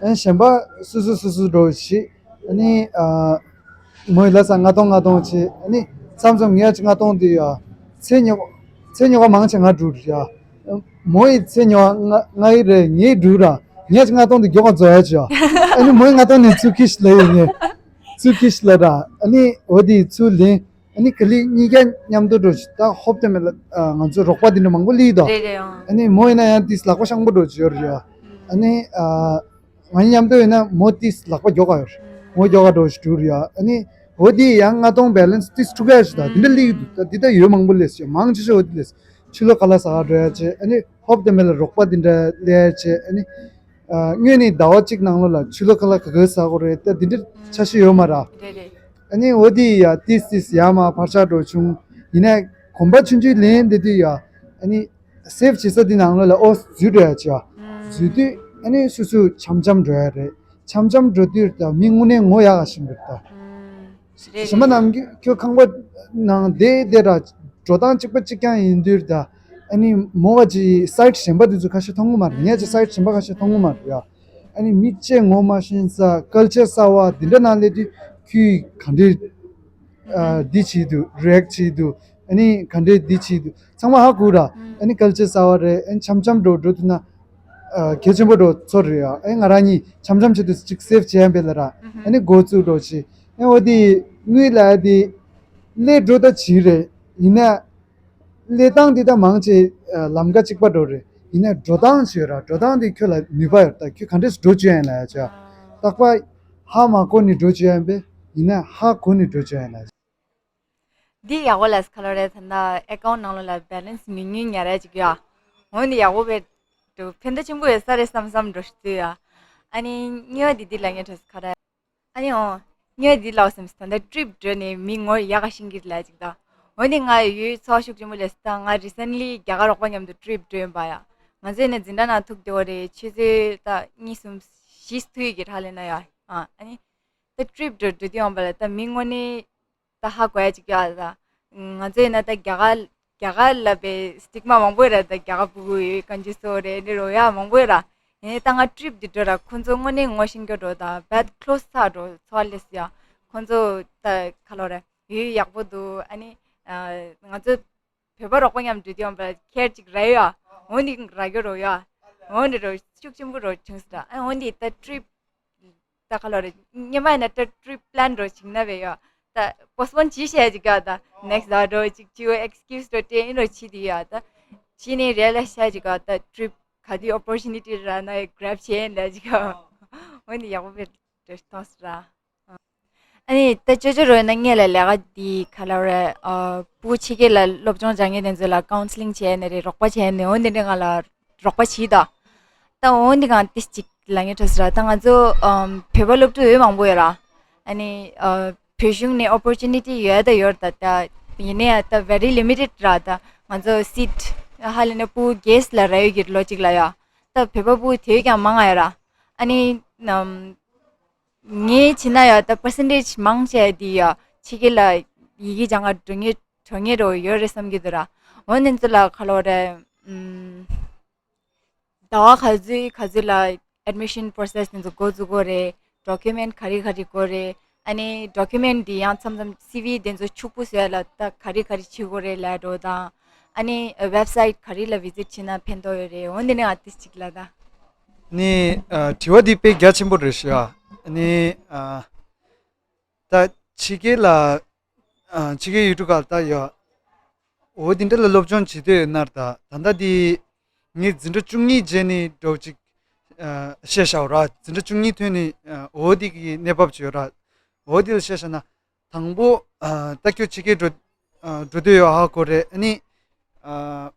ཨ་ནི་གཞན་པ་སུ་སུ་སུ་སུ་འགྲོ་ཞིག་ཨ་ནི་ཨ། མོས་ལ་ས་ལྔ་སྟོང་ལྔ་སྟོང་བྱས་ཨ་ནི་མཚམས་མཚམས་ངས་ཅིག་ལྔ་སྟོང་དེ་ཡ། ཚེ་ཉོ་ཚེ་ཉོ་ག་མང་ཆེ་ང་འགྲུལ་ཡ། མོ་ཡི་ཚེ་ཉོ་ང་ང་ཡི་རེད་ངའི་འགྲུལ་ར་ངས་ཅིག་ལྔ་སྟོང་དེ་མགྱོགས་ག་རྫོགས་ཡ་ཅི་ཡ། ཨ་ནི་མོ་ཡི་ལྔ་སྟོང་ནས་ཚུར་ཁྱེར་ཤི་ལ་ཡོད་ངས་ཚུར་ཁྱེར་ཤི་ལ་ར་ཨ་ནི་འོ་དེ་ཚུར་ལེན་ཨ་ནི་ག་ལི་གཉིས་ཀ་མཉམ་དུ་འགྲོ་ཤི་ད་ཧོབ་ཏེ་མེད་ལ་ང་ཚོ་རོགས་པ་དེ་འདྲ་མང་པོ་ལི་དོ་རེད་རེད་ཨང་། ཨ་ནི་མོ་ཡིན་ན་ཡང་དེས་ལག་པ་ཤང་པོ་འགྲོ་ཅི་ཡོད་རེད་ཡ། ཨ་ནི་ཨ། ང་མཉམ་དུ་ཡིན་ན་མོ་ཏིས་ལག་པ་མགྱོགས་ག་ཡོད། མོ་མགྱོགས་ག་འགྲོ་ཞིག་འགྲུལ་ཡ། ཨ་ནི་ འོ་དེ་ཡང་ལྔ་སྟོང་བེ་ལན་སི་ཏིས་ཐུག་ཡ་ཞིག་དང་དེ་འདྲ་སླེབས་ཡོད་འདུག་ད་འདི་ད་ཡོད་མང་པོ་སླེབས་ཤག་མང་ཆེ་ཤོས་འོ་དེ་སླེབས། ཕྱི་ལོགས་ཁ་ལག་ཟ་ག་འགྲོ་ཡ་བྱས། ཨ་ནི་ཧོབ་དེ་མེད་ལ་རོགས་པ་དེ་འདྲ་སླེབས་ཡ་བྱས། ཨ་ནི་ཨ་དངོས་གནས་ཟླ་བ་གཅིག་ནང་ལོགས་ལ་ཕྱི་ལོགས་ཁ་ལག་ག་ག་ཟ་དགོས་རེད། ད་འདི་འདྲ་ཆ་ཤས་ཡོད་མ་རེད། རེད་རེད། ཨ་ནི་འོ་དེ་ཡ་ཏིས་ཏིས་ཡ་མ་བར་ཆད་འགྲོ་བྱུང་། ཡིན་ནའི་གོམ་པ་ཆུང་ཆུང་ལེན་བསྡད་དུས་ཡ། ཨ་ནི་སེབ་བྱེད་ས་དེ་ནང་ལོགས་ལ་ཨོ་འཛུལ་འགྲོ་ཡ་བྱས། འཛུལ་དུས་ཨ་ནི་སོ་སོ་འཆམ་འཆམ་འགྲོ་ཡ་རེད། འཆམ་འཆམ་འགྲོ་དུས་ད་མི་དངོས་གནས་ངོ་ཡག་ག་ཤིང་གི་རེད་ད། རེད། གཞན་པ་རྣམས་ཀྱིས་ཁྱོད་ཁང་པ་ནང་བསྡད་བསྡད་ར། འགྲོ་སྟངས་གཅིག་པ་གཅིག་རྐྱང་ཡིན་དུས་ད། ཨ་ནི་མོ་ག་ཅིག་སའིཊ་གཞན་པ་དེ་ཚོ་ཁ་ཤས་མཐོང་གི་མ་རེད། ངས་ཅིག་སའིཊ་གཞན་པ་ཁ་ཤས་མཐོང་གི་མ་རེད་ཡ། ཨ་ནི་མི་གཅིག་ངོ་མ་ཤེས་ས་ཀལ་ཅར་གསར་བ་འདི་འདྲ་ནང་སླེབས་དུས་ཁྱོད་ག་འདྲས་ཨ་འདི་བྱེད་དུས་རི་ཨེཀ་བྱེད་དུས། ཨ་ནི་ག་འདྲས་འདི་བྱེད་དུས་ཚང་མ་ཧ་གོ་ར། ཨ་ནི་ཀལ་ཅར་གསར་བ་རེད། ཨ་ནི་འཆམ་འཆམ་འགྲོ་འགྲོ་དུས་ན། ཨ་གལ་ཆེན་པོ་འགྲོ་ཚོར་རེད་ཡ། ཨ་ནི་ང་རང་གཉིས་འཆམ་འཆམ་བྱེད་དུས་ཅིག་སེབ་བྱས་ཡ་འབད་ལ་ར། ཨ་ནི་འགོ་བཙུགས་འགྲོ་བྱེད། ཨ་ནི་འོ་དེ་དངུལ་ལ་དེ་སླེབས་འགྲོ་ད་བྱེད་རེད། ཡིན་ན། སླེབས་སྟངས་འདི་ད་མང་ཆེ་ལམ་ཀ་གཅིག་པ་འགྲོ་རེད། ཡིན་ན་འགྲོ་སྟངས་བྱོས་ར། འགྲོ་སྟངས་འདི་ཁྱོད་ལ་ནུས་པ་ཡོད་ད། ཁྱོད་ག་འདྲས་འགྲོ་བཅུག་ཡིན་ལ་ཡ་ཅག་རྟག་པ་ཧ་མ་གོ་ནི་འགྲོ་བཅུག་ཡིན་པས། ཡིན་ན་ཧ་གོ་ནི་འགྲོ་བཅུག་ཡིན་ལ་ཡ། འདི་ཡག་པོ་ལ་ཁ་ལོ་རེད། ད་ལྟ་ཨེ་ཀའུན་ནང་ལོགས་ལ་བེ་ལན་སི་མི་ཉུང་ཉར་ཡ་ཅིག་ཡ། འོ་འདི་ཡག་པོ་བས་འགྲོ་ཕན་ཐོགས་ཆེན་པོ་ཡོད་ས་རེད་བསམ་བསམ་འགྲོ་ཤི་ཡ། ཨ་ནི་གཉིས་པ་འདི་འདི་ལ་ངས་གྲོས་ཁ་ར། ཨ་ནི་འོ། ངས་འདི་ལབ་སེམས་སི་ད་ལྟ་ཊི་རིབ་འགྲོ་ནས་མི་ངོ་ཡག་ག་ཤིང་གི་ལ་ཅིག་ད། འོ་ནི་ང་ཡོད་ཚོགས་ཤུགས་ཆེན་པོ་ལས་སི་ད་ང་རི་སེན་ལི་རྒྱ་གར་རོགས་པ་མཉམ་དུ་ཊི་རིབ་འགྲོ་ཡིན་པ་ཡ། ང་ཚོས་ནས་འཛིན་གྲྭ་ནང་ཐུག་བསྡད་པ་རེད། ཆུ་ཚོད་ད་གཉིས་གསུམ་བཞི་ཐུག་ཡི་གི་ཧྲ་ལེ་ན་ཡ། ཨ་ནི་ད་ཊི་རིབ་འགྲོ་འགྲོ་དུས་ཡོང་པ་ལ་ད་མི་ངོ་ནས་ད་ཧ་གོ་ཡ་ཅིག་ཡ་ད། ང་ཚོས་ན་ད་རྒྱ་གར་རྒྱ་གར་ལ་བའི་སི་ཊིག་མ་མང་པོ་ར། ད་རྒྱ་གར་ཕྲུ་གུ་ཡོད་གང་ཅི་སོ་རེད་འདི་རོ་ཡ་མང་པོ་ར། ཡིན་ད་ང་ཊི་རིབ་འདི་འགྲོ་ར་ཁོང་ཚོ་དངོས་གནས་ངོ་ཤེས་རྒྱུ་འགྲོ་ད་བད་ཁ་ལོ་སི་ཚ་འགྲོ་ཚོ་ལེ་སི་ཡ། ཁོང་ཚོ་ད་ཁ་ལོ་ར་ཡོད་ཡག་པོ་འདུག་ཨ་ནི་ང་ཚོ་བོད་པ་རོགས་པ་མཉམ་འགྲོ་དུས་ཡོང་པ་ཁྱེར་ཅིག་ར་ཡོད་ཡ། འོ་འདི་ར་རྒྱུ་རོ་ཡ། འོ་འདི་རོ་ཤུགས་ཆེན་པོ་རོ་བྱུང་སི་ད། ཨ་འོ་འདི་ད་ཊི་རིབ་ད་ཁ་ལོ་རེད། ཉི་མ་ཡིན་ན་ཏྲ་ཊི་རིབ་པི་ལན་རོ་ཅིག་ན་བས་ཡོད། ད་པོ་སི་པོན་ཅི་བྱས་ཅིག་ག་ད་ནེག་སི་ཊི་ཟླ་རོ་ཅིག་ཅི་ཡོ་ཨེག་སི་ཀིའུ་སི་རོ་ཏྲེ་ཨིན་རོ་ཅི་དི་ཡོད་ད། ཅི་ནས་རེ་ལ་བྱས་ཅིག་ག་ད་ཊི་རིབ་ག་དུས་ཨོ་པོར་ཅུ་ནི་ཊི་ར་ན་གྷ་རེབ་བྱས་ཡིན་ད་ཅིག་ག་འོ་ནི་ཡག་པོ་བས་ཏྲེ་ཏོང་སི་ར། ཨ་ནི་ད་ཅོ་ཅོ་རོ་ན་ངེད་ལ་ལས་ཀ་འདི་ཁ་ལོ་རེད། ཨ་ཕྲུ་གུ་ཕྱི་རྒྱལ་ལ་སློབ་སྦྱོང་སྦྱང་མཁན་དེ་ཚོ་ལ་ཀའུན་སི་ལིང་བྱས་ནས་རེད། རོགས་པ་བྱས་ནས་འོ་འདི་འདྲ་ང་ལ་རོགས་པ་བྱེད་ད། ད་འོ་འདི་གང་ཏིས་ཅིག་ལ་ངེ་ཁྲོ་སི་ར། ད་ང་ཚོ་ཨམ་བོད་པ་སློབ་ཕྲུག་ཡོད་མང་པོ་ཡོད་ར། ཨ་ནི་ཨ་བོད་གཞུང་ནས་ཨོ་པོར་ཅུ་ནི་ཊི་ཡོད་ད་ཡོད་ད། ད་ཡིན་ནའི་ད་very limited ར། ད་ང་ཚོ་སིཊ་ཧ་ལས་ན་ཕྲུ་གུ་བརྒྱད་ལ་ར་ཡོད་ཀྱི་ལོ་གཅིག་ལ་ཡ། ད་བོད་པ་ཕྲུ་གུ་དེ་ཀྱང་མང་ང་ཡོད་ར། ཨ་ནི་ཨམ་ངས་བྱས་ན་ཡ་ད་པར་སེན་ཊེཇ་མང་ཆེ་འདི་ཡ་ཕྱི་རྒྱལ་ལ་ཡི་གེ་སྦྱང་ག་འགྲོ་ངེས་འགྲོ་ངེས་རོ་ཡོད་རེད་བསམ་གྱི་འདུག་ར། འོ་འདི་ཚོ་ལ་ཁ་ལོ་རེད། ཨམ། ཟླ་བ་ག་ཚོད་ག་ཚོད་ལ་ཨེཌ་མི་ཤན་པོ་རོ་སེ་སི་དེ་ཚོ་འགོ་འཛུགས་དགོས་རེད། ཌོ་ཀུ་མེན་ཊི་ག་རེ་ག་རེ་དགོས་རེད། ཨ་ནི་ཌོ་ཀུ་མེན་ཊི་འདི་ཡང་མཚམས་མཚམས་སི་ཝི་དེ་ཚོ་ཕྱུག་པོ་བཟོ་ཡ་ལ་ད་ག་རེ་ག་རེ་བྱེད་དགོས་རེད་ལབ་འགྲོ་དང་། ཨ་ནི་ཝེབ་སའིཊ་ག་རེ་ལ་བི་ཛིཊ་བྱེད་ན་ཕན་ཐོགས་ཡོད་རེད། འོ་འདི་ནས་ཨ་ཏིས་ཅིག་ལ་ད། ནི་ཨ་དྲི་བ་འདི་དཔེ་རྒྱ་ཆེན་པོ་རེད་ཤག་ཨ་ནི་ཨ་ད་ཕྱི་རྒྱལ་ལ་ཨ་ཕྱི་རྒྱལ་ཡུལ་གྲུ་ཁག་ལ་ད་ཡོད། འོ་དེ་འདྲ་ལ་སློབ་སྦྱོང་བྱེད་འདོད་ཡོད་ན་ར། ད་ད་ལྟ་དེ་ངས་འཛིན་གྲྭ་བཅུ་གཉིས་རྗེས་ནས་འགྲོ་ཅིག་ཨ་བཤད་བཞག་ར། འཛིན་གྲྭ་བཅུ་གཉིས་ཐོན་ནས་ཨ་འོ་དེ་གི་གནས་བབ་ཅིག་ཡོད་ར། འོ་དེ་ལ་བཤད་བཞག་ན། དང་པོ་ཨ་ད་ཁྱོད་ཕྱི་རྒྱལ་འགྲོ་ཨ་འགྲོ་འདོད་ཡོད་ཧ་གོ་རེད། ཨ་ནི་ཨ་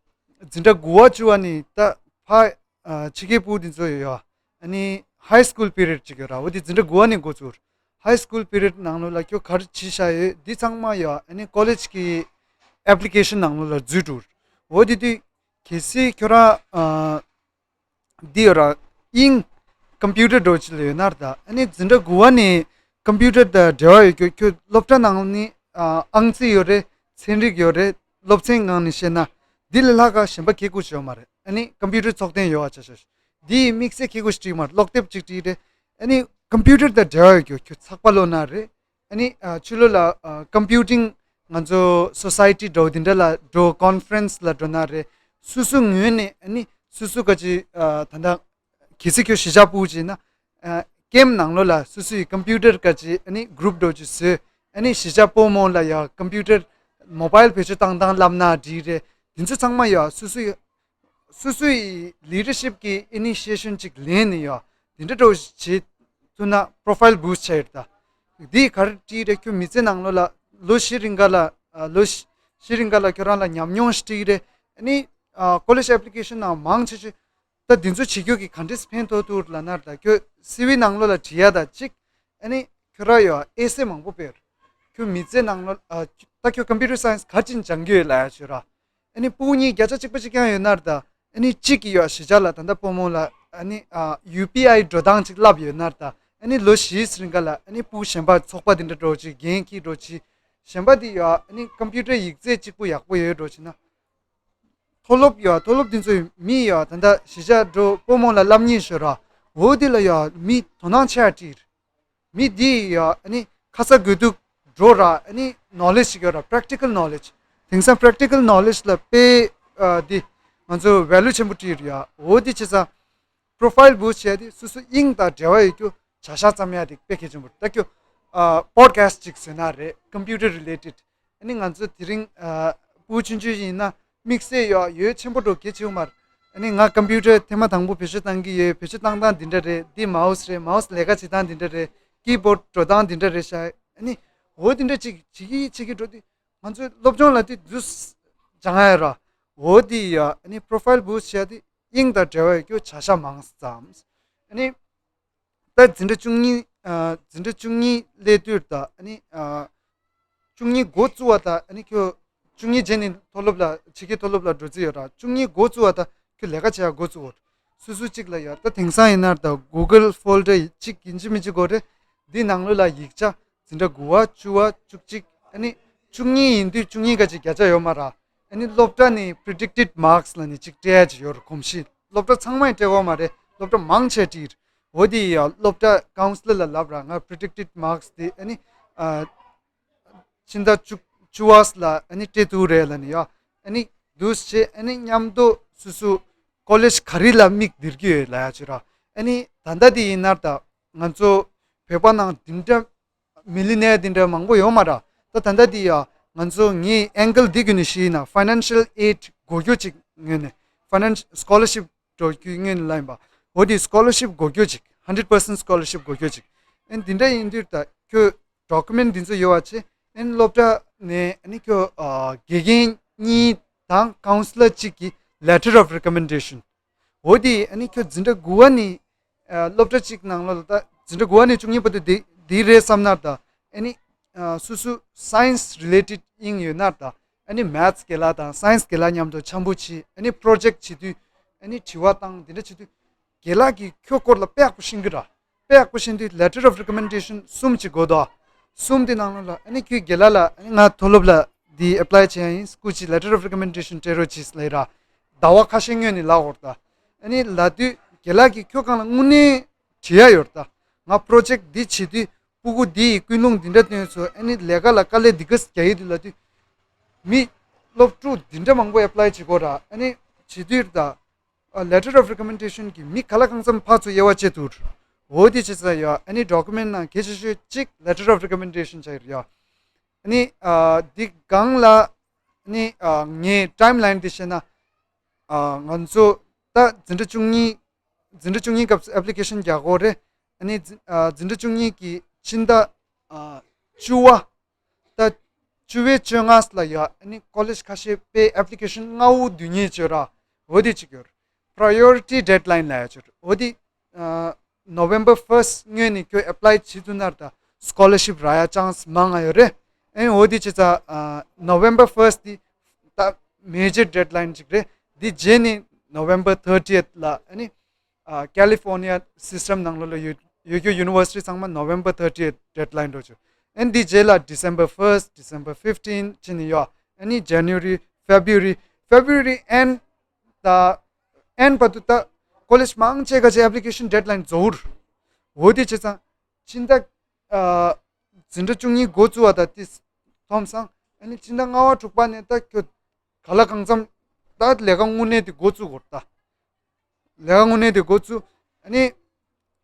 འཛིན་གྲྭ་དགུ་པ་བཅུ་པ་ནས་ད་ཕ་ཨ་ཕྱི་རྒྱལ་ཕྲུ་གུ་དེ་ཚོ་ཡོད་ཡ། ཨ་ནི་ཧའི་སི་ཀུལ་པི་རི་ཡོཌ་ཅིག་ཡོད་ར། འོ་དེ་འཛིན་གྲྭ་དགུ་པ་ནས་འགོ་ཚུགས། ཧའི་སི་ཀུལ་པི་རི་ཡོཌ་ནང་ལོགས་ལ་ཁྱོད་ག་རེ་བྱེད་བཞག་ཡོད་འདི་ཚང་མ་ཡོད། ཨ་ནི་ཀོ་ལེཇ་གི་ཨེབ་ལི་ཀེ་ཤན་ནང་ལོགས་ལ་འཛུལ་འགྲོ། འོ་དེ་དུས་གལ་སྲིད་ཁྱོད་རང་ཨ་འདི་ཡོད་ར། དབྱིན་ཀམ་པུ་ཊར་འདྲ་བོ་ཅིག་ལ་ཡོད་ན་ར། ད་ཨ་ནི་འཛིན་གྲྭ་དགུ་པ་ནས་ཀམ་པུ་ཊར་དང་འབྲེལ་བ་ཡོད་རྒྱུ། ཁྱོད་སློབ་གྲྭ་ནང་ནས་ཨ་ཨང་རྩིས་ཡོད་རེད། ཚན་རིག་ཡོད་རེད། སློབ་ཚན་ངང་ནས་བཤད་ན་འདི་ལས་ལྷག་ག་གཞན་པ་གི་གུ་ཞིག་ཡོད་མ་རེད། ཨ་ནི་ཀམ་པུ་ཊར་ཚོགས་ཐེངས་ཡོད་པ་ཆ་བཞག་འདི་དམིགས་བསལ་གི་གུ་ཞིག་བྲིས་མ་རེད། ཀློག་དེབ་ཅིག་བྲིས་རེད། ཨ་ནི་ཀམ་པུ་ཊར་དང་འབྲེལ་བ་ཡོད་རྒྱུ། ཁྱོད་ཚགས་པ་ལོ་ན་རེད། ཨ་ནི་ཨ་ཕྱི་ལོགས་ལ་ཨ་ཀམ་པུ་ཊིང་ང་ཚོ་སོ་སའི་ཊི་འདྲ་བོ་འདི་འདྲ་ལ་འགྲོ། ཀོན་ཕ་རེན་སི་ལ་འགྲོ་ན་རེད། སོ་སོ་ངོས་ནས་ཨ་ནི་སོ་སོ་ག་ཅི་ཨ་ད་ལྟ་གལ་སྲིད་ཁྱོད་གཞིས་ཆགས་ཕྲུ་གུ་ཅིག་ཡིན་ན། ཨ་ཀེམ་ནང་ལོགས་ལ་སོ་སོའི་ཀམ་པུ་ཊར་ག་ཅི་ཨ་ནི་གུ་རུབ་འདྲ་བོ་ཅིག་བཟོས། ཨ་ནི་གཞིས་ཆགས་སྤོ་རྨོ་ལ་ཡ་ཀམ་པུ་ཊར་མོ་བྷའིལ་བེད་སྤྱོད་བཏང་སྟངས་བསླབ་ན་འགྲིག་རེད། དེ་ཚོ་ཚང་མ་ཡ་སོ་སོའི་སོ་སོའི་ལི་ཌར་ཤིབ་ཀྱི་ཨི་ནི་ཤི་ཡེ་ཤན་ཅིག་ལེན་ནས་ཡ་དེ་འདྲ་འདྲ་བོ་བྱེད་ཐུབ་ན་པོ་རོ་ཕའིལ་བུ་སི་ཊི་བྱས་ཡོད་ད། འདི་ག་རེ་བྲིས་རེད། ཁྱོད་མི་ཚེ་ནང་ལོགས་ལ་ལོ་བཞི་རིང་ག་ལ་ཨ་ལོ་བཞི་བཞི་རིང་ག་ལ་ཁྱོད་རང་ལ་ཉམས་མྱོང་ཞིག་བྲིས་རེད། ཨ་ནི་ཨ་ཀོ་ལེཇ་ཨེབ་ལི་ཀེ་ཤན་ནང་མང་ཆེ་ཆེ་ད་འདི་ཚོ་བྱེད་རྒྱུ་གི་ག་འདྲས་ཕན་ཐོགས་ཐུབ་ལབ་ན། ད་ཁྱོད་སི་ཝི་ནང་ལོགས་ལ་བྲིས་ཡ་ད་གཅིག་ཨ་ནི་ཁྱོད་རང་ཡོད་ཨེ་སེ་མང་པོ་སྤེལ། ཁྱོད་མི་ཚེ་ནང་ལོགས་ཨ་ད་ཁྱོད་ཀམ་པུ་ཊར་སའེན་སི་ག་ཅིག་སྦྱང་གི་ཡོད་ལབ་ཡ་ཆོད་ར། ཨ་ནི་སྤུ་གུ་གཉིས་བརྒྱ་ཆ་གཅིག་པ་གཅིག་རྐྱང་ཡོད་ན་ར་ད། ཨ་ནི་གཅིག་གིས་ཡོད་གཞིས་ཆགས་ལ་ད་ལྟ་སྤོ་རྨོ་ལ་ཨ་ནི་ཨ་ཡུ་པི་ཨའི་འགྲོ་སྟངས་གཅིག་བསླབ་ཡོད་ན་ར་ད། ཨ་ནི་ལོ་བཞིའི་རིང་ག་ལ་ཨ་ནི་སྤུ་གུ་གཞན་པ་ཚོགས་པ་འདི་འདྲ་འགྲོ་ཅིག་འགན་འཁྱེར་འགྲོ་ཅིག་གཞན་པ་འདི་ཡོད་ཨ་ནི་ཀམ་པུ་ཊར་ཡིག་ཚད་གཅིག་པུ་ཡག་པོ་ཡོད་འགྲོ་ཅིག་ན། མཐོ་སློབ་ཡོད་མཐོ་སློབ་འདི་ཚོའི་མི་ཡོད་ད་ལྟ་གཞིས་ཆགས་འགྲོ་སྤོ་རྨོ་ལ་བསླབ་མཁན་ཞིག་ཡོད་ར། འོ་འདི་ལ་ཡོད་མི་དོ་སྣང་ཆེ་བ་སྤྲད། མི་འདི་ཡ་ཨ་ནི་ཁ་ཚ་དགོས་གཏུགས་འགྲོ་ར། ཨ་ནི་ནོ་ལེཇ་ཞིག་ཡོད་ར། པེ་རེག་ཊི་ཀལ་ནོ་ལེཇ། དེང་སང་པེ་རེག་ཊི་ཀལ་ནོ་ལེཇ་ལ་དཔེ་ཨ་འདི་ང་ཚོ་ཝེ་ལུ་ཆེན་པོ་སྤྲད་ཡོད་ཡ། འོ་འདི་བྱས་ཙང་པོ་རོ་ཕའིལ་བུ་སི་ཊི་བྱས་ཏེ་སོ་སོ་དབྱིངས་དང་འབྲེལ་བ་ཡོད་རྒྱུ་བྱ་གཞག་བརྩམ་ཡ་དེ་དཔེ་གལ་ཆེན་པོ་རེད། ད་ཁྱོད་ཨ་པོ་ཌི་ཁ་སི་ཊི་ཅིག་བཟོས་ན་རེད། ཀམ་པུ་ཊར་རི་ལེ་ཊེཌ། ཨ་ནི་ང་ཚོ་དེ་རིང་ཨ་སྤུ་གུ་ཆུང་ཆུང་ཡིན་ན་དམིགས་བསལ་ཡོད་ཡོད་ཆེན་པོ་འགྲོ་གལ་ཆེ་བ་མ་རེད། ཨ་ནི་ང་ཀམ་པུ་ཊར་ཐེངས་མ་དང་པོ་བེད་སྤྱོད་བཏང་གི་ཡོད། བེད་སྤྱོད་བཏང་སྟངས་འདི་འདྲ་རེད། འདི་མའོ་སི་རེད། མའོ་སི་ལས་ཀ་བྱེད་སྟངས་འདི་འདྲ་རེད། ཀི་བོར་ཌི་འགྲོ་སྟངས་འདི་འདྲ་རེད་ཤག་ཨ་ནི་འོ་འདི་འདྲ་ཅིག་བྱེད་ཀྱི་བྱེད་ཀྱི་འགྲོ་དུས་ང་ཚོའི་སློབ་སྦྱོང་ལ་དེ་འདུས་སྦྱང་ཡ་ར། འོ་འདི་ཡ་ཨ་ནི་པོ་རོ་ཕའིལ་བུ་སི་ཊི་བྱས་ཏེ་དབྱིངས་དང་འབྲེལ་བ་ཡོད་རྒྱུ་བྱ་གཞག་མང་ཙམ། ཨ་ནི། ད་འཛིན་གྲྭ་བཅུ་གཉིས། ཨ་འཛིན་གྲྭ་བཅུ་གཉིས་སླེབས་དུས་ད་ཨ་ནི་ཨ་བཅུ་གཉིས་འགོ་བཙུགས་པ་ད་ཨ་ནི་ཁྱོད་བཅུ་གཉིས་རྗེས་ནས་མཐོ་སློབ་ལ་ཕྱི་རྒྱལ་མཐོ་སློབ་ལ་འགྲོ་རྩིས་ཡོད་ར། བཅུ་གཉིས་འགོ་བཙུགས་པ་ད་ཁྱོད་ལས་ཀ་བྱེད་ཡ་འགོ་བཙུགས་འོ། སོ་སོ་གཅིག་ལ་ཡ་ད་དེང་སང་ཡིན་ན་ད་གུ་གལ་ཕོལ་ཌར་གཅིག་ཡིན་གཅིག་མིན་གཅིག་དགོས་རེད། འདི་ནང་ལོགས་ལ་ཡིག་ཆ་འཛིན་གྲྭ་དགུ་པ་བཅུ་པ་བཅུ་གཅིག་ཨ་ནི་བཅུ་གཉིས་ཡིན་དུས་བཅུ་གཉིས་ག་ཅིག་བརྒྱ་ཆ་ཡོད་མ་ར། ཨ་ནི་སློབ་གྲྭ་ནས་པི་རི་ཌིག་ཊེཌ་མཱརཀ་སི་ལབ་ནས་གཅིག་སྤྲད་ཡ་ཅིག་ཡོད་རེད། གོམས་གཤིས་སློབ་གྲྭ་ཚང་མས་སྤྲད་ཡོད་མ་རེད། སློབ་གྲྭ་མང་ཆེ་བྲིས། འོ་དེ་ཡ་སློབ་གྲྭ་ཀའུན་སི་ལར་ལ་ལབ་ར། ང་པི་རི་ཌིག་ཊེཌ་མཱརཀ་སི་དེ་ཨ་ནི་ཨ་ཕྱི་ཟླ་བཅུ་བཅུ་པ་ལ་ཨ་ནི་སྤྲད་ཐུབ་རེད་ལབ་ནས་ཡ། ཨ་ནི་འདུག་སེ་ཨ་ནི་མཉམ་དུ་སོ་སོ་ཀོ་ལེཇ་ག་རེ་ལ་མིག་སྟེར་གྱི་ཡོད་ལབ་ཡ་ཅིག་ར། ཨ་ནི་ད་ལྟ་དེ་ཡིན་ན་ད་ང་ཚོ་བོད་པ་ནང་འདི་འདྲ་མི་ལི་ནེར་འདི་འདྲ་མང་པོ་ཡོད་མ་ར། ད་ད་ལྟ་འདི་ཡ་ང་ཚོ་ངའི་ཨེང་གལ་འདི་བརྒྱུད་ནས་ཤེས་ན་ཕའི་ནན་ཤལ་ཨེ་ཌི་དགོས་རྒྱུ་ཅིག་ངོས་ནས་ཕའི་ནན་སི་སི་ཀོ་ལར་ཤིབ་འགྲོ་རྒྱུའི་ངོས་ནས་ལབ་ཡིན་པ། འོ་དེ་སི་ཀོ་ལར་ཤིབ་དགོས་རྒྱུ་ཅིག་ཧན་ཌེ་རེཌ་པར་སེན་ཊི་སི་ཀོ་ལར་ཤིབ་དགོས་རྒྱུ་ཅིག་ཨེ་འདི་འདྲ་ཡིན་དུས་ད་ཁྱོད་ཌོ་ཀུ་མེན་ཊི་འདི་ཚོ་ཡོད་པ་བྱས། ཨེ་སློབ་གྲྭ་ནས་ཨ་ནི་ཁྱོད་ཨ་དགེ་རྒན་གཉིས་དང་ཀའུན་སི་ལར་གཅིག་གི་ལེ་ཊར་ཨོཕ་རི་ཀོ་མེན་ཌེ་ཤན། འོ་དེ་ཨ་ནི་ཁྱོད་འཛིན་གྲྭ་དགུ་པ་ནས་ཨ་སློབ་གྲྭ་གཅིག་ནང་ལོགས་ལ་ད་འཛིན་གྲྭ་དགུ་པ་ནས་བཅུ་གཉིས་བར་དུ་དེ་དེ་རེད་བསམ་ན་ད་ཨ་ནི་ཨ་སོ་སོ་སའེན་སི་རི་ལེ་ཊེཌ་དབྱིངས་ཡོད་ན་ད་ཨ་ནི་མེ་ཐི་སི་རྒན་ལགས་དང་སའེན་སི་རྒན་ལགས་མཉམ་དུ་འཆམ་པོ་བྱེད། ཨ་ནི་པོ་རོ་ཇེག་ཊི་བྱེད་དུས་ཨ་ནི་དྲི་བ་བཏང་། དེ་འདྲ་བྱེད་དུས་རྒན་ལགས་ཀྱིས་ཁྱོད་སྐོར་ལ་དཔེ་ཡག་པོ་ཤེས་ཀྱི་ར། དཔེ་ཡག་པོ་ཤེས་དུས་ལེ་ཊར་ཨོཕ་རི་ཀོ་མེན་ཌེ་ཤན་གསུམ་ཅིག་དགོས་འདུག་གསུམ་དེ་ནང་ལོགས་ལ་ཨ་ནི་ཁྱོད་རྒན་ལགས་ལ་ཨ་ནི་ང་མཐོ་སློབ་ལ་འདི་ཨེ་པ་ལའི་བྱེད་ཡ་ཡིན། སྐུ་མཁྱེན་ལེ་ཊར་ཨོཕ་རི་ཀོ་མེན་ཌེ་ཤན་སྤྲད་རོགས་གྱིས་ལབ་ར། ཟླ་བ་ཁ་ཤས་སྔོན་ནས་ལབ་འོར་ད། ཨ་ནི་ལབ་དུས་རྒན་ལགས་ཀྱིས་ཁྱོད་སྒང་ལ་དངོས་གནས་དྲི་ཡ་ཡོད་རེད་ད། ང་པོ་རོ་ཇེག་ཊི་འདི་བྱེད་དུས་སྤུ་གུ་འདི་ཡི་ཀུན་སློང་འདི་འདྲ་བཏོན་སོང་། ཨ་ནི་ལས་ཀ་ལ་དཀའ་ལས་འདི་ག་རྒྱག་གི་འདུག་ལབ་དུས་མི་སློབ་ཕྲུག་འདི་འདྲ་མང་པོ་ཨེ་པ་ལའི་བྱེད་དགོས་ར། ཨ་ནི་བྱེད་དུས་རེད་ད། ལེ་ཊར་ཨོཕ་རི་ཀོ་མེན་ཌེ་ཤན་གྱི་མི་ག་ལ་གང་འཚམ་ཕར་ཚུར་དབྱེ་བ་ཕྱེ་ཐུབ། འོ་དེ་བྱས་ཙང་ཡ་ཨ་ནི་ཌོ་ཀུ་མེན་ཊི་ནང་གལ་ཆེ་ཤོས་གཅིག་ལེ་ཊར་ཨོཕ་རི་ཀོ་མེན་ཌེ་ཤན་ཆགས་ཡོད་རེད་ཡ། ཨ་ནི་ཨ་འདི་སྒང་ལ་ཨ་ནི་ཨ་ངའི་ཊའིམ་ལའིན་འདི་བཤད་ན་ཨ་ང་ཚོ་ད་འཛིན་གྲྭ་བཅུ་གཉིས་འཛིན་གྲྭ་བཅུ་གཉིས་སྐབས་སུ་ཨེ་པ་ལི་ཀེ་ཤན་རྒྱག་དགོས་རེད། ཨ་ནི་འཛིན་ཨ་འཛིན་གྲྭ་བཅུ་གཉིས་ཀྱི་ཕྱི་ཟླ་ཨ་བཅུ་པ། ད་བཅུ་པའི་བཅོ་ལྔ་ལ་ཡ་ཨ་ནི་ཀོ་ལེཇ་ཁ་ཤས་པའི་ཨེ་པ་ལི་ཀེ་ཤན་སྔ་པོ་བསྡུ་མཁན་བྱོས་ར། འོ་དེ་གཅིག་ཡོད་རེད། པ་རའི་ཡོ་རི་ཊི་ཌེཌ་ལའིན་ལབ་ཡ་ཅིག་ཡོད་རེད། འོ་དེ་ཨ་ནོ་ཝེམ་བར་ཕར་སི་ཊི་སྔོན་ནས་ཁྱོད་ཨེ་པ་ལའི་བྱེད་ཐུབ་ན་ར་ད་སི་ཀོ་ལར་ཤིབ་རག་ཡ་ཅན་སི་མང་ང་ཡོད་རེད། ཨ་ནི་འོ་དེ་བྱས་ཙང་ཨ་ནོ་ཝེམ་བར་ཕར་སི་ཊི་འདི་ད་མེ་ཇར་ཌེཌ་ལའིན་ཅིག་རེད། འདི་རྗེས་ནས་ནོ་ཝེམ་བར་ཐར་ཊི་ཨེཐ་ལ་ཨ་ནི་ཨ་ཀེ་ལི་ཕོར་ནི་ཡ་སིས་ཊམ་ནང་ལོགས་ལ་ཡོད་ཡོད་རྒྱུ་ཡུ་ནི་ཝར་སི་ཊི་ཚང་མ་ནོ་ཝེམ་བར་ཐར་ཊི་ཨེཐ་ཌེཌ་ལའིན་འགྲོ་ཆོག་ཨ་ནི་འདི་རྗེས་ལ་ཌི་སེམ་བར་ཕར་སི་ཊི། ཌི་སེམ་བར་ཕིཕ་ཊིན་བྱས་ནས་ཡོད། ཨ་ནི་ཇན་ནུ་རི་ཕེབ་རུ་རི་ཕེབ་རུ་རི་ཨེན་ཌི་ད་ཨེན་ཌི་བར་དུ་ད་ཀོ་ལེཇ་མང་ཆེ་ག་ཅིག་ཨེ་པ་ལི་ཀེ་ཤན་ཌེཌ་ལའིན་རྫོགས་རེད། འོ་དེ་བྱས་ཙང་ཕྱི་ཟླ་ཨ་འཛིན་གྲྭ་བཅུ་གཉིས་འགོ་བཙུགས་པ་ད་དེ་མཐོང་སོང་། ཨ་ནི་ཕྱི་ཟླ་ལྔ་པ་དྲུག་པ་ནས་ད་ཁྱོད་ག་ལ་གང་འཚམ་ད་ལས་ཀ་དངོས་གནས་དེ་འགོ་བཙུགས་དགོས་རེད་ད། ལས་ཀ་དངོས་གནས་དེ་འགོ་བཙུགས། ཨ་ནི་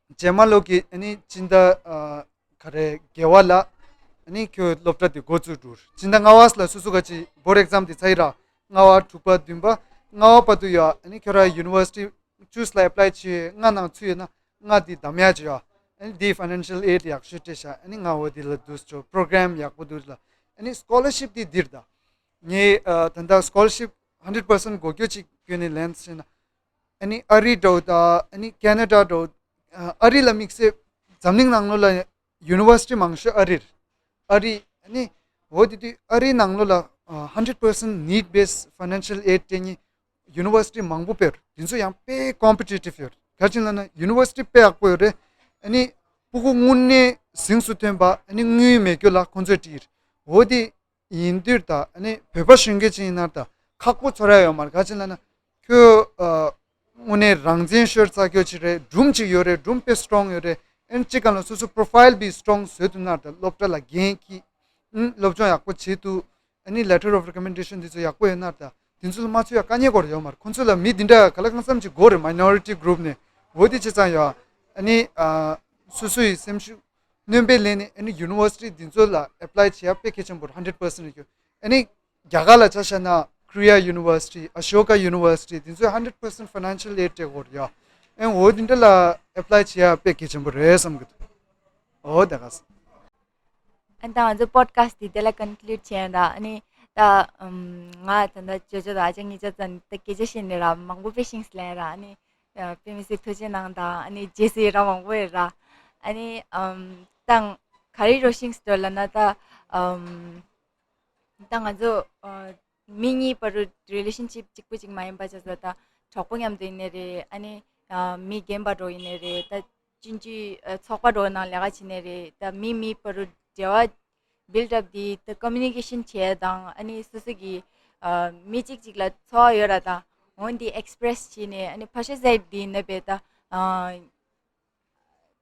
རྗེས་མ་ལོ་གི་ཨ་ནི་སྤྱི་ཟླ་ཨ་ག་རེ་བརྒྱད་པ་ལ་ཨ་ནི་ཁྱོད་སློབ་གྲྭ་དེ་འགོ་བཙུགས་འགྲོ། སྤྱི་ཟླ་ལྔ་པ་ལ་སོ་སོ་ག་ཅིག་བོར་ཌི་ཨེག་ཛམ་དེ་ཚར་ཡིན་ར། ལྔ་པ་དྲུག་པ་བདུན་པ་ལྔ་པ་བར་དུ་ཡོད། ཨ་ནི་ཁྱོད་ར་ཡུ་ནི་ཝར་སི་ཊི་ཅུས་ལ་ཨེ་པ་ལའི་བྱེད། ལྔ་ནང་ཚུད་ཡོད་ན་ལྔ་དེ་བདམས་ཡ་ཅིག་ཡོད། ཨ་ནི་འདི་ཕའི་ནན་ཤལ་ཨེ་ཌི་ཡག་ཤོས་སྤྲད་ཤག་ཨ་ནི་ང་འོ་འདི་ལ་འདུག་ཅོ་པོ་རོ་གྷ་རམ་ཡག་པོ་འདུག་ལ། ཨ་ནི་སི་ཀོ་ལར་ཤིབ་འདི་འདིར་ད། ངས་ཨ་ད་ལྟ་སི་ཀོ་ལར་ཤིབ་ཧན་ཌེ་རེཌ་པར་སེན་ཊི་འགོག་རྒྱུ་ཅིག་བསྐྱོན་ནས་ལེན་ཟེར་ན། ཨ་ནི་ཨ་རི་འདྲ་བོ་དང་ཨ་ནི་ཁེ་ན་ཌ་འདྲ་བོ། ཨ་རི་ལ་དམིགས་བསལ་འཛམ་གླིང་ནང་ལོགས་ལ་ཡུ་ནི་ཝར་སི་ཊི་མང་ཤོས་ཨ་རི་རེད། ཨ་རི་ཨ་ནི་འོ་དེ་དུས་ཨ་རི་ནང་ལོགས་ལ་ཧན་ཌེ་རེཌ་པར་སེན་ཊི་ནིཌ་བེ་སི་ཕའི་ནན་ཤལ་ཨེ་ཌི་སྤྲད་མཁན་ཡུ་ནི་ཝར་སི་ཊི་མང་པོ་དཔེ་ཡོད་རེད། དེ་ཚོ་ཡང་དཔེ་ཀོམ་པི་ཊི་ཊིབ་ཡོད་རེད། ག་རེ་ཡིན་ལབ་ན་ཡུ་ནི་ཝར་སི་ཊི་དཔེ་ཡག་པོ་ཡོད་རེད། ཨ་ནི་སྤུ་གུ་དངོས་གནས་གཟེངས་སུ་ཐོན་པ་ཨ་ནི་དངུལ་མེད་རྒྱུ་ལ་ཁོང་ཚོས་བྲིས་རེད། འོ་དེ་ཡིན་དུས་ད་ཨ་ནི་བོད་པ་གཞོན་སྐྱེས་ཅིག་ཡིན་ན་ད་ཁག་པོ་ཚོར་ཡ་ཡོད་མ་རེད། ག་རེ་ཡིན་ལབ་ན་ཁྱོད་ཨ་དངོས་གནས་རང་བཙན་ཤོར་ཚར་རྒྱུ་ཅིག་རེད། སྒྲུང་ཅིག་ཡོད་རེད། སྒྲུང་དཔེ་སི་ཊོང་ཡོད་རེད། ཨ་ནི་གཅིག་གང་ལ་སོ་སོ་པོ་རོ་ཕའིལ་དཔེ་སི་ཊོང་བཟོས་ཐུབ་ན་ད་སློབ་གྲྭ་ལ་འགན་འཁྱེར། ཨང་སློབ་སྦྱོང་ཡག་པོ་བྱེད་ཐུབ། ཨ་ནི་ལེ་ཊར་ཨོཕ་རི་ཀོ་མེན་ཌེ་ཤན་འདི་ཚོ་ཡག་པོ་ཡོད་ན་ད་དེ་ཚོ་ལ་མ་ཚུད་ཡ་དཀའ་ངལ་སྐོར་ཡོད་མ་རེད། ཁོང་ཚོ་ལ་མི་འདི་འདྲ་ག་ལ་གང་འཚམ་ཅིག་དགོས་རེད། མའི་ནོ་རི་ཊི་གུ་རུབ་ནས། འོ་དེ་བྱས་ཙང་ཡ་ཨ་ནི་ཨ་སོ་སོ་ཡི་སེམས་ཤུགས་སྣོན་པ་ལེན་ནས་ཨ་ནི་ཡུ་ནི་ཝར་སི་ཊི་འདི་ཚོ་ལ་ཨེ་པ་ལའི་བྱེད་ཡ་དཔེ་གལ་ཆེན་པོ་རེད། ཧན་ཌེ་རེཌ་པར་སེན་ཊི་རེད། ཨ་ནི་རྒྱ་གར་ལ་ཆ་བཞག་ན་ཀོ་རི་ཡ་ཡུ་ནི་ཝར་སི་ཊི། ཨ་ཤོ་ཀ་ཡུ་ནི་ཝར་སི་ཊི་འདི་ཚོས་ཧན་ཌེ་རེཌ་པར་སེན་ཊི་ཕའི་ནན་ཤལ་ཨེ་ཌི་སྤྲད་ཀྱི་ཡོད་རེད་ཡ། ཨ་ནི་འོ་དེ་འདྲ་ལ་ཨེ་པ་ལའི་བྱེད་ཡ་དཔེ་གལ་ཆེན་པོ་རེད་བསམ་གྱི་འདུག་འོ་དེ་ག་ས། ཨ་ད་ང་ཚོ་པོ་ཌི་ཁ་སི་ཊི་འདི་དེ་ལ་ཀོན་ཀུ་ལུཌ་བྱས་ཡིན་ར། ཨ་ནི་ད་ཨམ་ང་ད་ལྟ་ཇོ་ཇོ་དང་ཨ་ཅག་གཉིས་ཆ་ཙམ་ད་སྐད་ཆ་བཤད་ནས་ར་མང་པོ་དཔེ་ཤིང་སི་ལན་ར། ཨ་ནི་ཨ་དཔེ་མི་སྲིད་ཐུགས་རྗེ་གནང་དང་། ཨ་ནི་རྗེས་སུ་ཡི་རང་མང་པོ་ཡོད་ར། ཨ་ནི་ཨམ་ད་ག་རེ་རོ་ཤིང་སི་འདྲ་ལབ་ན་ད་ཨམ་ད་ང་ཚོ་ཨ་མི་གཉིས་བར་དུ་རི་ལེ་ཤན་ཤིབ་གཅིག་པུ་གཅིག་མ་ཡིན་པ་བྱས་ཙང་ད་གྲོགས་པོ་མཉམ་དུ་ཡིན་ནའི་རེད། ཨ་ནི་ཨ་མི་རྒན་པ་འདྲ་ཡིན་ནའི་རེད། ད་སྤྱི་འཐུས་ཨ་ཚོགས་པ་འདྲ་ནང་ལས་ཀ་བྱེད་ནའི་རེད། ད་མི་མི་བར་དུ་འབྲེལ་བ་བིལ་ཌི་ཨབ་དེ་ད་ཀོ་མུ་ནི་ཀེ་ཤན་བྱས་དང་། ཨ་ནི་སོ་སོ་གི་ཨ་མི་གཅིག་གཅིག་ལ་ཚོར་བ་ཡོད་ར། ད་འོ་དེ་ཨེག་སི་པི་རེ་སི་བྱས་ནས། ཨ་ནི་ཕར་ཕྱོགས་སའིཌ་དེ་ནས་པས་ད་ཨ་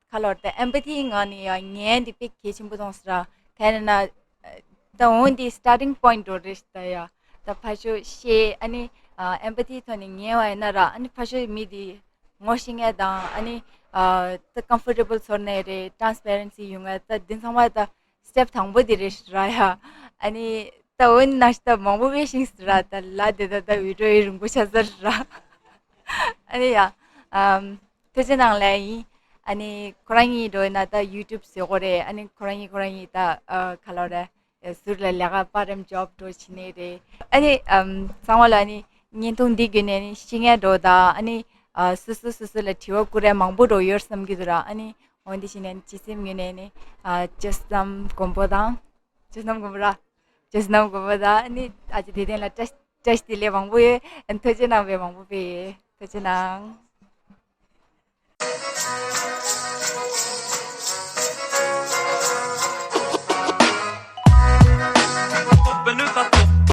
ཁ་ལོར་ད་ཨེམ་པ་ཐིའི་ངང་ནས་ཡ་ཉན་དེ་དཔེ་གལ་ཆེན་པོ་མཐོང་སོང་ར། ག་རེ་ན་ད་འོ་དེ་སི་ཊར་ཊིང་པོ་ཡིན་ཊི་འདྲ་རེད་ད་ཡ། ད་ཕར་ཕྱོགས་ཤེས། ཨ་ནི་ཨེམ་པ་ཐིའི་ཐོག་ནས་ཉན་པ་ཡིན་ན་ར། ཨ་ནི་ཕར་ཕྱོགས་མི་དེ་ངོ་ཤེས་མཁན་དང་། ཨ་ནི་ཨ་ད་ཀམ་ཕོར་ཊེ་བལ་ཚོར་ནའི་རེད། ཊ་རན་སི་པེ་རེན་སི་ཡོང་མཁན། ད་འདི་ཚང་མ་ད་སི་ཊེབ་དང་པོ་དེ་རེད་ར་ཡ། ཨ་ནི་ད་འོ་ན་ད་མང་པོ་དཔེ་ཤིང་སི་ར། ད་ལ་དེ་ད་ད་བི་ཌི་ཡོ་ཡི་རིང་པོ་ཆགས་ཚར་ར། ཨ་ནི་ཡ་ཨམ་ཐུགས་རྗེ་གནང་ལེ་ཡིན། ཨ་ནི་ཁོ་རང་གཉིས་འགྲོ་ཡིན་ན་ད་ཡུ་ཊུབ་བཟོ་དགོས་རེད། ཨ་ནི་ཁོ་རང་གཉིས་ཁོ་རང་གཉིས་ད་ཨ་ག་ལབ་རེད། ཟུར་ལ་ལས་ཀ་པར་ཊ་ཊའིམ་ཇོབ་འདྲ་བྱེད་ནའི་རེད། ཨ་ནི་ཨམ་ཚང་མ་ལ་ཨ་ནི་བརྙན་ཐུང་འདི་བརྒྱུད་ནས་ཨ་ནི་ཤེས་མཁན་འདྲ་དང་། ཨ་ནི་ཨ་སོ་སོ་སོ་སོ་ལ་དྲི་བ་བཀོད་ཡ་མང་པོ་འདྲ་ཡོད་བསམ་གྱི་འདུག་ར། ཨ་ནི་འོ་འདི་བྱས་ནས་ཨ་ནི་སྤྱི་སེམས་ངོས་ནས་ཨ་ནི་ཨ་ཇོ་བསམ་མགོན་པོ་དང་། ཇོ་བསམ་མགོན་པོ་ར། ཇོ་བསམ་མགོན་པོ་དང་། ཨ་ནི་ཨ་ཅེ་བདེ་ལྡན་ལ་བཀྲ་བཀྲ་ཤིས་བདེ་ལེགས་མང་པོ་ཡོད། ཨ་ནི་ཐུགས་རྗེ་གནང་བའི་མང་པོ་དཔེ་ཡོད། ཐུགས་རྗེ་གནང་།